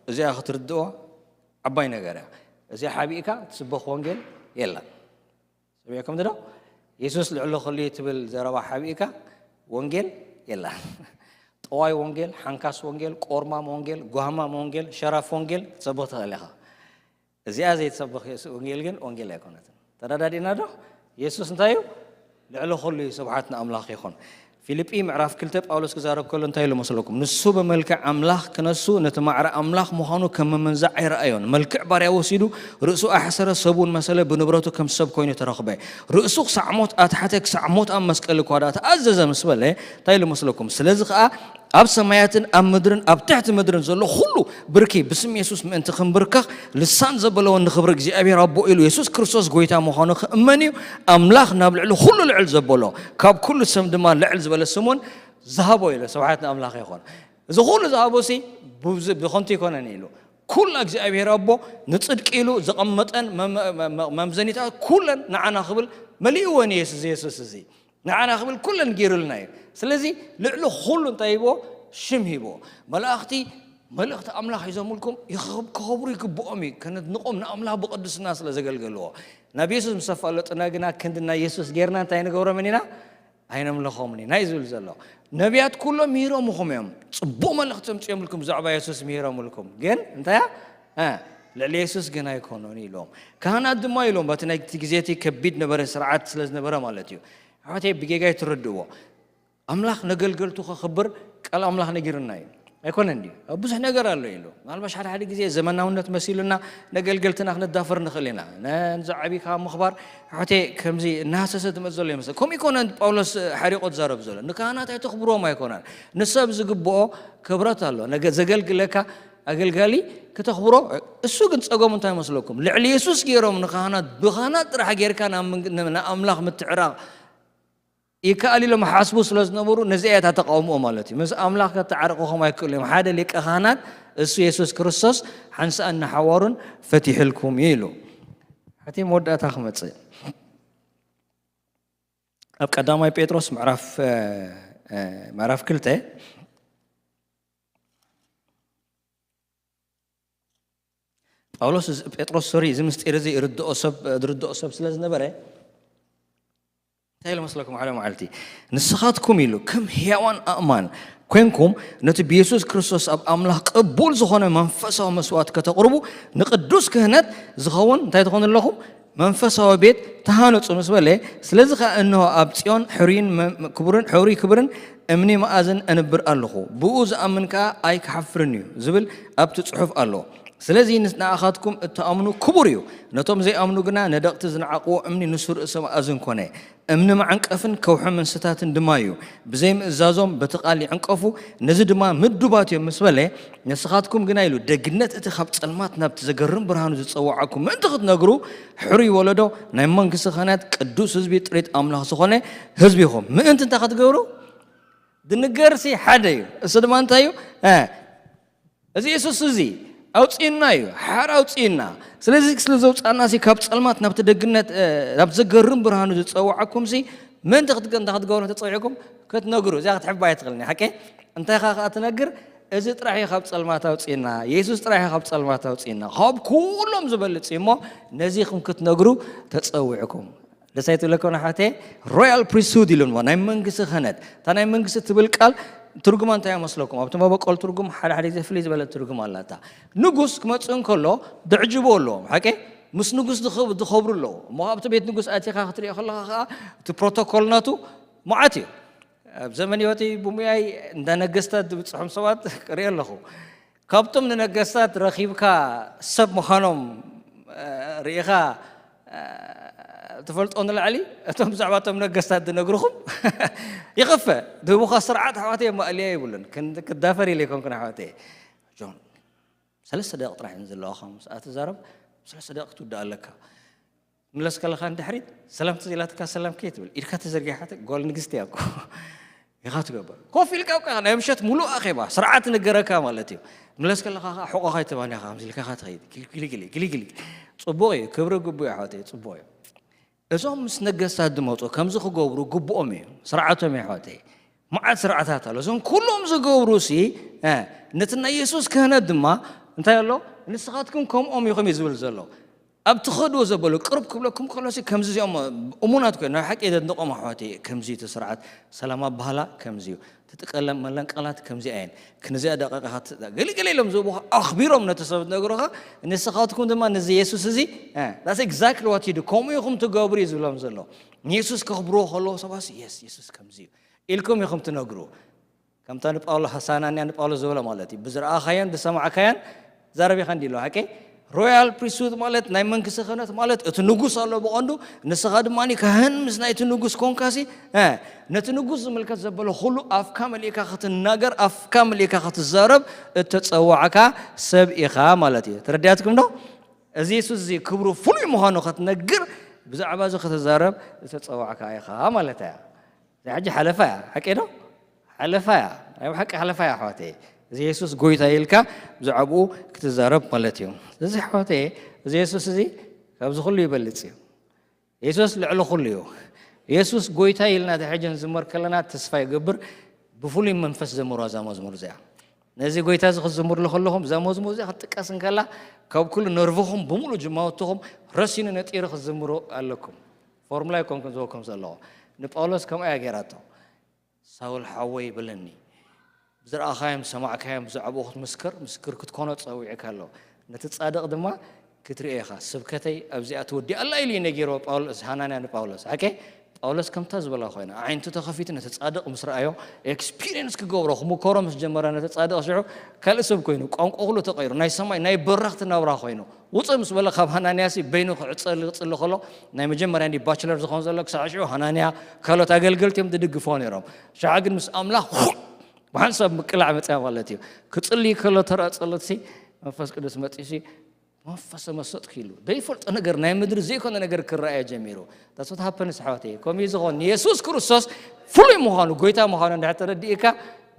እዚኣ ክትርድኦ ዓባይ ነገር እያ። እዚኣ ሓቢእካ ትስበኽ ወንጌል የላን። ሰሚዕኩም ዶ? የሱስ ልዕሊ ኩሉ እዩ ትብል ዘረባ ሓቢእካ ወንጌል የላን። ጠዋይ ወንጌል፣ ሓንካስ ወንጌል፣ ቆርማም ወንጌል፣ ጓህማም ወንጌል፣ ሸራፍ ወንጌል ክትሰብኽ ትኽእል ኢኻ። እዚኣ ዘይትሰብኽ የሱ-፣ ወንጌል ግን ወንጌል ኣይኮነትን። ተረዳዲእና ዶ? የሱስ እንታይ እዩ? ልዕሊ ኩሉ እዩ። ስብሓት ንኣምላኽ ይኹን። ፊልጲ ምዕራፍ ክልተ ጳውሎስ ክዛረብ ከሎ እንታይ ኢሉ መስለኩም? ንሱ ብመልክዕ ኣምላኽ ክነሱ ነቲ ማዕረ ኣምላኽ ምዃኑ ከም ምምንዛዕ ኣይረኣዮን። መልክዕ ባርያ ወሲዱ ርእሱ ኣሕሰረ፣ ሰብ እውን መሰለ፣ ብንብረቱ ከም ሰብ ኮይኑ ተረኽበ። ርእሱ ክሳዕ ሞት ኣትሓተ፣ ክሳዕ ሞት ኣብ መስቀል እኳ ደኣ ተኣዘዘ ምስ በለ እንታይ ኢሉ መስለኩም? ስለዚ ኸኣ ኣብ ሰማያትን ኣብ ምድርን ኣብ ትሕቲ ምድርን ዘሎ ኹሉ ብርኪ ብስም የሱስ ምእንቲ ክንብርከኽ ልሳን ዘበለ እውን ንኽብሪ እግዚኣብሔር ኣቦ ኢሉ የሱስ ክርስቶስ ጐይታ ምዃኑ ክእመን እዩ። ኣምላኽ ናብ ልዕሊ ኹሉ ልዕል ዘበሎ ካብ ኩሉ ስም ድማ ልዕል ዝበለ ስም እውን ዝሃቦ ኢሉ። ስብሓት ንኣምላኽ ይኹን። እዚ ኩሉ ዝሃቦ ሲ ብዝ- ብኸንቱ ኣይኮነን ኢሉ። ኩላ እግዚኣብሔር ኣቦ ንጽድቂ ኢሉ ዘቐመጠን መመ- መ- መ- መምዘኒታት ኩለን ንዓና ክብል መሊእወን ኢየሱስ ኢየሱስ እዚ ንዓና ክብል ኩለን ገይሩልና እዩ። ስለዚ ልዕሊ ኩሉ እንታይ ሂቦ? ሽም ሂቦ። መላእኽቲ መልእኽቲ ኣምላኽ ሒዞምልኩም ይኸብ- ክኸብሩ ይግብኦም እዩ። ከነድንቆም ንኣምላኽ ብቅድስና ስለ ዘገልገልዎ። ናብ የሱስ ምስ ኣፋለጡና ግና ክንዲ ናይ የሱስ ጌርና እንታይ ንገብሮምን ኢና? ኣይነምልኾምን ኢና እዩ ዝብል ዘሎ። ነቢያት ኩሎም ምሂሮምኹም እዮም። ጽቡቕ መልእኽቲ ኣምጺኦምልኩም ብዛዕባ የሱስ ምሂሮምልኩም። ግን እንታይ እያ? እ፣ ልዕሊ የሱስ ግን ኣይኮኑን ኢሎም። ካህናት ድማ ኢሎም በቲ ናይቲ ግዜ እቲ ከቢድ ነበረ ስርዓት ስለ ዝነበረ ማለት እዩ። ኣሕዋተይ ብጌጋ ይትረድእዎ። ኣምላኽ ነገልገልቱ ከኽብር ቃል ኣምላኽ ነጊርና እዩ። ኣይኮነን ድዩ? ኣብ ብዙሕ ነገር ኣሎ ኢሉ። ምናልባሽ ሓደ ሓደ ግዜ ዘመናውነት መሲሉና ነገልገልትና ክነዳፈር ንኽእል ኢና። ነ- ንዝዓቢ ካብ ምኽባር ኣሕዋተይ ከምዚ እናሃሰሰ ዝመጽእ ዘሎ ይመስል። ከምኡ ኣይኮነን ጳውሎስ ሓሪቆ ዝዛረብ ዘሎ። ንካህናት ኣይተኽብሮም ኣይኮነን። ንሰብ ዝግብኦ ክብረት ኣሎ። ነገ ዘገልግለካ ኣገልጋሊ ክተኽብሮ እሱ ግን ጸገሙ እንታይ መስለኩም? ልዕሊ የሱስ ገይሮም ንካህናት ብኻህናት ጥራሕ ጌርካ ናብ መንግ- ንኣምላኽ ምትዕራቕ ይከኣል ኢሎም ሓስቡ ስለ ዝነበሩ ነዚኣ እያ እታ ተቃውምኦ ማለት እዩ። ምስ ኣምላኽ ከተዓርቑኹም ኣይክእሉ እዮም። ሓደ ሊቀ ካህናት እሱ የሱስ ክርስቶስ ሓንሳእን ንሓዋሩን ፈቲሕልኩም እዩ ኢሉ። ሕቲ መወዳእታ ክመጽእ ኣብ ቀዳማይ ጴጥሮስ ምዕራፍ እ፣ እ፣ ምዕራፍ ክልተ ጳውሎስ እዚ- ጴጥሮስ ሶሪ እዚ ምስጢር እዚ ይርድኦ ሰብ ዝርድኦ ሰብ ስለ ዝነበረ እንታይ ኢሉ መስለኩም ሓደ መዓልቲ ንስኻትኩም ኢሉ ከም ሕያዋን ኣእማን ኮንኩም ነቲ ብየሱስ ክርስቶስ ኣብ ኣምላኽ ቅቡል ዝኾነ መንፈሳዊ መስዋዕት ከተቕርቡ ንቅዱስ ክህነት ዝኸውን እንታይ ትኾኑ ኣለኹም መንፈሳዊ ቤት ተሃነጹ ምስ በለ ስለዚ ኸዓ እንሆ ኣብ ጽዮን ሕሩይን መ- ክቡርን ሕሩይ ክብርን እምኒ መኣዝን እንብር ኣለኹ ብኡ ዝኣምን ከኣ ኣይክሓፍርን እዩ ዝብል ኣብቲ ጽሑፍ ኣሎ ስለዚ ንኣኻትኩም እትኣምኑ ክቡር እዩ ነቶም ዘይኣምኑ ግና ነደቕቲ ዝነዓቕዎ እምኒ ንሱ ርእሲ መኣዝን ኮነ እምኒ መዓንቀፍን ከውሒ ምንስታትን ድማ እዩ ብዘይምእዛዞም በቲ ቃል ይዕንቀፉ ነዚ ድማ ምዱባት እዮም ምስ በለ ንስኻትኩም ግና ኢሉ ደግነት እቲ ካብ ጸልማት ናብቲ ዘገርም ብርሃኑ ዝጸዋዓኩም ምእንቲ ክትነግሩ ሕሩይ ወለዶ ናይ መንግስቲ ካህናት ቅዱስ ህዝቢ ጥሪት ኣምላኽ ዝኾነ ህዝቢ ኢኹም ምእንቲ እንታይ ክትገብሩ ድንገርሲ ሓደ እዩ እሱ ድማ እንታይ እዩ እዚ የሱስ እዚ ኣውፅእና እዩ ሓር ኣውፅእና ስለዚ ስለ ዘውፃእና ሲ ካብ ፀልማት ናብቲ ደግነት ናብ ዘገርም ብርሃኑ ዝፀዋዓኩም ሲ ምእንቲ ክትገ- እንተ ክትገብሩ ተፀዊዕኩም ክትነግሩ እዚኣ ክትሕባ ኣይትኽእልን ሓቀ እንታይ ኻ ከዓ ትነግር እዚ ጥራሕ እዩ ካብ ፀልማት ኣውፅእና የሱስ ጥራሕ እዩ ካብ ፀልማት ኣውፅእና ካብ ኩሎም ዝበልፅ እዩ እሞ ነዚኹም ክትነግሩ ተፀዊዕኩም ደሳይ ትብለኮ ንሓቴ ሮያል ፕሪስትሁድ ኢሉ ናይ መንግስቲ ክህነት እታ ናይ መንግስቲ ትብል ቃል ትርጉማ እንታይ መስለኩም ኣብቲ መበቆል ትርጉም ሓደ ሓደ ግዜ ፍልይ ዝበለ ትርጉም ኣላታ ንጉስ ክመፅእ እንከሎ ድዕጅቦ ኣለዎም ሓቂ ምስ ንጉስ ዝኸብ- ዝኸብሩ ኣለዎ እሞ ኣብቲ ቤት ንጉስ ኣቲኻ ክትሪኦ ከለኻ ከዓ እቲ ፕሮቶኮል ናቱ መዓት እዩ ኣብ ዘመን ህይወተይ ብሙያይ እንዳ ነገስታት ዝብፅሖም ሰባት ርኢ ኣለኹ ካብቶም ንነገስታት ረኺብካ ሰብ ምዃኖም እ፣ ርኢኻ እ፣ ትፈልጦ ንላዕሊ እቶም ብዛዕባ እቶም ነገስታት ዝነግርኹም ይኸፈ ድህቡኻ ስርዓት ኣሕዋተይ የማእልያ ይብሉን ክን- ክዳፈር ኢለ ይኮንኩን ኣሕዋተይ ጆን ሰለስተ ደቂ ጥራሕ እየን ዘለዋኻ ምስኣ ትዛረብ ሰለስተ ደቂ ክትውዳእ ኣለካ ምለስ ከለኻ ንድሕሪት ሰላም ትዝ ኢላትካ ሰላም ከይትብል ኢድካ ተዘርጊሓ ጓል ንግስቲ እያ እኮ ኢኻ ትገብር ኮፍ ኢልካ እኮ ናይ ምሸት ሙሉእ ኣኼባ ስርዓት ንገረካ ማለት እዩ ምለስ ከለኻ ከዓ ሕቆኻ ይተባንያ ከምዚ ኢልካ ኢኻ ትኸይድ ግልግልግል ግልግልግል ፅቡቅ እዩ ክብሪ ግቡ እዩ ኣሕዋተይ ፅቡቅ እዩ እዞም ምስ ነገስታት ዝመፁ ከምዚ ክገብሩ ግቡኦም እዩ ስርዓቶም እዩ ኣሕዋተይ መዓት ስርዓታት ኣሎ እዞም ኩሎም ዝገብሩ ሲ እ፣ ነቲ ናይ የሱስ ክህነት ድማ እንታይ ኣሎ ንስኻትኩም ከምኦም ኢኹም እዩ ዝብል ዘሎ ኣብ ትኸድዎ ዘበሉ ቅርብ ክብለኩም ከሎ ሲ ከምዚ እዚኦም እሙናት ኮይኑ ናይ ሓቂ የደንቆም ኣሕዋት ከምዚ እቲ ስርዓት ሰላም ኣባህላ ከምዚ እዩ ትጥቀለም መለን ቃላት ከምዚ ኣየን ክንዚኣ ደቂቃ ገሊገሊ ኢሎም ዝህቡኻ ኣኽቢሮም ነቲ ሰብ ዝነግሩኻ ንስኻትኩም ድማ ነዚ የሱስ እዚ that's exactly what you do ከምኡ ኢኹም ትገብሩ እዩ ዝብሎም ዘሎ ንየሱስ ከኽብርዎ ከለዎ ሰባት የስ የሱስ ከምዚ እዩ ኢልኩም ኢኹም ትነግሩ ከምታ ንጳውሎ ሃሳናንያ ንጳውሎ ዝበሎ ማለት እዩ ብዝረኣኻዮን ዝሰማዕካዮን ዛረቢኻ እንዲ ኣለዋ ሓቂ ሮያል ፕሪስቱድ ማለት ናይ መንግስቲ ክህነት ማለት እቲ ንጉስ ኣሎ ብቐንዱ ንስኻ ድማ ካህን ምስ ናይቲ ንጉስ ኮንካሲ ነቲ ንጉስ ዝምልከት ዘበለ ኩሉ ኣፍካ መሊእካ ክትናገር ኣፍካ መሊእካ ክትዛረብ እተፀዋዕካ ሰብ ኢኻ ማለት እዩ ተረዲኣትኩም ዶ እዚ የሱስ እዚ ክብሩ ፍሉይ ምዃኑ ክትነግር ብዛዕባ እዚ ክትዛረብ ዝተፀዋዕካ ኢኻ ማለት እያ ሕጂ ሓለፋ እያ ሓቂ ዶ ሓለፋ እያ፣ ናይ ብሓቂ ሓለፋ እያ ኣሕዋተየ። እዚ የሱስ ጎይታ ኢልካ ብዛዕባኡ ክትዛረብ ማለት እዩ። እዚ ኣሕዋተየ፣ እዚ የሱስ እዚ ካብዚ ኩሉ ይበልጽ እዩ። የሱስ ልዕሊ ኩሉ እዩ። የሱስ ጎይታ ኢልና ሕጂ ንዝመር ከለና ተስፋ ይገብር። ብፍሉይ መንፈስ ዘምሮ እዛ መዝሙር እዚኣ። ነዚ ጎይታ እዚ ክትዝምርሉ ከለኹም እዛ መዝሙር እዚኣ ክትጥቀስ እንከላ ካብ ኩሉ ነርቭኹም ብምሉእ ጅማውትኹም ረሲኑ ነጢሩ ክትዝምሩ ኣለኩም። ፎርሙላ ይኮንኩም ዝበኩም ዘለኹ። ንጳውሎስ ከምኣ እያ ገይራቶ። ሳውል ሓወይ በለኒ፣ ብዝረኣኻዮም ዝሰማዕካዮም ብዛዕባኡ ክትምስክር ምስክር ክትኮኖ ጸዊዕካ ኣሎ። ነቲ ጻድቕ ድማ ክትርእዮ ኢኻ። ስብከተይ ኣብዚኣ ትወዲኣ ኣላ ኢሉ እዩ ነጊርዎ ጳውሎስ፣ ሃናንያ ንጳውሎስ። ሓቂ ጳውሎስ ከምታ ዝበላ ኮይና፣ ኣዒንቱ ተኸፊቱ ነቲ ጻድቕ ምስ ረኣዮ፣ ኤክስፒሪየንስ ክገብሮ፣ ክምከሮ ምስ ጀመረ ነቲ ጻድቕ ሽዑ ካልእ ሰብ ኮይኑ፣ ቋንቋ ኩሉ ተቐይሩ፣ ናይ ሰማይ ናይ በረኽቲ ናብራ ኮይኑ፣ ውፅእ ምስ በለ ካብ ሃናንያሲ በይኑ ክዕፀል ክፅሊ ከሎ ናይ መጀመርያ እንዲ ባችለር ዝኾን ዘሎ ክሳዕ ሽዑ ሃናንያ ካልኦት ኣገልገልቲ እዮም ዝድግፍዎ ነይሮም። ሸዓ ግን ምስ ኣምላኽ ብሓንሳብ ምቅላዕ መፅያ ማለት እዩ። ክፅሊ ከሎ ተረኣ ጸሎትሲ መንፈስ ቅዱስ መፂሲ መንፈሰ መሰጥኩ ኢሉ ዘይፈልጦ ነገር ናይ ምድሪ ዘይኮነ ነገር ክረኣየ ጀሚሩ። ታስፈት ሃፐንስ ሓወተየ ከምኡ ዝኾን ንየሱስ ክርስቶስ ፍሉይ ምዃኑ ጎይታ ምዃኑ እንድሕር ተረዲእካ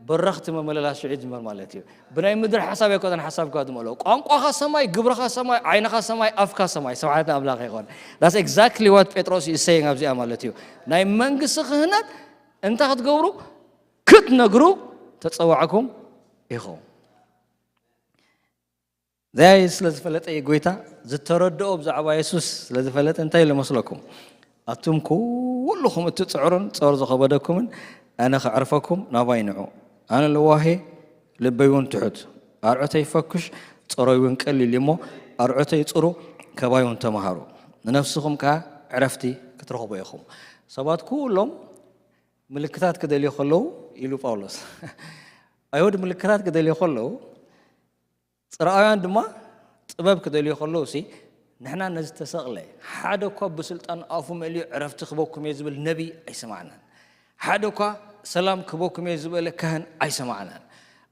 በረኽቲ መመለላስ ሽዑ ይጅመር ማለት እዩ። ብናይ ምድሪ ሓሳብ ኣይኮነን ሓሳብካ ዝመልኦ። ቋንቋኻ ሰማይ፣ ግብርኻ ሰማይ፣ ዓይንኻ ሰማይ፣ ኣፍካ ሰማይ። ስብሓት ንኣምላኽ ይኾን። That's exactly what ጴጥሮስ is saying ኣብዚኣ ማለት እዩ። ናይ መንግስቲ ክህነት እንታይ ክትገብሩ ክትነግሩ ተጸዋዕኩም ኢኹም። ዘያይ ስለ ዝፈለጠ እዩ ጎይታ ዝተረድኦ ብዛዕባ የሱስ ስለ ዝፈለጠ እንታይ ኢሉ መስለኩም? ኣቱም ኩልኹም እትጽዕሩን ጾር ዝኸበደኩምን ኣነ ከዕርፈኩም ናባይ ንዑ። ኣነ ለዋሄ ልበይ እውን ትሑት፣ ኣርዑተይ ፈኩሽ ጾረይ እውን ቀሊል እዩ እሞ ኣርዑተይ ጽሩ ከባይ እውን ተምሃሩ፣ ንነፍስኹም ከኣ ዕረፍቲ ክትረኽቡ ኢኹም። ሰባት ኩሎም ምልክታት ክደልዩ ከለዉ ኢሉ ጳውሎስ ኣይሁድ ምልክታት ክደልዩ ከለዉ ጽርኣውያን ድማ ጥበብ ክደልዩ ከለዉ ሲ ንሕና ነዚ ተሰቕለ ሓደ እኳ ብስልጣን ኣፉ መሊኡ ዕረፍቲ ክበኩም እየ ዝብል ነቢይ ኣይሰማዕናን። ሓደ እኳ ሰላም ክህበኩም እየ ዝበለ ካህን ኣይሰማዕናን።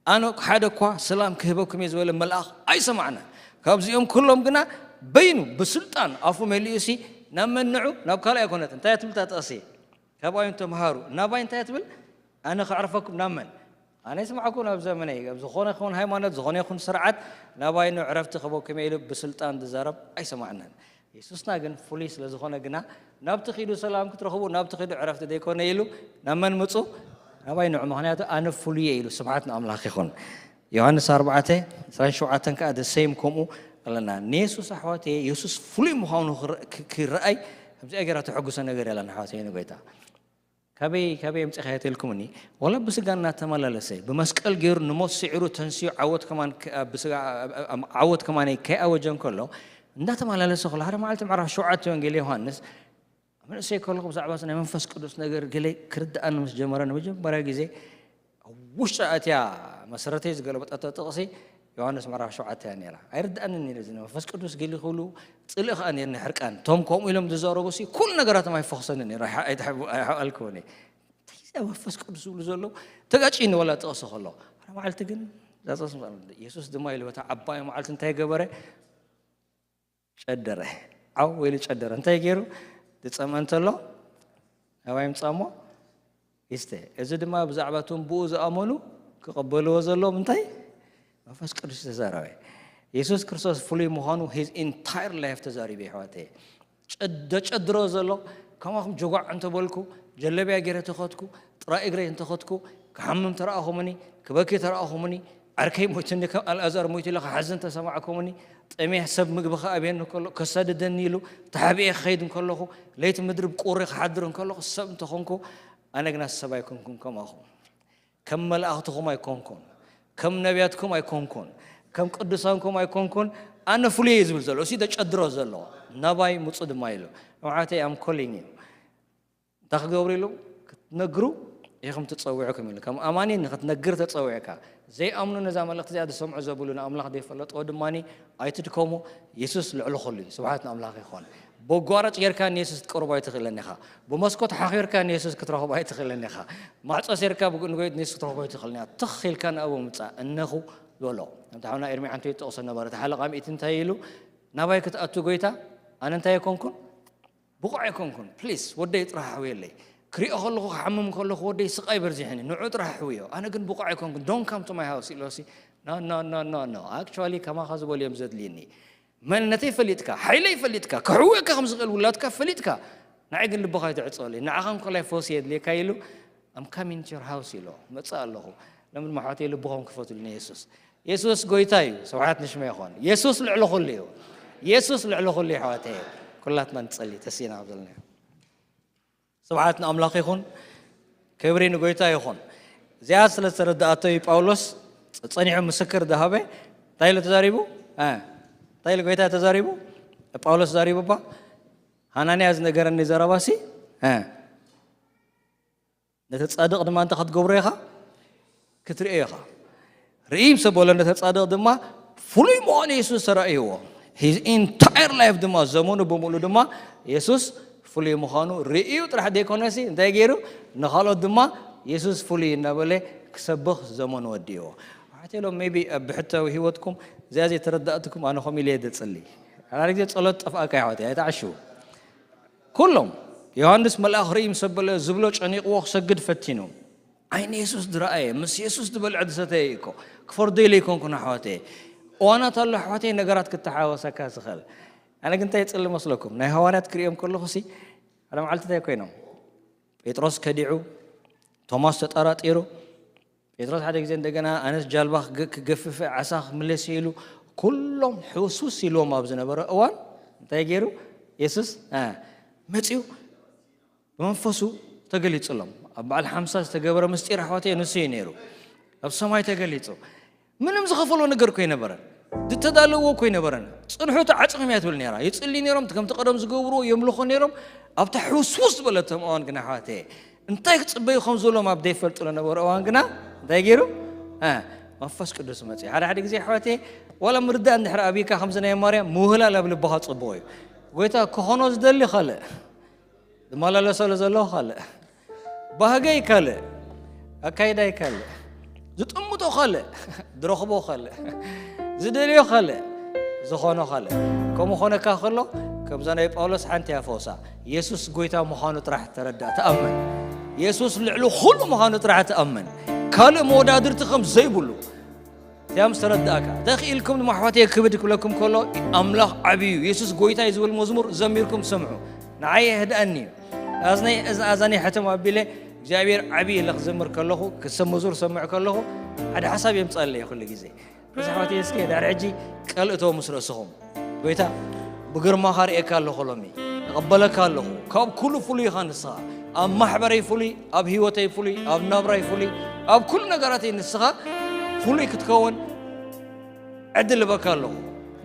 ኣነ ሓደ እኳ ሰላም ክህበኩም እየ ዝበለ መልኣኽ ኣይሰማዕናን። ካብዚኦም ኩሎም ግና በይኑ ብስልጣን ኣፉ መሊኡ ሲ ናብ መን ንዑ? ናብ ካልእ ኣይኮነት። እንታይ ትብል እታ ጥቕሲ? ካባዮም ተምሃሩ። ናባይ እንታይ ትብል? ኣነ ከዕርፈኩም ናብ መን? ኣነ ይስማዕኩም ኣብ ዘመነይ ኣብ ዝኾነ ይኹን ሃይማኖት፣ ዝኾነ ይኹን ስርዓት ናባይ ንዑ ዕረፍቲ ክህበኩም እየ ኢሉ ብስልጣን ዝዛረብ ኣይሰማዕናን። የሱስና ግን ፍሉይ ስለ ዝኾነ ግና ናብቲ ኺዱ ሰላም ክትረኽቡ፣ ናብቲ ኺዱ ዕረፍቲ ዘይኮነ ኢሉ ናብ መን ምጹ? ናባይ ንዑ፣ ምኽንያቱ ኣነ ፍሉይ እየ ኢሉ። ስብሓት ንኣምላኽ ይኹን። ዮሃንስ ኣርባዕተ ዕስራን ሸውዓተን ከኣ the same ከምኡ ኣለና። ንየሱስ ኣሕዋተየ የሱስ ፍሉይ ምዃኑ ክረ- ክ- ክረኣይ ከምዚኣ ገይራ ተሐጉሰ ነገር የላን ኣሕዋተየ ንጎይታ። ካበይ ካበይ ኣምጺኻዮ ተልኩምኒ? ዋላ ብስጋ እናተመላለሰ ብመስቀል ገይሩ ንሞት ስዒሩ ተንስዩ ዓወት ከማን ከ- ኣብ ብስጋ ኣብ- ኣብ- ዓወት ከማን ከይኣወጀ እንከሎ እንዳተመላለሰ ከሎ ሓደ መዓልቲ ምዕራፍ ሸውዓተ ወንጌል ዮሃንስ ኣብ መንእሰይ ከለኹ ብዛዕባ ናይ መንፈስ ቅዱስ ነገር ገለ ክርድኣኒ ምስ ጀመረ ንመጀመርያ ግዜ ኣብ ውሽጢ ኣትያ መሰረተይ ዝገለበጠቶ ጥቕሲ ዮሃንስ ምዕራፍ ሸውዓተ እያ ነይራ። ኣይርድኣንን ነይሩ እዚ መንፈስ ቅዱስ ገሊ ክብሉ ጽልኢ ከኣ ነይርኒ ሕርቃን። እቶም ከምኡ ኢሎም ዝዛረቡ ሲ ኩሉ ነገራቶም ኣይፈኽሰንን ነይሩ። ኣይሓ- ኣይተሓቡ- ኣይሓኣልክዎን እየ። እንታይ እዚ መንፈስ ቅዱስ ዝብሉ ዘለዉ ተጋጭኒ ወላ ጥቕሲ ከሎ ሓደ መዓልቲ ግን እዛ ጥቕሲ መ- የሱስ ድማ ኢሉ በታ ዓባይ መዓልቲ እንታይ ገበረ? ጨደረ። ዓው ኢሉ ጨደረ። እንታይ ገይሩ? ዝጸምአ እንተሎ ናባይ ምጻሞ ይስተ። እዚ ድማ ብዛዕባ እቶም ብኡ ዝኣመኑ ክቐበልዎ ዘለዎም እንታይ መንፈስ ቅዱስ ተዛረበ። የሱስ ክርስቶስ ፍሉይ ምዃኑ his entire life ተዛሪቡ የሕዋተየ። ጨ- ደጨድሮ ዘሎ ከማኹም ጀጓዕ እንተበልኩ ጀለብያ ገይረ ተኸትኩ ጥራይ እግረይ እንተኸትኩ ክሓምም ተረኣኹምኒ ክበኪ ተረኣኹምኒ ዓርከይ ሞይትኒ ከም ኣልኣዛር ሞይቱ ኢለ ክሓዝን ተሰማዕኩምኒ። ጠሜሕ ሰብ ምግቢ ክኣብየኒ ከሎ ከሳድደኒ ኢሉ ተሓቢኤ ክኸይድ እንከለኹ ለይቲ ምድሪ ብቁሪ ክሓድር እንከለኹ ሰብ እንተኾንኩ ኣነ ግና ሰብ ኣይኮንኩን ከማኹም። ከም መላእኽትኹም ኣይኮንኩን፣ ከም ነቢያትኩም ኣይኮንኩን፣ ከም ቅዱሳንኩም ኣይኮንኩን። ኣነ ፍሉይ እየ ዝብል ዘሎ እሱ ተጨድሮ ዘሎ ናባይ ምፁ ድማ ኢሉ ንውዓተይ ኣም ኮሊንግ እዩ። እንታይ ክገብሩ ኢሉ ክትነግሩ ኢኹም ትፀውዕኩም ኢሉ ከም ኣማኒ ንክትነግር ተፀዊዕካ። ዘይኣምኑ ነዛ መልእክቲ እዚኣ ዝሰምዑ ዘብሉ ንኣምላኽ ዘይፈለጥዎ ድማ ኣይትድከሙ። የሱስ ልዕሊ ኩሉ እዩ። ስብሓት ንኣምላኽ ይኾን። በጓረጭ ጌርካ ንየሱስ ክትቀርቦ ኣይትኽእልን ኢኻ። ብመስኮት ሓኺርካ ንየሱስ ክትረኽቦ ኣይትኽእልን ኢኻ። ማዕጾ ሴርካ ብንጎይት ንየሱስ ክትረኽቦ ኣይትኽእልን ኢኻ። ትኽ ኢልካ ንኣቡ ምጻእ እነኹ በሎ። ከምቲ ሓውና ኤርሚ ዓንቶ ይጠቕሶ ነበረ። እቲ ሓለቓ ሚእቲ እንታይ ኢሉ ናባይ ክትኣቱ ጎይታ ኣነ እንታይ ኣይኮንኩን ብቑዕ ኣይኮንኩን ፕሊስ ወደይ ጥራሕ ሓውየለይ። ክሪኦ ከለኹ ክሓምም ከለኹ ወደይ ስቓይ በርዚሕኒ፣ ንዑ ጥራሕ ሕውዮ፣ ኣነ ግን ብቑዕ ኣይኮንኩን፣ don't come to my house ኢሎሲ፣ no no no no no፣ actually ከማኻ ዝበሉ እዮም ዘድልየኒ። መንነተይ ፈሊጥካ፣ ሓይለይ ፈሊጥካ፣ ክሕውየካ ከም ዝኽእል ውላድካ ፈሊጥካ፣ ንዓይ ግን ልብኻ ኣይትዕጸለይ፣ ንዓኻ እንኮላይ ፈውሲ የድልየካ ኢሉ፣ I'm coming to your house ኢሎ፣ መጽእ ኣለኹ። ለምን ማሕዋተይ ልብኹም ክፈቱልና የሱስ። የሱስ ጎይታ እዩ፣ ስብሓት ንሽመ ይኾን። የሱስ ልዕሊ ኩሉ እዩ። የሱስ ልዕሊ ኩሉ እዩ ኣሕዋተይ። ኩላትና ንጸሊ ተሲና ኣብ ዘለና። ስብሓት ንኣምላኽ ይኹን፣ ክብሪ ንጎይታ ይኹን። እዚኣ ስለ ዝተረዳኣቶ እዩ ጳውሎስ ጸ-፣ ጸኒሑ ምስክር ዝሃበ። እንታይ ኢሉ ተዛሪቡ? እ፣ እንታይ ኢሉ ጎይታ ተዛሪቡ? ጳውሎስ ዛሪቡ እባ፣ ሃናንያ ዝነገረኒ ዘረባሲ፣ እ፣ ነቲ ጻድቕ ድማ እንታይ ክትገብሮ ኢኻ? ክትርእዮ ኢኻ። ርእዩ ምስ በሎ ነቲ ጻድቕ ድማ ፍሉይ ምዃኑ የሱስ ተራእይዎ። His entire life ድማ፣ ዘመኑ ብምሉእ ድማ የሱስ ፍሉይ ምዃኑ ርእዩ ጥራሕ ዘይኮነሲ እንታይ ገይሩ? ንኻልኦት ድማ የሱስ ፍሉይ እናበለ ክሰብኽ ዘመኑ ወዲእዎ። ኣሕዋተይ፣ ሎም maybe ኣብ ብሕታዊ ህይወትኩም እዚኣ ዘይተረዳእትኩም፣ ኣነ ከምኡ ኢለ እየ ዘጽሊ። ሓደ ግዜ ጸሎት ጠፍኣካ ኣሕዋተይ፣ ኣይትዓሽዉ። ኩሎም ዮሃንስ መልኣኽ ርእዩ ምስ ኣበለ ዝብሎ ጨኒቕዎ ክሰግድ ፈቲኑ። ዓይኒ የሱስ ዝረኣየ፣ ምስ የሱስ ዝበልዐ ዝሰተየ እዩ እኮ። ክፈርዶ ኢለ ኣይኮንኩን ኣሕዋተየ። እዋናት ኣሎ ኣሕዋተየ ነገራት ክተሓዋወሰካ ዝኽእል። ኣነ ግን እንታይ ይጽሊ መስለኩም? ናይ ሃዋርያት ክርእዮም ከለኹሲ ሓደ መዓልቲ እንታይ ኮይኖም? ጴጥሮስ ከዲዑ፣ ቶማስ ተጠራጢሩ። ጴጥሮስ ሓደ ግዜ እንደገና ኣነስ ጃልባ ክገ-፣ ክገፍፍ ዓሳ ክምለስ ኢሉ ኩሎም ሕውስውስ ኢልዎም ኣብ ዝነበረ እዋን እንታይ ገይሩ? የሱስ፣ እ፣ መጺኡ ብመንፈሱ ተገሊጹሎም። ኣብ በዓል ሓምሳ ዝተገበረ ምስጢር ኣሕዋተይ ንሱ እዩ ነይሩ። ኣብ ሰማይ ተገሊጹ። ምንም ዝኸፈሎ ነገር እኮ ኣይነበረን። ዝተዳለዎ እኮ ኣይነበረን። ጽንሑ ተዓጽኹም እያ ትብል ነይራ። ይጽልዩ ነይሮም፣ ከምቲ ቀደም ዝገብርዎ የምልኹ ነይሮም። ኣብታ ሕውስውስ ዝበለቶም እዋን ግን ኣሕዋተይ እንታይ ክጽበዩ ከም ዘለዎም ኣብ ዘይፈልጡ ዝነበሩ እዋን ግና እንታይ ገይሩ? እ፣ መንፈስ ቅዱስ መጺኡ። ሓደ ሓደ ግዜ ኣሕዋተይ ዋላ ምርዳእ እንድሕር ኣብይካ ከምዚ ናይ ማርያም ምውህላል ኣብ ልብኻ ጽቡቕ እዩ። ጎይታ ክኾኖ ዝደሊ ካልእ፣ ዝመላለሰሉ ዘሎ ካልእ፣ ባህገይ ካልእ፣ ኣካይዳይ ካልእ፣ ዝጥምቶ ካልእ፣ ዝረኽቦ ካልእ፣ ዝደልዮ ካልእ፣ ዝኾኖ ካልእ። ከምኡ ኾነካ ከሎ፣ ከምዛ ናይ ጳውሎስ ሓንቲ እያ ፈውሳ። የሱስ ጎይታ ምዃኑ ጥራሕ ተረዳእ፣ ተኣመን። የሱስ ልዕሊ ኩሉ ምዃኑ ጥራሕ ተኣመን። ካልእ መወዳድርቲ ከም ዘይብሉ። እዚኣ ምስ ተረዳእካ፣ ተኽኢልኩም ድማ ኣሕዋተይ ክብድ ክብለኩም ከሎ፣ ኣምላኽ ዓብዪ እዩ፣ የሱስ ጎይታ እዩ ዝብል መዝሙር ዘሚርኩም ስምዑ። ንዓይ የህድኣኒ እዩ። ኣዝነይ፣ እዝ-፣ ኣዛነይ ሕትም ኣቢለ እግዚኣብሔር ዓብዪ ኢለ ክዘምር ከለኹ፣ ክሰ-፣ መዝሙር ሰምዕ ከለኹ፣ ሓደ ሓሳብ የምጻለይ ኩሉ ግዜ። እዚ ኣሕዋተይ እስኪ ድሕሪ ሕጂ ቀልእቶ ምስ ርእስኹም። ጎይታ ብግርማኻ ርእየካ ኣለኹ ሎሚ። እቕበለካ ኣለኹ። ካብ ኩሉ ፍሉይ ኢኻ ንስኻ። ኣብ ማሕበረይ ፍሉይ፣ ኣብ ህይወተይ ፍሉይ፣ ኣብ ናብራይ ፍሉይ፣ ኣብ ኩሉ ነገራተይ ንስኻ ፍሉይ ክትከውን ዕድል እበካ ኣለኹ።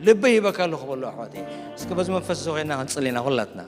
ልበይ ሂበካ ኣለኹ በሉ ኣሕዋተይ። እስኪ በዚ መንፈስ እዚ ኮይና ክንጽሊ ኢና ኩላትና።